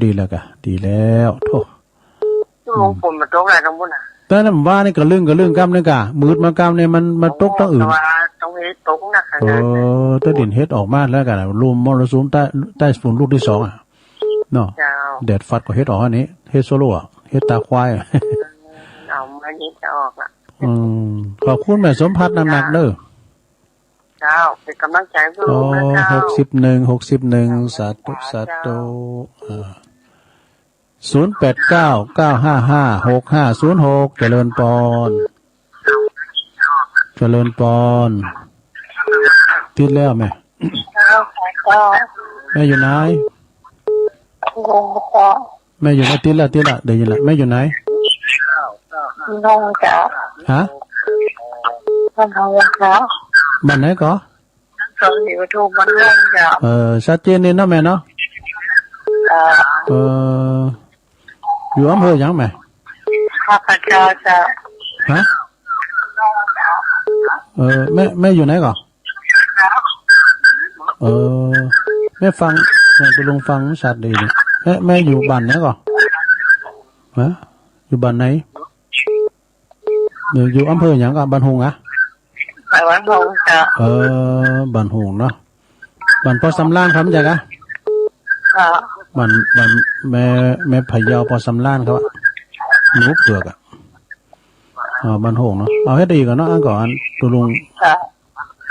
ดีแล้วกะ ดีแล้ว โถ่ ตุ๊ลุง อืม ฝนบ่ตกแล้วตังปุ้นน่ะ แต่นั้นว่านี่กะลึ่งกะลึ่งกำนี่กะ มืดมากำนี่มัน มันตกตังอื่น โอ้ แต่ว่าตรงนี้ตกหนักขนาดนั้น เออ แต่ดินเฮ็ดออกมาแล้วกะ ลมมรสุมใต้ ใต้ฝุ่นลูกตี้สองอะ เนาะ เจ้า แดดฟัดก็เฮ็ดออกอันนี้ เฮ็ดโซโล่อะ เฮ็ดตาควายอะ เอามาเฮ็ดจะออกละ อืม ขอบคุณแม่สมภัทรหนักๆ เน้อ เจ้า เป๋นก๋ำลังใจ๋ตุ๊ลุงเน้อเจ้า หกสิบเอ็ด หกสิบเอ็ด สาธุ สาธุ สาธุ อ่า ศูนย์แปดเก้า เก้าห้าห้า หกห้าศูนย์หก เจริญปอน เจริญปอน ติดแล้วแม่ เจ้า แม่อยู่ไหน ลุงเจ้า แม่อยู่ไหน ติดแล้ว ติดแล้ว ได้ยินแล้ว แม่อยู่ไหน ลุงเจ้า ฮะ บ้านลุงเจ้า บ้านไหนก่อ สอง อยู่ทุกบ้านลุงเจ้า เออ ชัดเจนดีเนาะแม่เนาะ เจ้า เออ อยู่อำเภอหยังแม่ ข้าพเจ้าเจ้า ฮะ เออ แม่ แม่อยู่ไหนก่อ เออ แม่ฟัง แม่ไปลองฟังชัดดีนี่ แม่ แม่อยู่บ้านไหนก่อ ฮะ อยู่บ้านไหน อยู่ อยู่อำเภอหยังก่อ บ้านโฮงอะ ไปบ้านโฮงเจ้า เออ บ้านโฮงเนาะ บ้านป้อสำราญครับ ใจ้ก่ะ เจ้า บ้าน บ้านแม่ แม่พะเยาป้อสำราญครับอะ หนูเผือกอะ อ๋อ บ้านโฮงเนาะ เอาเฮ็ดได้อีกอะเนาะ อันก่อน อันตกลง เจ้า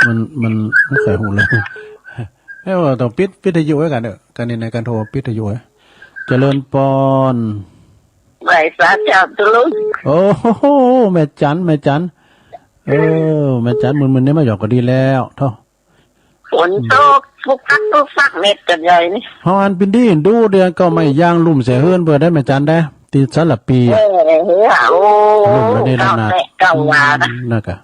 มัน มันบ่ใค่ฮู้เลย เอ้ย ต้องปิดวิทยุไว้ก่อนเด้อ การนี้ในการโทรปิดวิทยุไว้ เจริญปอน ไหว้สาเจ้าตกลง โอ้โห แม่จัน แม่จัน เออ แม่จัน มื้อ มื้อนี้มาหยอกก็ดีแล้ว โธ่ ฝนตก ปุ๊กปัก ปุ๊กปัก เม็ดกันใหญ่นี่ เฮาอันปิ้นดีดูเดือนก็ไม่ยางลุ่มเสียเฮือนเปิดได้แม่จันได้ ติดสารปี เออ อะ เฮ้ย โอ้ ลุ่มแล้วนี่ เก่า ละนาด แตะเก่าว่านะ อืม นั่นกะ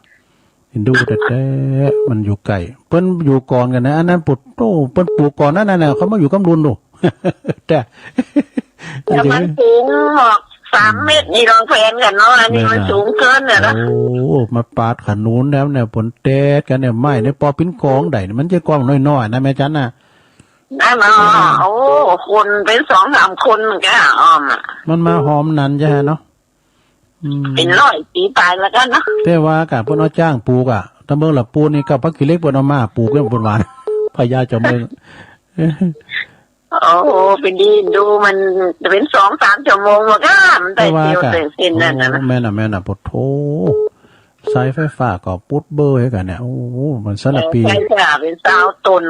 อินดูแต๊ๆ มันอยู่ไกล เปิ้นอยู่ก่อนกั๋นนะ อันนั้นปลูก โอ้ เปิ้นปลูกก่อนนั่นน่ะ เขามาอยู่กำลุนดู แต่ แต่มันสูงหมอกสามเมตรนี่ ลองแพนกั๋นเนาะ อันนี้มันสูงเกินเนี่ยนะ โอ้ มาปาดขนุนแล้วเนี่ย ผลแต๊ดกั๋นเนี่ย ไม้เนี่ย ปอปิ้นกองใด๋เนี่ย มันจะกองน้อยๆ นะแม่จันน่ะ นั่นเนาะ อืม โอ้ คนเป็นสองสามคนมันก็อ้อมอะ มันมาหอมนันใจ้เนาะ อืม เป็นร้อยปี๋ป๋ายแล้วกั๋นนะ แต่ว่ากะเปิ้นเอาจ้างปลูกอะ ตำบลละปูนนี่ก็ผักขี้เหล็กเปิ้นเอามาปลูกเนี่ยเปิ้นว่า พญาเจ้าเมือง โอ้โห ไปดีดูมันเป็นสองสามชั่วโมงมันก็มันได้เตียวเส้นๆ นั่นน่ะนะ โอ้ แม่นน่ะ แม่นน่ะ ปะโธ่ สายไฟฟ้าก็ปุ๊ดเบ้อหื้อกั๋นเนี่ย โอ้โห มันสารปี เออ ไฟฟ้าเป็นซาวต้น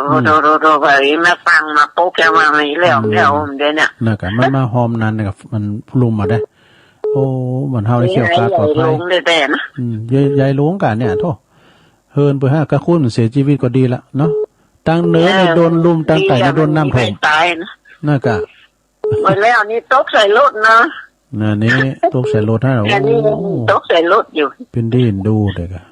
อืม โดๆๆๆ มาฟังมาปุ๊บแล้วมาไม่แล้ว อืม แล้วเดี๋ยวเนี่ย นั่นกะ มันมาหอมนันเนี่ย มันลุ่มมาได้ โอ้ มันเฮาได้เขียวกาดปลอดภัย ใหญ่หลวงได้แต่นะ อืม ใหญ่ ใหญ่หลวงกั๋นเนี่ย โธ่ เฮินเปิ้นห้ากะคุ้นเสียชีวิตก็ดีละเนาะ ตังเหนือนี่ เออ โดนลุ่ม ตังใต้นี่โดนน้ำท่วม ดีจัง มีใครต๋ายนะ นั่นกะ เมื่อแล้วนี่ตกใส่รถนะ นั่นนี่ตกใส่รถฮะ อันนี้ โอ้ ตกใส่รถอยู่ ปิ้นดีอินดูเด้อกะ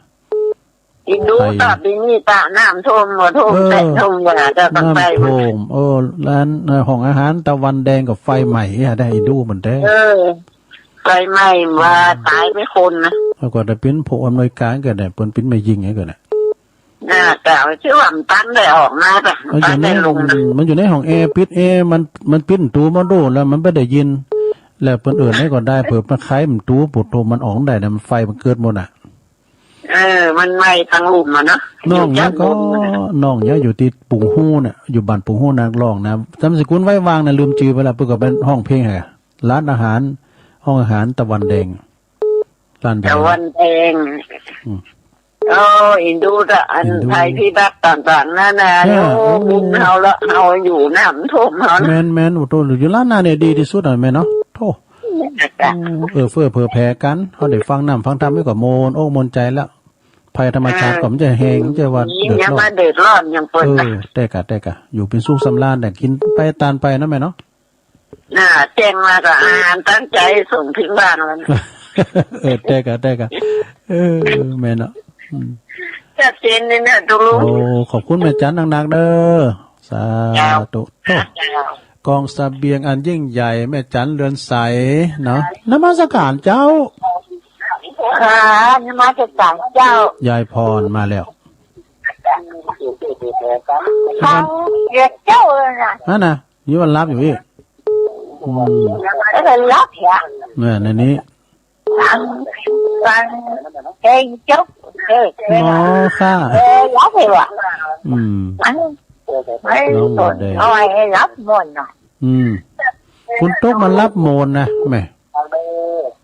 อินดู ไทย ตะปี๋นี้ตะน้ำท่วม บ่ท่วม เออ แตะท่วมว่าจะต้องไป น้ำท่วม เออ ร้าน เอ่อ ห้องอาหารตะวันแดงก็ไฟไหม้อะ ได้อินดูมันแต๊ เออ ไฟไหม้ว่าต๋ายไปคนนะ แล้วก็ได้ปิ้นผู้อำนวยการก็ได้ เปิ้นปิ้นแม่ญิงไงก็ได้ น่ะ แต่ว่าชื่อว่ามันตันได้ออกมาปะ มันอยู่ใน ตันได้ลงนะ มันอยู่ในห้องแอร์ ปิดแอร์ มัน มันปิ้นตูมาดูแล้วมันบ่ได้ยิน แล้วเปิ้นเอิ้นได้ก็ได้ เผื่อมันไขมันตู ปะโธ่ มันออกได้นะ มันไฟมันเกิดหมดน่ะ เออ มันไหม้ตังลุ่มอะเนาะ น้องเยียะก็ อยู่จั้นบนน่ะ น้องเยียะอยู่ตี้ปุงฮู้น่ะ อยู่บ้านปุงฮู้นางรองนะ นามสกุลไว้วางน่ะ ลืมจื้อไปละ เปิ้นก็ไปฮ้องเพลงให้ ร้านอาหาร ห้องอาหารตะวันแดง ร้านแดง ตะวันแดง อืม โอ้ อินดูตะ อัน อินดู ภัยพิบัติต่างๆ นานา เนี่ย โอ้ โอ้ บุญเฮาละ เฮาอยู่น้ำท่วมเฮานะ แม่นๆ โอ้โธ่ อยู่ล้านนาเนี่ยดีตี้สุดอะแม่เนาะ โธ่ นั่นน่ะจ้ะ โอ้ เอื้อเฟื้อเผื่อแผ่กั๋น เฮาได้ฟังน้ำฟังธรรมนี่ก็ม่วนอกม่วนใจ๋แล้ว ภัยธรรมชาติ อ่า ก็มันจะแฮง มันจะว่า นี่ เดือดร้อน ยังมาเดือดร้อนอย่างเปิ้นนะ เออ แต๊กะ แต๊กะ อยู่เป๋นสุขสำราญ ได้กิ๋นไปตานไปนะแม่เนาะ น่ะ แจ้งมาก็อ่านตั้งใจ๋ส่งเถิงบ้านแล้วนะ เออ แต๊กะ แต๊กะ เออ แม่นเนาะ อืม ชัดเจนเลยเนี่ย ตกลง โอ้ ขอบคุณแม่จันนักๆ เด้อ สาธุ เจ้า โธ่ เจ้า กองเสบียงอันยิ่งใหญ่ แม่จันเรือนใส เนาะ นมัสการเจ้า ค่ะ นมัสการเจ้า ยายพรมาแล้ว ฟังเสียงเจ้าเลยนะ นั่นน่ะ นี่มันหลับอยู่อี้ อืม เออ หลับเหรอ เนี่ย ในนี้ ฟัง ฟังเพลงจบ เออ อ๋อ ค่ะ เออ หลับเหรอ อืม มัน มัน น้องหมดแดง เอาไว้ให้หลับม่วนเนาะ อืม ฝนตกมันหลับม่วนนะ แม่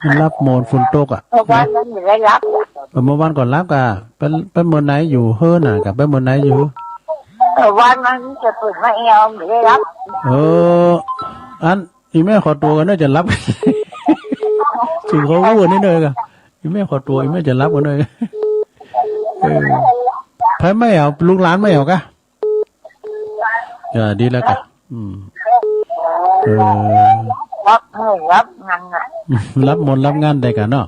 มันหลับม่วน ฝนตกอะ เมื่อวานมันไม่ได้หลับอะ เออ เมื่อวานก็หลับกะ ไป ไปเมินไหนอยู่เฮือนน่ะ กะไปเมินไหนอยู่ เออ วันมันจะเปิดมาแอวไม่ได้หลับ เออ อัน อี่แม่ขอตั๋วก่อนเน่อ จะหลับ จึงเขาอู้อันนี้หน่อยกะ อี่แม่ขอตั๋ว อี่แม่จะหลับก่อนเน่อ เออ ไม่เอา ลูกหลานไม่เอากะ เออ ดีแล้วกะ อืม เออ ฮับ ฮับงานอะ ฮับมนต์ฮับงานได้กะเนาะ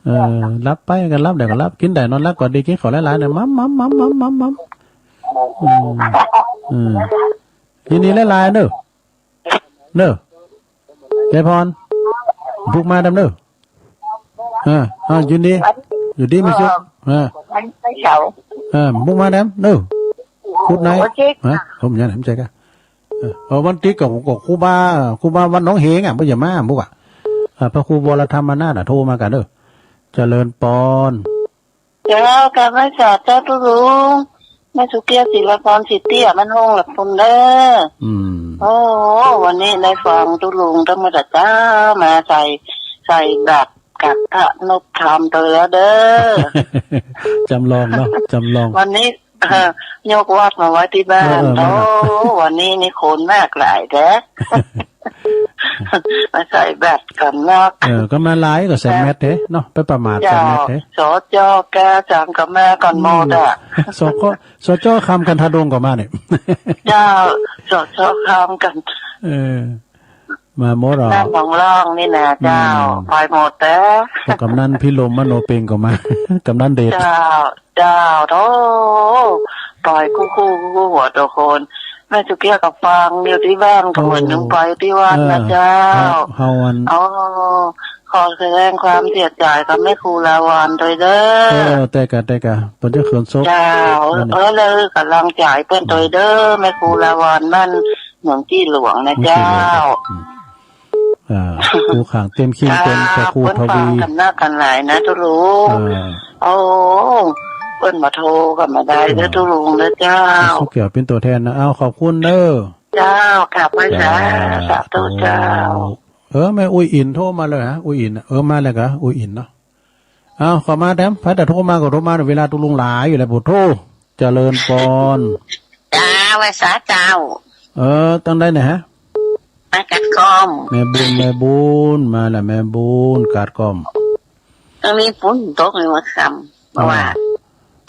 เออ ฮับไปกะฮับ ได้กะฮับ กิ๋นได้นอนหลับก็ดี กิ๋นข้าวหลายๆ เนี่ย มัม มัม มัม มัม มัม อืม อืม ยินดีหลายๆ เน่อ เน่อ ยายพร ปลุกมาแดมเน่อ อ่า อ่า อยู่ดี อยู่ดีมีสุข อ่า วันเสาร์ อ่า ปลุกมาแดมเน่อ พุธไหน โอเค ฮะ ผมยังไม่ใช่กะ เออ เออ วันติ๊กก็ ก็ครูบา ครูบาวัดหนองเหงอ่ะ บ่อย่ามา ปลุกอ่ะ อ่า พระครูวรธรรมนาถอ่ะ โทรมากั๋นเน่อ เจริญปอน เจ้ากราบไหว้สาเจ้าตุ๊ลุง แม่สุเกี้ยว ศิลปร สิทธิ์เตี้ย บ้านโฮ่งหลักพุนเด้อ อืม โอ้ วันนี้ได้ฟังตุ๊ลุงตั้งแต่เจ๊ามาใส่ ใส่บาตรกัตตะนกธรรมโตยแล้วเด้อ จำลองเนาะ จำลอง วันนี้ เออ ยกวัดมาไว้ตี้บ้าน เออ เออ โอ้ มา วันนี้นี่คนมากหลายแต๊ มาใส่บาตรกั๋นเนาะ เออ ก็มาหลายก็ใส่แมสเต๊เนาะ ไปประมาทใส่แมสเต๊ เจ้า สจ.กาสังก็มากั๋นหมดอ่ะ อืม สก สจ.คำ กันทาดงก็มาเนี่ย เจ้า สจ.คำ กัน เออ มาหมดอ่ะ นั่นของร่องนี่นะเจ้า อืม ไปหมดแต๊ พวกกำนันพิรม มโนเปงก็มา กำนันเดช เจ้า เจ้า โธ่ ไปกู้คู่กู้คู่หัวตัวคน แม่สุเกี้ยวก็ฟังอยู่ตี้บ้านก็เหมือนหนึ่ง โอ้ ไปตี้วัดนะ เออ เจ้า เฮา เฮาอัน โอ้ ขอแสดงความเสียใจ๋กับแม่ครูลาวรโตยเด้อ เออ แต๊กะ แต๊กะ เปิ้นจะเขินศพ เจ้า นั่นแหละ เออ แล้วกำลังใจ๋เปิ้นโตยเด้อ แม่ครูลาวรบ้านหนองจี้หลวงนะเจ้า หนองจี้หลวง อืม อ่า ครูขลังเต็มคิง เต็มพระครูทวี เปิ้นฟังกั๋นนักกั๋นหลายนะตุ๊ลุง อ่า โอ้ เปิ้นมาโทรกั๋นมาได้เด้อตุ๊ลุงเด้อเจ้า สุขเกี่ยวเป๋นตั๋วแทนนะ เอา ขอบคุณเน่อ เจ้า กราบไหว้สา เจ้า สาธุเจ้า เออ แม่อุ๊ยอิ๋นโทรมาเลยฮะ อุ๊ยอิ๋นน่ะ เออ มาแล้วกะ อุ๊ยอิ๋นเนาะ เอา เข้ามาแถม ใผจะโทรมาก็โทรมา เวลาตุ๊ลุงหลายอยู่แล้ว โผโธ่ เจริญปอน เจ้า ไหว้สาเจ้า เออ ตังใดเนี่ยฮะ มากาดก้อม แม่บุญ แม่บุญ มาแล้ว แม่บุญ กาดก้อม ตรงนี้ฝนตกเลยเมื่อค่ำ เพราะว่า อ่า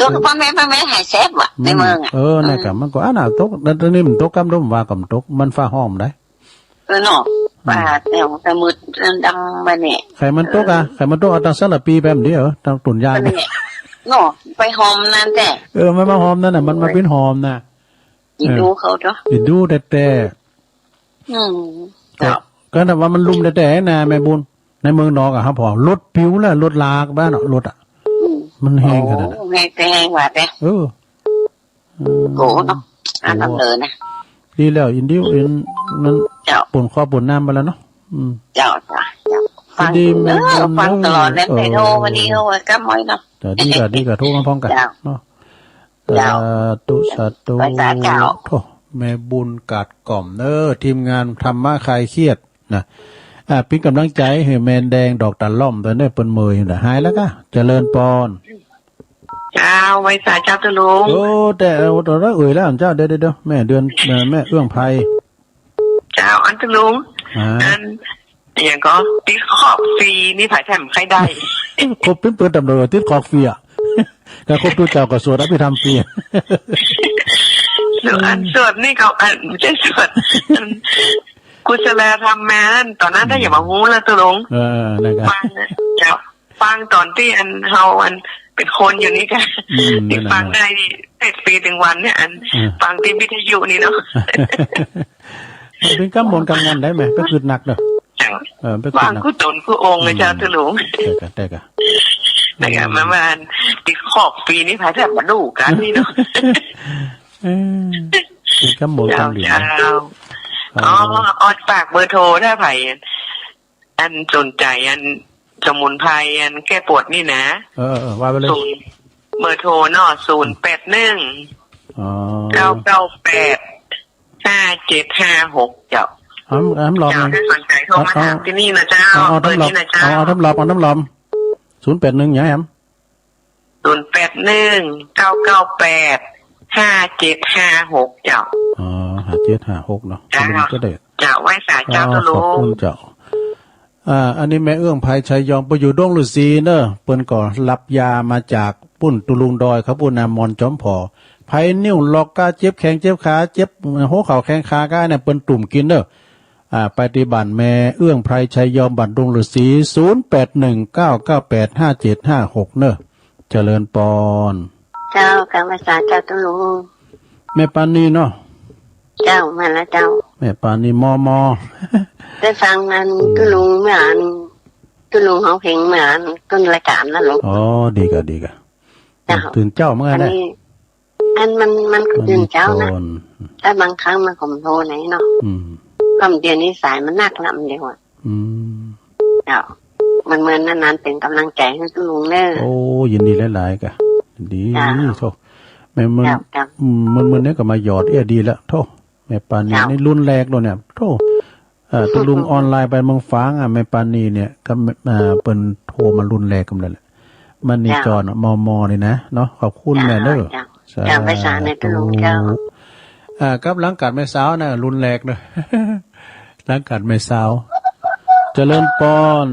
ตก ป้อแม่ ป้อแม่หายแซบว่ะ อืม ในเมืองอ่ะ เออ นั่นกะ อืม มันก็ อันน่ะ ตก แล้วตอนนี้มันตกกำดมว่าก็มันตก มันฟ้าห้องได้ เออเนาะ อืม ว่าแต่ แต่มืดดำมาเนี่ย ใค่มันตกอ่ะ เออ ใค่มันตกเอาตังสารปีแป๊บเดียว ตังตุ่นยาง อันนี้เนาะ ไปหอมนั่นแต๊ เออ มันมาหอมนั่นน่ะ มันมาปิ้นหอมน่ะ อินดูเขาเนาะ อินดูแต๊ๆ อืม ก็ เจ้า ก็แต่ว่ามันลุ่มแต๊ๆ นะ แม่บุญ ในเมืองนอกอะครับ พอรถปิวแล้ว รถลากบ้านเนาะ รถอะ อืม มันแฮงขนาดนั้น โอ้ แฮงแต่แฮงกว่าแต๊ เออ อืม โกเนาะ อันนั้นเลยนะ ดีแล้ว อินดิว อิน มัน เจ้า ปนข้าวปนน้ำไปแล้วเนาะ อืม เจ้า เจ้า เจ้า ฟัง ดี เออ แม่บุญ ฟังตลอดเลย เออ ไปโทรมานี่ โทรมากับหมอยเนาะ เจ้า ดีกะ ดีกะ โทรมาพร้อมกัน เจ้า เนาะ เจ้า สาธุ สาธุ ไปสาเจ้า โธ่ แม่บุญกาดก้อมเน้อ ทีมงานธรรมะคลายเครียดนะ อ่า เป๋นก๋ำลังใจ๋หื้อแม่แดงดอกตะล่อม ต๋อนนี้เปิ้นเมยอยู่นะ หายแล้วกะ เจริญปอน เจ้า ไหว้สาเจ้าตุ๊ลุง โอ้ แต่เอาต๋อนนั้นเอ่ยแล้วเจ้า เดี๋ยว เดี๋ยว เดี๋ยว แม่เดือน เอ่อ แม่เอื้องไพร เจ้า อันตุ๊ลุง ฮะ อัน อย่างก็ ติดขอบฟรีนี่ ใผแถมใค่ได้ ครบเปิ้น เปิ้นต๋ำรวจติดขอบฟรีอะ ก็ครบตุ๊เจ้าก็สวดอภิธรรมฟรี ส่วนอันสวดนี่ก็ อัน บ่ใจ้สวด อัน กุศลธรรมมานั่น ต๋อนนั้น อืม ถ้าอย่างบ่ฮู้แล้วตุ๊ลุง เออ นั่นกะ ฟังนะ เจ้า ฟังต๋อนตี้อันเฮาอันเป๋นคนอยู่นี่กะ อืม ตี้ฟังได้นี่ เจ็ดปีตึงวันเนี่ย อัน อืม ฟังตี้วิทยุนี่เนาะ เป๋นกำมนต์กำแง่นได้ไหม ไปกึ๊ดนักเนาะ เจ้า เออ ไปกึ๊ดนัก ฟังกู้ต๋นกู้องค์เลยเจ้า อืม ตุ๊ลุง แต๊กะ แต๊กะ แล้วก็ อืม มาบ้านติดขอบฟรีนี่ ใผแถมบ่ฮู้กั๋นนี่เนาะ เออ เป๋นกำมนต์กำหลี เจ้า เจ้า เออ อ๋อ ออดฝากเบอร์โทรถ้าใผ อันสนใจ๋ อันสมุนไพร อันแก้ปวดนี่นะ เออ เออ ว่าไปเลย ศูนย์ เบอร์โทรเนาะ ศูนย์แปดหนึ่ง อ๋อ เก้าเก้าแปด ห้าเจ็ดห้าหก เจ้า เอา เอา เอา เจ้า ถ้าสนใจ๋โทรมาถามตี้นี่นะเจ้า เอา เอา เบอร์นี้นะเจ้า เอา เอา เอา เอา ศูนย์แปดหนึ่ง หยังแหม ศูนย์แปดหนึ่ง เก้าเก้าแปด ห้าเจ็ดห้าหก เจ้า อ๋อ ห้าเจ็ดห้าหก เนาะ เจ้า ก็ได้ เจ้า ไหว้สาเจ้า อ๋อ ตุ๊ลุง ขอบคุณเจ้า อ่า อันนี้แม่เอื้องไพร ชัยยอง ไปอยู่ดงฤๅษีเนอะ เปิ้นก็รับยามาจาก ปุ้น ตุ๊ลุงดอย เขาปุ้นนะ มอนจอมผ่อ ใผนิ้วล็อกก้า เจ็บแข้งเจ็บขา เจ็บหัวเข่าแข้งขาก้าเนี่ย เปิ้นตุ่มกิ๋นเน่อ อ่า ไปตี้บ้านแม่เอื้อง ไพรชัยยอม บ้านดงฤๅษี ศูนย์แปดหนึ่งเก้าเก้าแปดห้าเจ็ดห้าหก เน่อ เจริญปอน เจ้า กราบไหว้สาเจ้าตุ๊ลุง แม่ปานีเนาะ เจ้า มาแล้วเจ้า แม่ปานี มอมอ ได้ฟังอัน อืม ตุ๊ลุงเมื่ออัน ตุ๊ลุงฮ้องเพลงเมื่ออันต้นรายก๋านนั่นลูก อ๋อ ดีก่ะ ดีก่ะ เจ้า ตื่นเจ๊าเหมือนกั๋นนะ อันนี้ อันมัน มันก็ตื่นเจ๊านะ มันมีโทน แต่บางครั้งมันก็บ่โทนไหนเนาะ อืม ก็เดี๋ยวนี้สายมันนักละ มันเดียวอะ อืม เจ้า มันเหมือนนานๆ เป๋นก๋ำลังใจ๋หื้อตุ๊ลุงเน่อ โอ้ ยินดีหลายๆ ก่ะ ดี เจ้า โธ่ แม่นๆ เจ้า เจ้า อืม มื้อๆ เนี่ยก็มาหยอดเอี้ยดีละ โธ่ แม่ปานี เจ้า นี่รุ่นแรกแล้วเนี่ย โธ่ เอ่อ ตุ๊ลุงออนไลน์ไปเมืองฝางอะ แม่ปานีเนี่ย ก็ เอ่อ เปิ้นโทรมารุ่นแรกกั๋นเลยแหละ มันนี่ เจ้า จอน่ะ มอมอ นี่นะ เนาะ ขอบคุณแม่เน่อ เจ้า เจ้า ไหว้สาในตุ๊ลุงเจ้า สาธุ อ่า กับหลังก๋านแม่สาวนะ รุ่นแรกเน่อ หลังก๋านแม่สาว เจริญปอน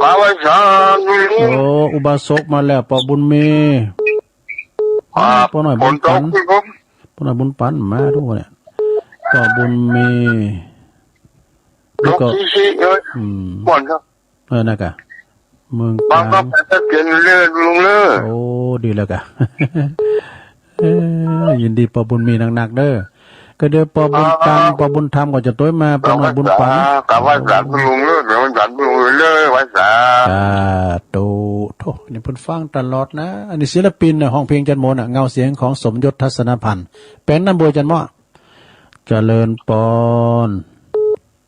กราบไหว้สา โอ้ อุบาสกมาแล้ว ป้อบุญมี ครับ ป้อน้อยบุญปัน ป้อน้อยบุญปันมาดูเนี่ย ป้อบุญมี แล้วก็ อืม เออ นั่นก่ะ เมืองตรัง โอ้ ดีแล้วก่ะ เออ ยินดีป้อบุญมีนักๆ เน่อ ก็เดี๋ยวป้อบุญตัง ป้อบุญธรรมก็จะตวยมา ป้อน้อยบุญปัน กราบไหว้สาตุ๊ลุงเน่อ เดี๋ยววันจันทร์ตุ๊ลุงเน่อ ไหว้สา สาธุ โธ่ นี่เปิ้นฟังตลอดนะ อันนี้ศิลปินน่ะ ฮ้องเพลงจันทร์โมนน่ะ เงาเสียงของสมยศ ทัศนพันธ์ แป๋นน้ำบวยจันทร์โม เจริญปอน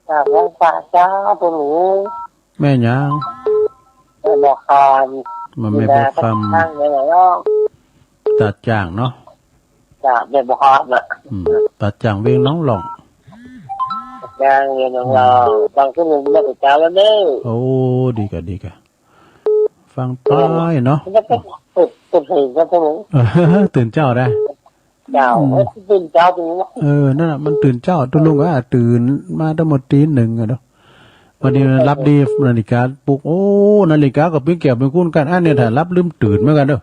กราบไหว้สาเจ้าตุ๊ลุง แม่หยัง แม่บัวคำ มาแม่บัวคำ ตาดจ้างเนาะ เจ้า แม่บัวคำอะ อืม ตาดจ้างเวียงหนองหล่อง ตาดจ้างเวียงหนองหล่อง ฟังตุ๊ลุงมาแต่เจ๊าแล้วเน่อ โอ้ ดีก่ะ ดีก่ะ ฟังไปเนาะ แล้วก็ตื่น ตื่นเพลงก็ตุ๊ลุง เออ ตื่นเจ๊าได้ เจ้า อืม เอ้ย ตื่นเจ๊าจริงวะ เออ นั่นน่ะ มันตื่นเจ๊า ตุ๊ลุงก็ตื่นมาตั้งหมดตีหนึ่งอะเนาะ วันนี้มันหลับดี นาฬิกาปลุก โอ้ นาฬิกาก็เป๋นแก้วเป๋นกุนกั๋น อันนี้ถ้าหลับลืมตื่นเหมือนกั๋นเน่อ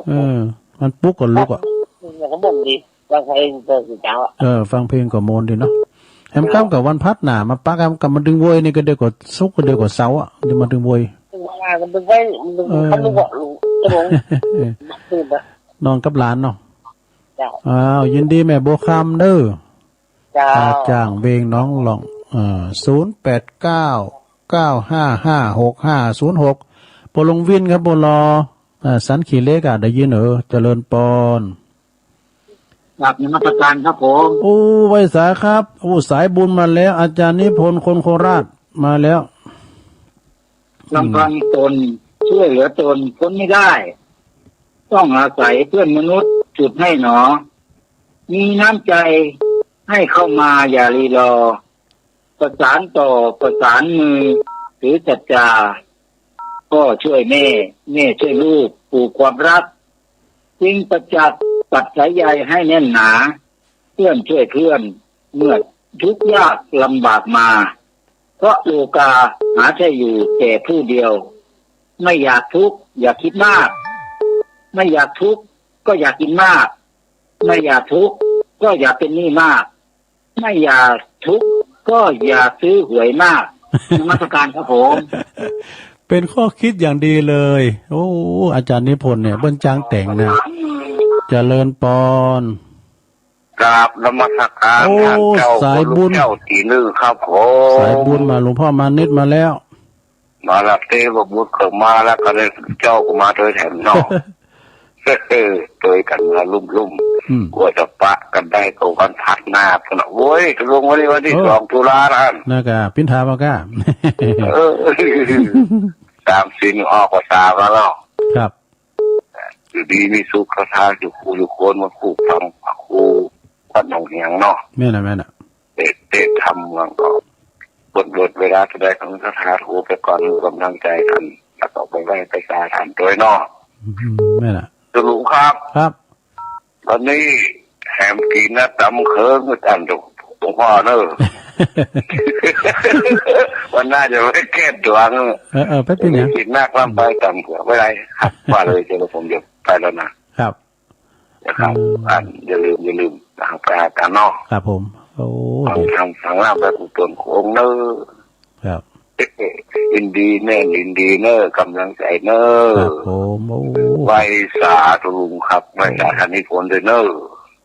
เออ มันปลุกก็ลุกอะ มันก็ม่วนดี ฟังเพลงก็ตื่นเจ๊าอะ เออ ฟังเพลงก็ม่วนดีเนาะ แหมกำกับวันพฤหัสหน้ามาปะกำ กำมาตึงโวยนี่ก็เดี๋ยวก็ศุกร์ ก็เดี๋ยวก็เสาร์อะ เดี๋ยวมาตึงโวย มันตึงโวย มันตึง เออ ค่ำลูกอะ ลูก ชั่วโมง ตื่นนะ นอนกับหลานเนาะ เจ้า อ้าว ยินดีแม่บัวคำเน่อ เจ้า ตาดจ้างเวียงหนองหล่อง อ่า ศูนย์แปดเก้า เก้าห้าห้า หกห้าศูนย์หก ป้อหลวงวินครับ ป้อหล่อ อ่า สันขี้เหล็กอะ ได้ยินเออ เจริญปอน กราบนมัสการครับผม โอ้ ไหว้สาครับ โอ้ สายบุญมาแล้ว อาจารย์นิพนธ์ คนโคราช มาแล้ว ลำพังตนช่วยเหลือตนพ้นไม่ได้ ต้องอาศัยเพื่อนมนุษย์จุดให้หนอ มีน้ำใจให้เข้ามาอย่ารีรอ ประสานต่อประสานมือถือสัจจา พ่อช่วยแม่ แม่ช่วยลูก ผูกความรัก จึงประจักษ์ปัดสายใยให้แน่นหนา เพื่อนช่วยเพื่อน เมื่อทุกข์ยากลำบากมา เพราะโลกาหาใช่อยู่แต่ผู้เดียว ไม่อยากทุกข์อย่าคิดมาก ไม่อยากทุกข์ก็อย่ากินมาก ไม่อยากทุกข์ก็อย่าเป็นหนี้มาก ไม่อยากทุกข์ก็อย่าซื้อหวยมาก นมัสการครับผม เป็นข้อคิดอย่างดีเลย โอ้ อาจารย์นิพนธ์เนี่ย เปิ้นจ้างแต่งนะ เจริญปอน กราบนมัสการ โอ้ ท่านเจ้า สายบุญ เจ้าตี้นึ่งครับผม สายบุญมา หลวงพ่อมานิดมาแล้ว มาละเต้ บ่บุญเกิดมาแล้ว ก็ได้เจ้าก็มาโดยแถมเนาะ โดยกันมาลุ่มๆ อืม กลัวจะปะกันได้ก็วันพฤหัสหน้าพุ้นน่ะ โอ้ย ตกลงวันนี้วันที่ เออ สองตุลานั่น นั่นกะ ปิ้นถามเอาก้า เออ ตามศีลออกภาษามาแล้ว ครับ อยู่ดีมีสุข ศรัทธาอยู่คู่อยู่คน มาคู่ฟัง คู่วัดหนองเหียงเนาะ แม่นน่ะ แม่นน่ะ เตะ เตะทำมันก็ บท บทเวลาแสดงของศรัทธา โทรไปก่อน กำลังใจกัน แล้วก็ไปไหว้ไปสาท่านโดยเนาะ อืม แม่นน่ะ ตุ๊ลุงครับ ครับ ตอนนี้แหมกิ๋นนะต๋ำเคิง อาจารย์ หลวงพ่อเนอะ วันหน้าจะไปแก้ตัวเนอะ เออ เออ ไปเป๋นหยัง เป๋นหน้าความไปต๋ามหัวไปได้ ครับ ว่าเลย เดี๋ยวผมจะไปแล้วนะ ครับ นะครับ อืม อ่า อย่าลืม อย่าลืมนะครับ ไปหากั๋นเนาะ ครับผม โอ้ ฟัง ดี ธรรม ฟังธรรมไปกุศลองค์เนอะ ครับ ยินดีเนอะ ยินดีเนอะ ก๋ำลังใจ๋เนอะ ครับผม โอ้ ไหว้สาธุลุงครับ ไหว้สาธารนิพนธ์ด้วยเนอะ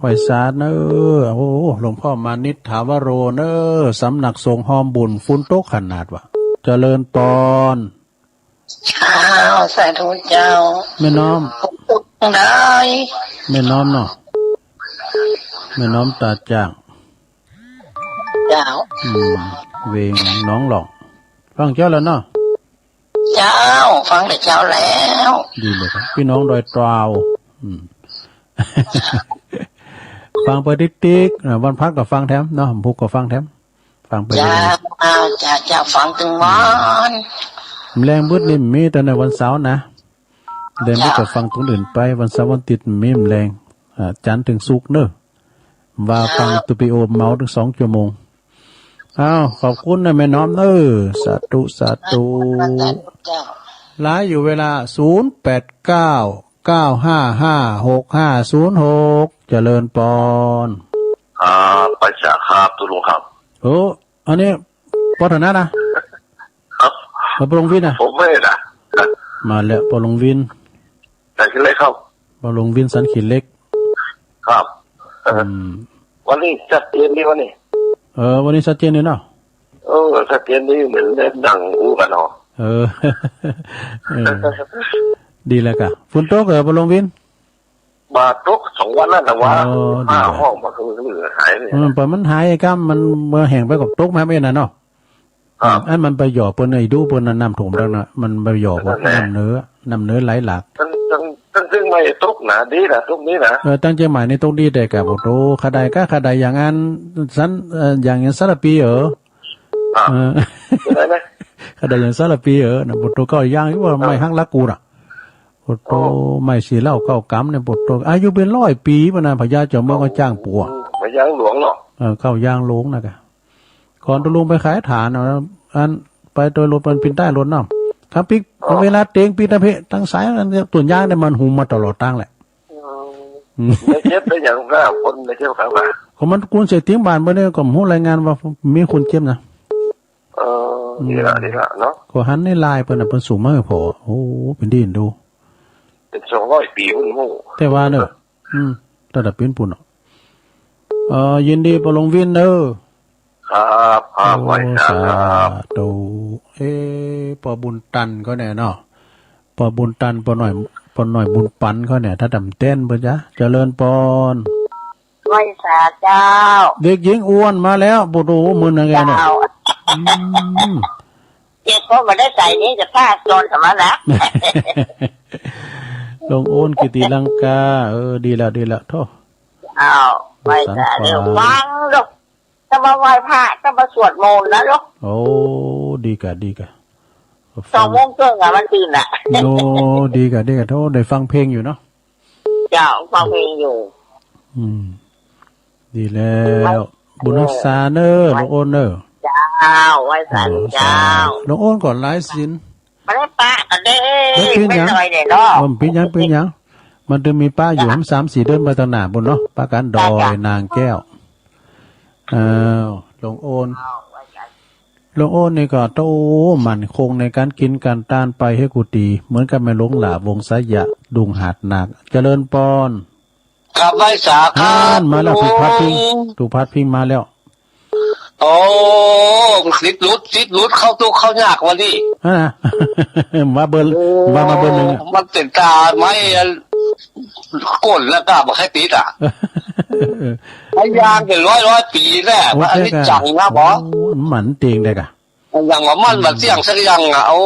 ไหว้สาเนอะ โอ้ หลวงพ่อมานิช ถาวโร เนอะ สำนักสงฆ์ฮอมบุญ ฝนตกขนาดวะ เจริญปอน เจ้า สาธุเจ้า แม่น้อม ได้ แม่น้อมเนาะ แม่น้อมต๋าจ่าง เจ้า อืม เวงหนองหล่อง ฟังเจ้าแล้วเนาะ เจ้า ฟังแต่เจ้าแล้ว ดีเลยครับ ปี้น้องดอยตาว อืม ฟังไปติ๊กๆ อ่า วันพระก็ฟังแถมเนาะ วันพุธก็ฟังแถม ฟังไปเรื่อยๆ เจ้า เจ้า เจ้า ฟังตึงวัน แลงมืดนี่มีแต่ในวันเสาร์นะ แลงมืดก็ฟังตรงอื่นไป วันเสาร์วันอาทิตย์มีแลง อ่า จันทร์เถิงศุกร์เนอะ ว่าฟัง เจ้า สตูดิโอเมาตึงสองชั่วโมง อ้าว ขอบคุณนะแม่น้อมเนอะ สาธุ สาธุ เจ้า ไลฟ์อยู่เวลา ศูนย์แปดเก้า เก้าห้าห้า หกห้าศูนย์หก เจริญปอน ครับ ไหว้สาครับ ตุ๊ลุงครับ โอ้ อันนี้ ปอถนัดนะ ครับ ปอหลวงวินนะ ผมไม่นะ มาแล้ว ปอหลวงวิน สันขีเหล็กครับ ปอหลวงวินสันขีเหล็ก ครับ อืม วันนี้ชัดเจนดีวันนี้ เออ วันนี้ชัดเจนดีเนาะ เออ ชัดเจนดี เหมือนได้นั่งอู้กั๋นเนาะ เออ เออ ดีแล้วก่ะ ฝนตกเหรอ ปอหลวงวิน บ่ตกสองวันแล้วนะวะ อ๋อ ดีแล้ว ห้าห้องมาคือเหลือหายเลย อืม ปอมันหายก้ำ มันเมื่อแห้งไปก็ตกมาไม่นานเนาะ ครับ อันมันไปหย่อเปิ้นไอ้ดูเปิ้นน่ะ น้ำท่วมแล้วนะ มันไปหย่อเปิ้น นั่นแหละ น้ำเหนือ น้ำเหนือไหลหลาก ตั้ง ตั้ง ตั้ง ตั้งไม่ตกนะ ดีนะ ตกดีนะ เออ ตังเจียงใหม่นี่ตกดีแต่กะ โอ้โห ข้าได้กะ ข้าได้อย่างอัน สัน เอ่อ อย่าง อย่างสารภีเออ อ่ะ เออ อะไรนะ ข้าได้อย่างสารภีเออ นะ โอ้โห เก้ายางอยู่ว่า อ่ะ ไม้หักหลักกูน่ะ โอ้โห โอ้ ไม้สี่เหล้าเก้ากำเนี่ย โอ้โห อายุเป๋นร้อยปี๋ปะนะ พญาเจ้าเมืองก็จ้างปลูก พญาหลวงเนาะ เออ เก้ายางหลวงนะกะ ก่อนตุ๊ลุงไปขายถ่านเอา อัน ไปโตยรถมันปิ้นใต้รถน้ำ ครับปิ๊ก อ๋อ เวลาเตียงปิ๊กนะเพ่ ตังสายอันเนี้ย ต้นยางเนี่ยมันหุมมาตลอดตางแหละ อืม อืม ได้เจ็บได้หยังก็คนได้เจ็บครับว่า ก็มันกุนเสียเตียงบ้านเปิ้นเนี่ย ก็บ่ฮู้รายงานว่ามีคนเจ็บนะ เออ อืม ดีละ ดีละเนาะ ก็หันในไลน์เปิ้นน่ะ เปิ้นส่งมาหื้อผ่อ โอ้ เป๋นดีดู เป๋นสองร้อยปี๋พุ้นโอ้ แต่ว่าเนอะ อืม ระดับเป๋นปุ้นเนาะ เอ่อ ยินดีปอหลวงวินเนอะ ครับ ครับ โอ้ ไหว้สาครับ สาธุ เอ๊ะ ปอบุญตันเขาเนี่ยเนาะ ปอบุญตัน ปอหน่อย ปอหน่อยบุญปันเขาเนี่ย ถ้าดำแต้นเปิ้นจ๊ะ เจริญปอน ไหว้สาเจ้า เด็กหญิงอ้วนมาแล้ว โอ้โห มื้อนั้นไงเนาะ เจ้า อืม เจ็ด เพราะมันได้ใส่นี่จะฆ่าโจรสำหรับนะ หลวงโอนกิติลังกา เออ ดีแล้ว ดีแล้ว โธ่ อ้าว ไหว้สาเร็ว ฟังลูก ต้องมาไหว้พระ ต้องมาสวดมนต์นะลูก โอ้ ดีกะ ดีกะ สองโมงเกิ่งอะ มันตื่นอะ โอ้ ดีกะ ดีกะ โธ่ ได้ฟังเพลงอยู่เนาะ เจ้า ฟังเพลงอยู่ อืม ดีแล้ว บุญฮักษาเนอะ หลวงโอนเนอะ เจ้า ไหว้สาเจ้า หลวงโอนก็หลายศีล บ่ได้ปะกั๋นเด้ บ่เป๋นหยัง แม่น้อยเนี่ยเนาะ บ่เป๋นหยัง เป๋นหยัง มันจะมีปะอยู่ เจ้า สามสี่เดือนไปตางหน้าปุ้นเนาะ ปะกั๋นดอย เจ้า นางแก้ว อ้าว หลวงโอน อ้าว ไหว้สา หลวงโอนนี่ก็โต้มั่นคงในก๋านกิ๋นก๋านตานไปหื้อกู๋ตี เหมือนกับแม่หลวงหล้า วงศ์สายะ ดุงหาดนาค เจริญปอน กราบไหว้สาครับ นั่นมาแล้ว ถูกพาดพิง ถูกพาดพิงมาแล้ว โอ้ สิทธิ์หลุด สิทธิ์หลุด เข้าตุ๊กข์เข้ายากวันนี้ อ่า มาเบอร์ โอ้ มา มาเบอร์หนึ่งอะ มันเป๋นต๋าไม้อัน ก้นแล้วก็บ่ใค่ปิดอะ ไม้ยางเป๋นร้อยร้อยปี๋แล้ว โอ้ อันนี้ ใจ้ก่ะ จังนะ โอ้ บ่ มันเตียงได้ก่ะ อย่างว่ามันบ่เตี้ยงสักอย่างอะ โอ้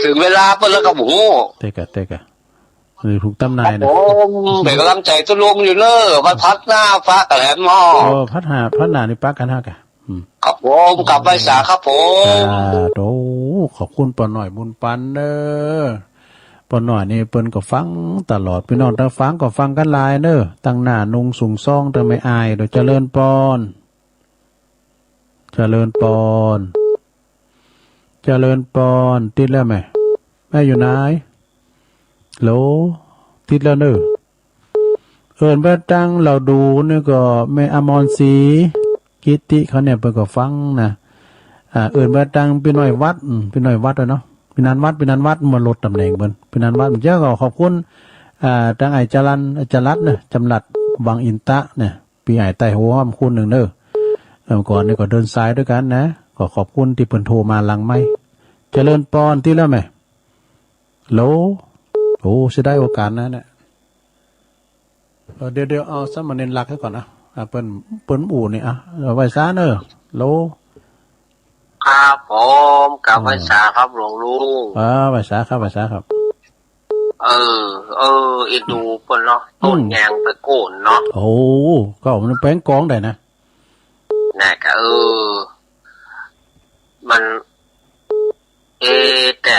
เถิงเวลาเปิ้นแล้วก็บ่ฮู้ เต๊กอะ เต๊กอะ เออ ถูกตำนายนะ ครับผม เป๋นก๋ำลังใจ๋ตุ๊ลุงอยู่เน้อ วันพัดหน้าปะกั๋นแหมเนาะ เออ พัดหน้า พัดหน้านี่ปะกั๋นฮะกะ อืม ครับผม กราบไหว้สาครับผม อ่า โอ้ ขอบคุณป้อหน่อยบุญปันเน้อ ป้อหน่อยนี่เปิ้นก็ฟังตลอด ปี้น้องตางฝางก็ฟังกั๋นหลายเน้อ ตางหน้านุงสุงซอง ตางแม่อาย โดยเจริญปอน เจริญปอน เจริญปอน ติดแล้วแม่ แม่อยู่ไหน โหล ติดแล้วเน่อ เอิ้นไปตังเหล่าดูนี่ก็แม่อมรศรีกิติเขาเนี่ยเปิ้นก็ฟังนะ อ่า เอิ้นไปตังปี้น้อยวัด อืม ปี้น้อยวัดอะเนาะ ปี้นันวัด ปี้นันวัด บ่ลดต๋ำแหน่งเปิ้น ปี้นันวัด เจ้าก็ขอบคุณ อ่า ตังอ้ายจรัญ อ้ายจรัญเน่อ จำรัด วังอินทะเนี่ย ปี้อ้ายใต้หัวห้อมคู่นึ่งเน่อ เอ่อ ก่อนนี่ก็เดินสายตวยกั๋นนะ ก็ขอบคุณตี้เปิ้นโทรมาหลังไมค์ เจริญปอน ติดแล้วแม่ โหล โอ้ เสียดายโอกาสนะเนี่ย เออ เดี๋ยว เดี๋ยวเอาสามเณรหลักไว้ก่อนนะ อ่ะ เปิ้น เปิ้นอู้นี่ อ่ะ เอาไหว้สาเน่อ โหล ครับผม กราบไหว้สาครับหลวงลุง อ่า ไหว้สาครับ ไหว้สาครับ เออ เออ เอ็นดูเปิ้นเนาะ อืม ต้นแยงตระกูลเนาะ โอ้ ก็มันแปลงกองได้นะ นะก็ เออ มัน เอ แต่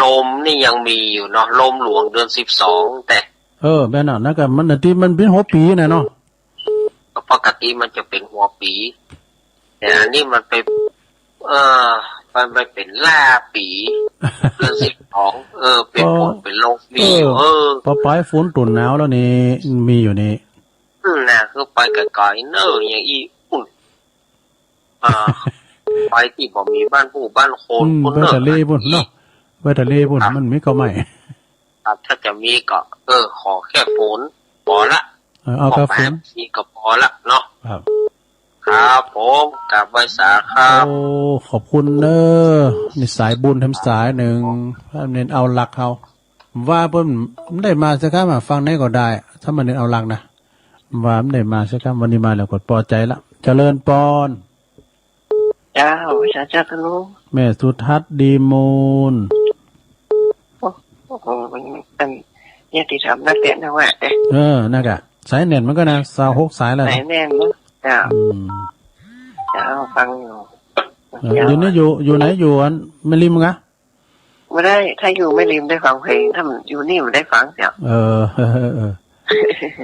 ลมนี่ยังมีอยู่เนาะ ลมหลวงเดือนสิบสอง แต่ เออ แม่นน่ะ นั่นก็มันตี้มันเป๋นหัวปี๋น่ะเนาะ ปกติมันจะเป๋นหัวปี๋ แต่อันนี้มันไป เออ มันไปเป๋นล้าปี๋ เดือนสิบสอง เออ เป๋นฝน เป๋นลมมีอยู่ เออ เออ ปอป๋ายฝนต้นหนาวแล้วนี่ มีอยู่นี่ อืม นะ คือไปไก๋ๆ เน่อ อย่างอี้ อุ่น อ่า ไปตี้บ่มีบ้านผู้บ้านคน อืม ไปทะเลปู้นเนาะ ไปทะเลปู้น ครับ มันมีเกาะไม้ ครับ ถ้าจะมีก็ เออ ขอแค่ฝน ปอละ เออ เอาแค่ฝน ขอแป๊บนี้ก็ปอละเนาะ ครับ ครับผม กราบไหว้สาครับ โอ้ ขอบคุณเน่อ นี่สายบุญแถมสายนึ่ง เน้นเอาหลักเฮา ว่าเปิ้นบ่ได้มาสักกำ มาฟังไหนก็ได้ ถ้ามันเน้นเอาหลักนะ ว่าบ่ได้มาสักกำ วันนี้มาแล้วก็ปอใจ๋ละ เจริญปอน เจ้า สาธุ แม่สุทัศน์ดีมูล โอ้ โอ้โห มัน มันเนี่ยติดตามนักเตะนะว่า เออ นั่นกะ สายแน่นมันก็นะ ซาวหกสายแล้วนะ สายแน่นเนาะ เจ้า อืม เจ้า ฟังอยู่ เออ เจ้า อยู่นี่อยู่ อยู่ไหน อยู่อันแม่ริมกะ บ่ได้ ถ้าอยู่แม่ริมได้ฟังเพลง ถ้าอยู่นี่บ่ได้ฟังเจ้า เออ เออ เออ เออ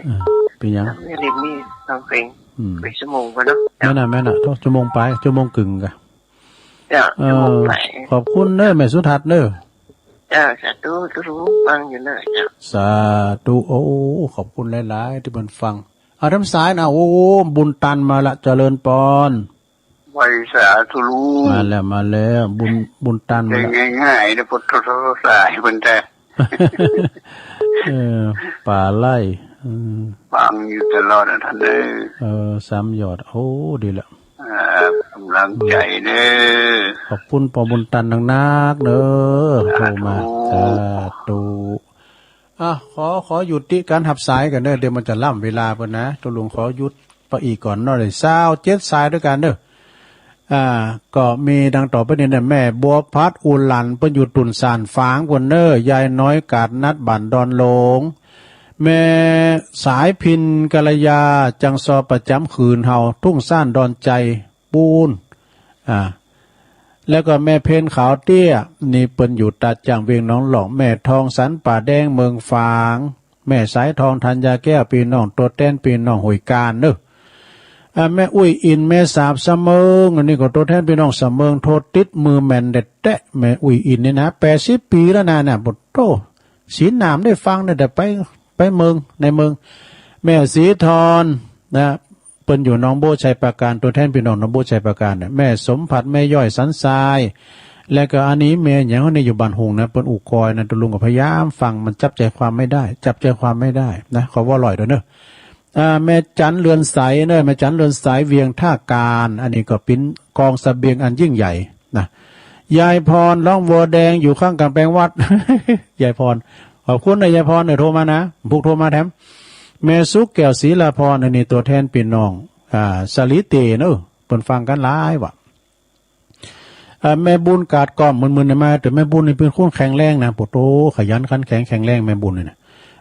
เออ เป๋นหยัง แม่ริมนี่ฟังเพลง อืม เป๋นชั่วโมงกว่าเนาะ แม่นน่ะ แม่นน่ะ ชั่วโมงป๋าย ชั่วโมงกึ่งกะ เจ้า เออ ชั่วโมงป๋าย ขอบคุณเน่อ แม่สุทัศน์เน่อ เจ้า สาธุ ทุกๆ ฟังอยู่เน่อ เจ้า สาธุ โอ้ ขอบคุณหลายๆ ตี้เปิ้นฟัง อ่ะ แถมสายนะ โอ้ บุญตันมาละ เจริญปอน ไหว้สาธุลุง มาแล้ว มาแล้ว บุญ บุญตันมาแล้ว ง่ายๆ นะ พุทธศาสนาเปิ้นแต่ เออ ป่าไร่ อืม ฟังอยู่ตลอดนะท่านเอ้ย เออ สามยอด โอ้ ดีละ อ่า ก๋ำลังใจ๋เน่อ ขอบคุณป้อบุญตันนักๆ เน่อ สาธุ โทรมา สาธุ อ่ะ ขอ ขอยุติก๋านหับสายก่อนเน่อ เดี๋ยวมันจะล้ำเวลาเปิ้นนะ ตุ๊ลุงขอหยุดไปอีกก่อนเนาะ ได้ซาวเจ็ดสายตวยกั๋นเน่อ อ่า ก็มีดังต่อไปนี้เน่อ แม่บัวพัด อุหลัน เปิ้นอยู่ตุ่นส่านฝางปู้นเน่อ ยายน้อยกาดนัด บ้านดอนหลง แม่สายพิณ กัลยา จังซอประจ๋ำหืนเฮา ทุ่งซ่านดอนใจ๋ ปู้น อ่า แล้วก็แม่เพ็ญขาวเตี้ย นี่เปิ้นอยู่ตาดจ้างเวียงหนองหลอก แม่ทองสันป่าแดงเมืองฝาง แม่สายทองธัญญาแก้ว ปี้น้อง ตั๋วแตนปี้น้องห้วยกาญเน่อ อ่า แม่อุ้ยอิน แม่สาบสะเมิง อันนี้ก็ตั๋วแตนปี้น้องสะเมิง โทรติดมือแม่นแต๊ๆ แม่อุ้ยอินนี่นะ แปดสิบปี๋แล้วนะ น่ะ โอ้โธ่ ศีลหนามได้ฟังเนี่ย แต่ไป ไปเมือง ในเมือง แม่ศรีทร นะ เปิ้นอยู่หนองบัวไชยปราการ ตั๋วแตนปี้น้องหนองบัวไชยปราการเนี่ย แม่สมผัส แม่ย้อยสันทราย แล้วก็อันนี้แม่หยังเนี่ย อยู่บ้านฮุงนะ เปิ้นอู้กอยนะ ตุ๊ลุงก็พยายามฟัง มันจับใจ๋ความไม่ได้ จับใจ๋ความไม่ได้นะ ขอเว้าล่อยเด้อเน่อ อ่า แม่จันเรือนใสเน่อ แม่จันเรือนใส เวียงท่ากาญ อันนี้ก็เป๋นกองเสบียงอันยิ่งใหญ่นะ ยายพร ร้องวัวแดง อยู่ข้างก๋ำแพงวัด ยายพร ขอบคุณนะยายพรเน่อ โทรมานะ ผู้โทรมาแถม แม่สุขแก้ว ศรีลาพร อันนี้ตั๋วแตนปี้น้อง อ่า สาลีเตเน่อ เปิ้นฟังกั๋นหลายว่ะ อ่า แม่บุญกาดก้อม มึนๆ เนี่ยมา แต่แม่บุญนี่เป๋นคนแข็งแรงนะ โอ้โธ่ ขยันขันแข็ง แข็งแรง แม่บุญนี่นะ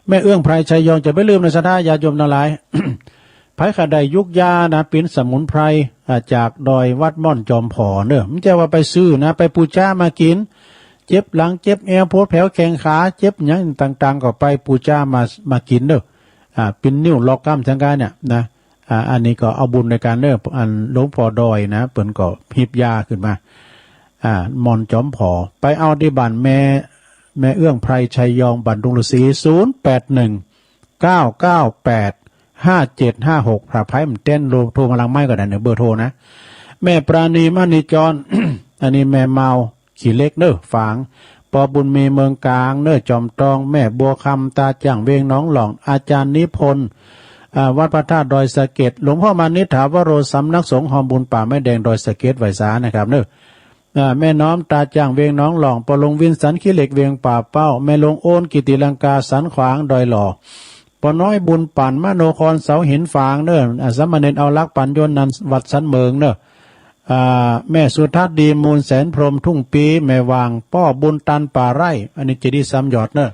แม่เอื้องไพร ชัยยอง จะไม่ลืมนะ ศรัทธาญาติโยมตังหลาย ใผก็ได้ยูกยานะ เป๋นสมุนไพร อ่า จากดอยวัดม่อนจอมผอเน่อ บ่ใจ้ว่าไปซื้อนะ ไปปู๋จามากิ๋น เจ็บหลัง เจ็บแอว ปวดแผวแข้งขา เจ็บหยังต่างๆ ก็ไปปู๋จามา มากิ๋นเน่อ อ่า เป๋นนิ้วล็อกก้ามจังกายเนี่ยนะ อ่า อันนี้ก็เอาบุญในการเนอะ อันหลวงป้อดอยนะ เปิ้นก็หีบยาขึ้นมา อ่า หม่อนจ๋อมผ่อ ไปเอาตี้บ้านแม่ แม่เอื้องไพรชัยยอง บ้านดงฤๅษี ศูนย์แปดหนึ่ง เก้าเก้าแปด ห้าเจ็ดห้าหก ถ้าใผบ่เต้นโทรมาหลังไมค์ก็ได้เนอะ เบอร์โทรนะ แม่ปราณีมณีจร อันนี้แม่เมาขี้เหล็กเนอะ ฝาง ป้อบุญมีเมืองกลางเนอะ จอมตอง แม่บัวคำ ตาจ้างเวียงหนองหล่อง อาจารย์นิพนธ์ อ่า วัดพระธาตุดอยสะเก็ด หลวงพ่อมานิษฐาวโร สำนักสงฆ์ฮอมบุญป่าไม้แดงดอยสะเก็ด ไหว้สานะครับเนอะ อ่า แม่น้อม ตาจ้างเวียงหนองหล่อง ป้อลุงวินสัน ขี้เหล็กเวียงป่าเป้า แม่หลวงโอนกิติลังกา สันขวางดอยหล่อ ป้อน้อยบุญปั่น มโนครเสาหินฝางเนอะ อ่า สามเณรเอาลักษณ์ ปัญโยนันท์ วัดสันเมิงเนอะ อ่า แม่สุทัศน์ดี มูลแสนพรหม ทุ่งปี แม่วาง ป้อบุญตัน ป่าไร่ อันนี้เจดีย์สามยอดเนอะ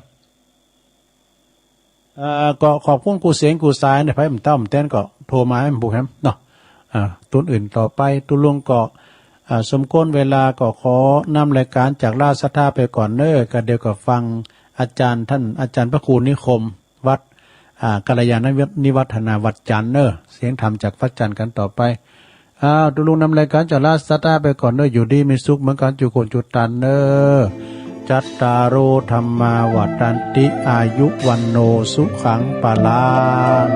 เอ่อ ก็ขอบคุณกู้เสียงกู้สายนะ ใผบ่เต้นบ่เต้นก็โทรมาหื้อผมแหมเนาะ อ่า ตุ๊นอื่นต่อไป ตุ๊ลุงก็ อ่า สมควรเวลาก็ขอนำรายการจากราชศรัทธาไปก่อนเนอะ ก็เดี๋ยวก็ฟังอาจารย์ท่านอาจารย์พระครูนิคม วัด อ่า กัลยาณนิวัฒนาวัดจันทน์เนอะ เสียงธรรมจากวัดจันทน์กันต่อไป อ้าว ตุ๊ลุงนำรายการจากราชศรัทธาไปก่อนเนอะ อยู่ดีมีสุขเหมือนกั๋นกู้คนกู้ตันเนอะ จัตตาโร ธัมมา วัฑฒันติ อายุ วัณโณ สุขัง พลัง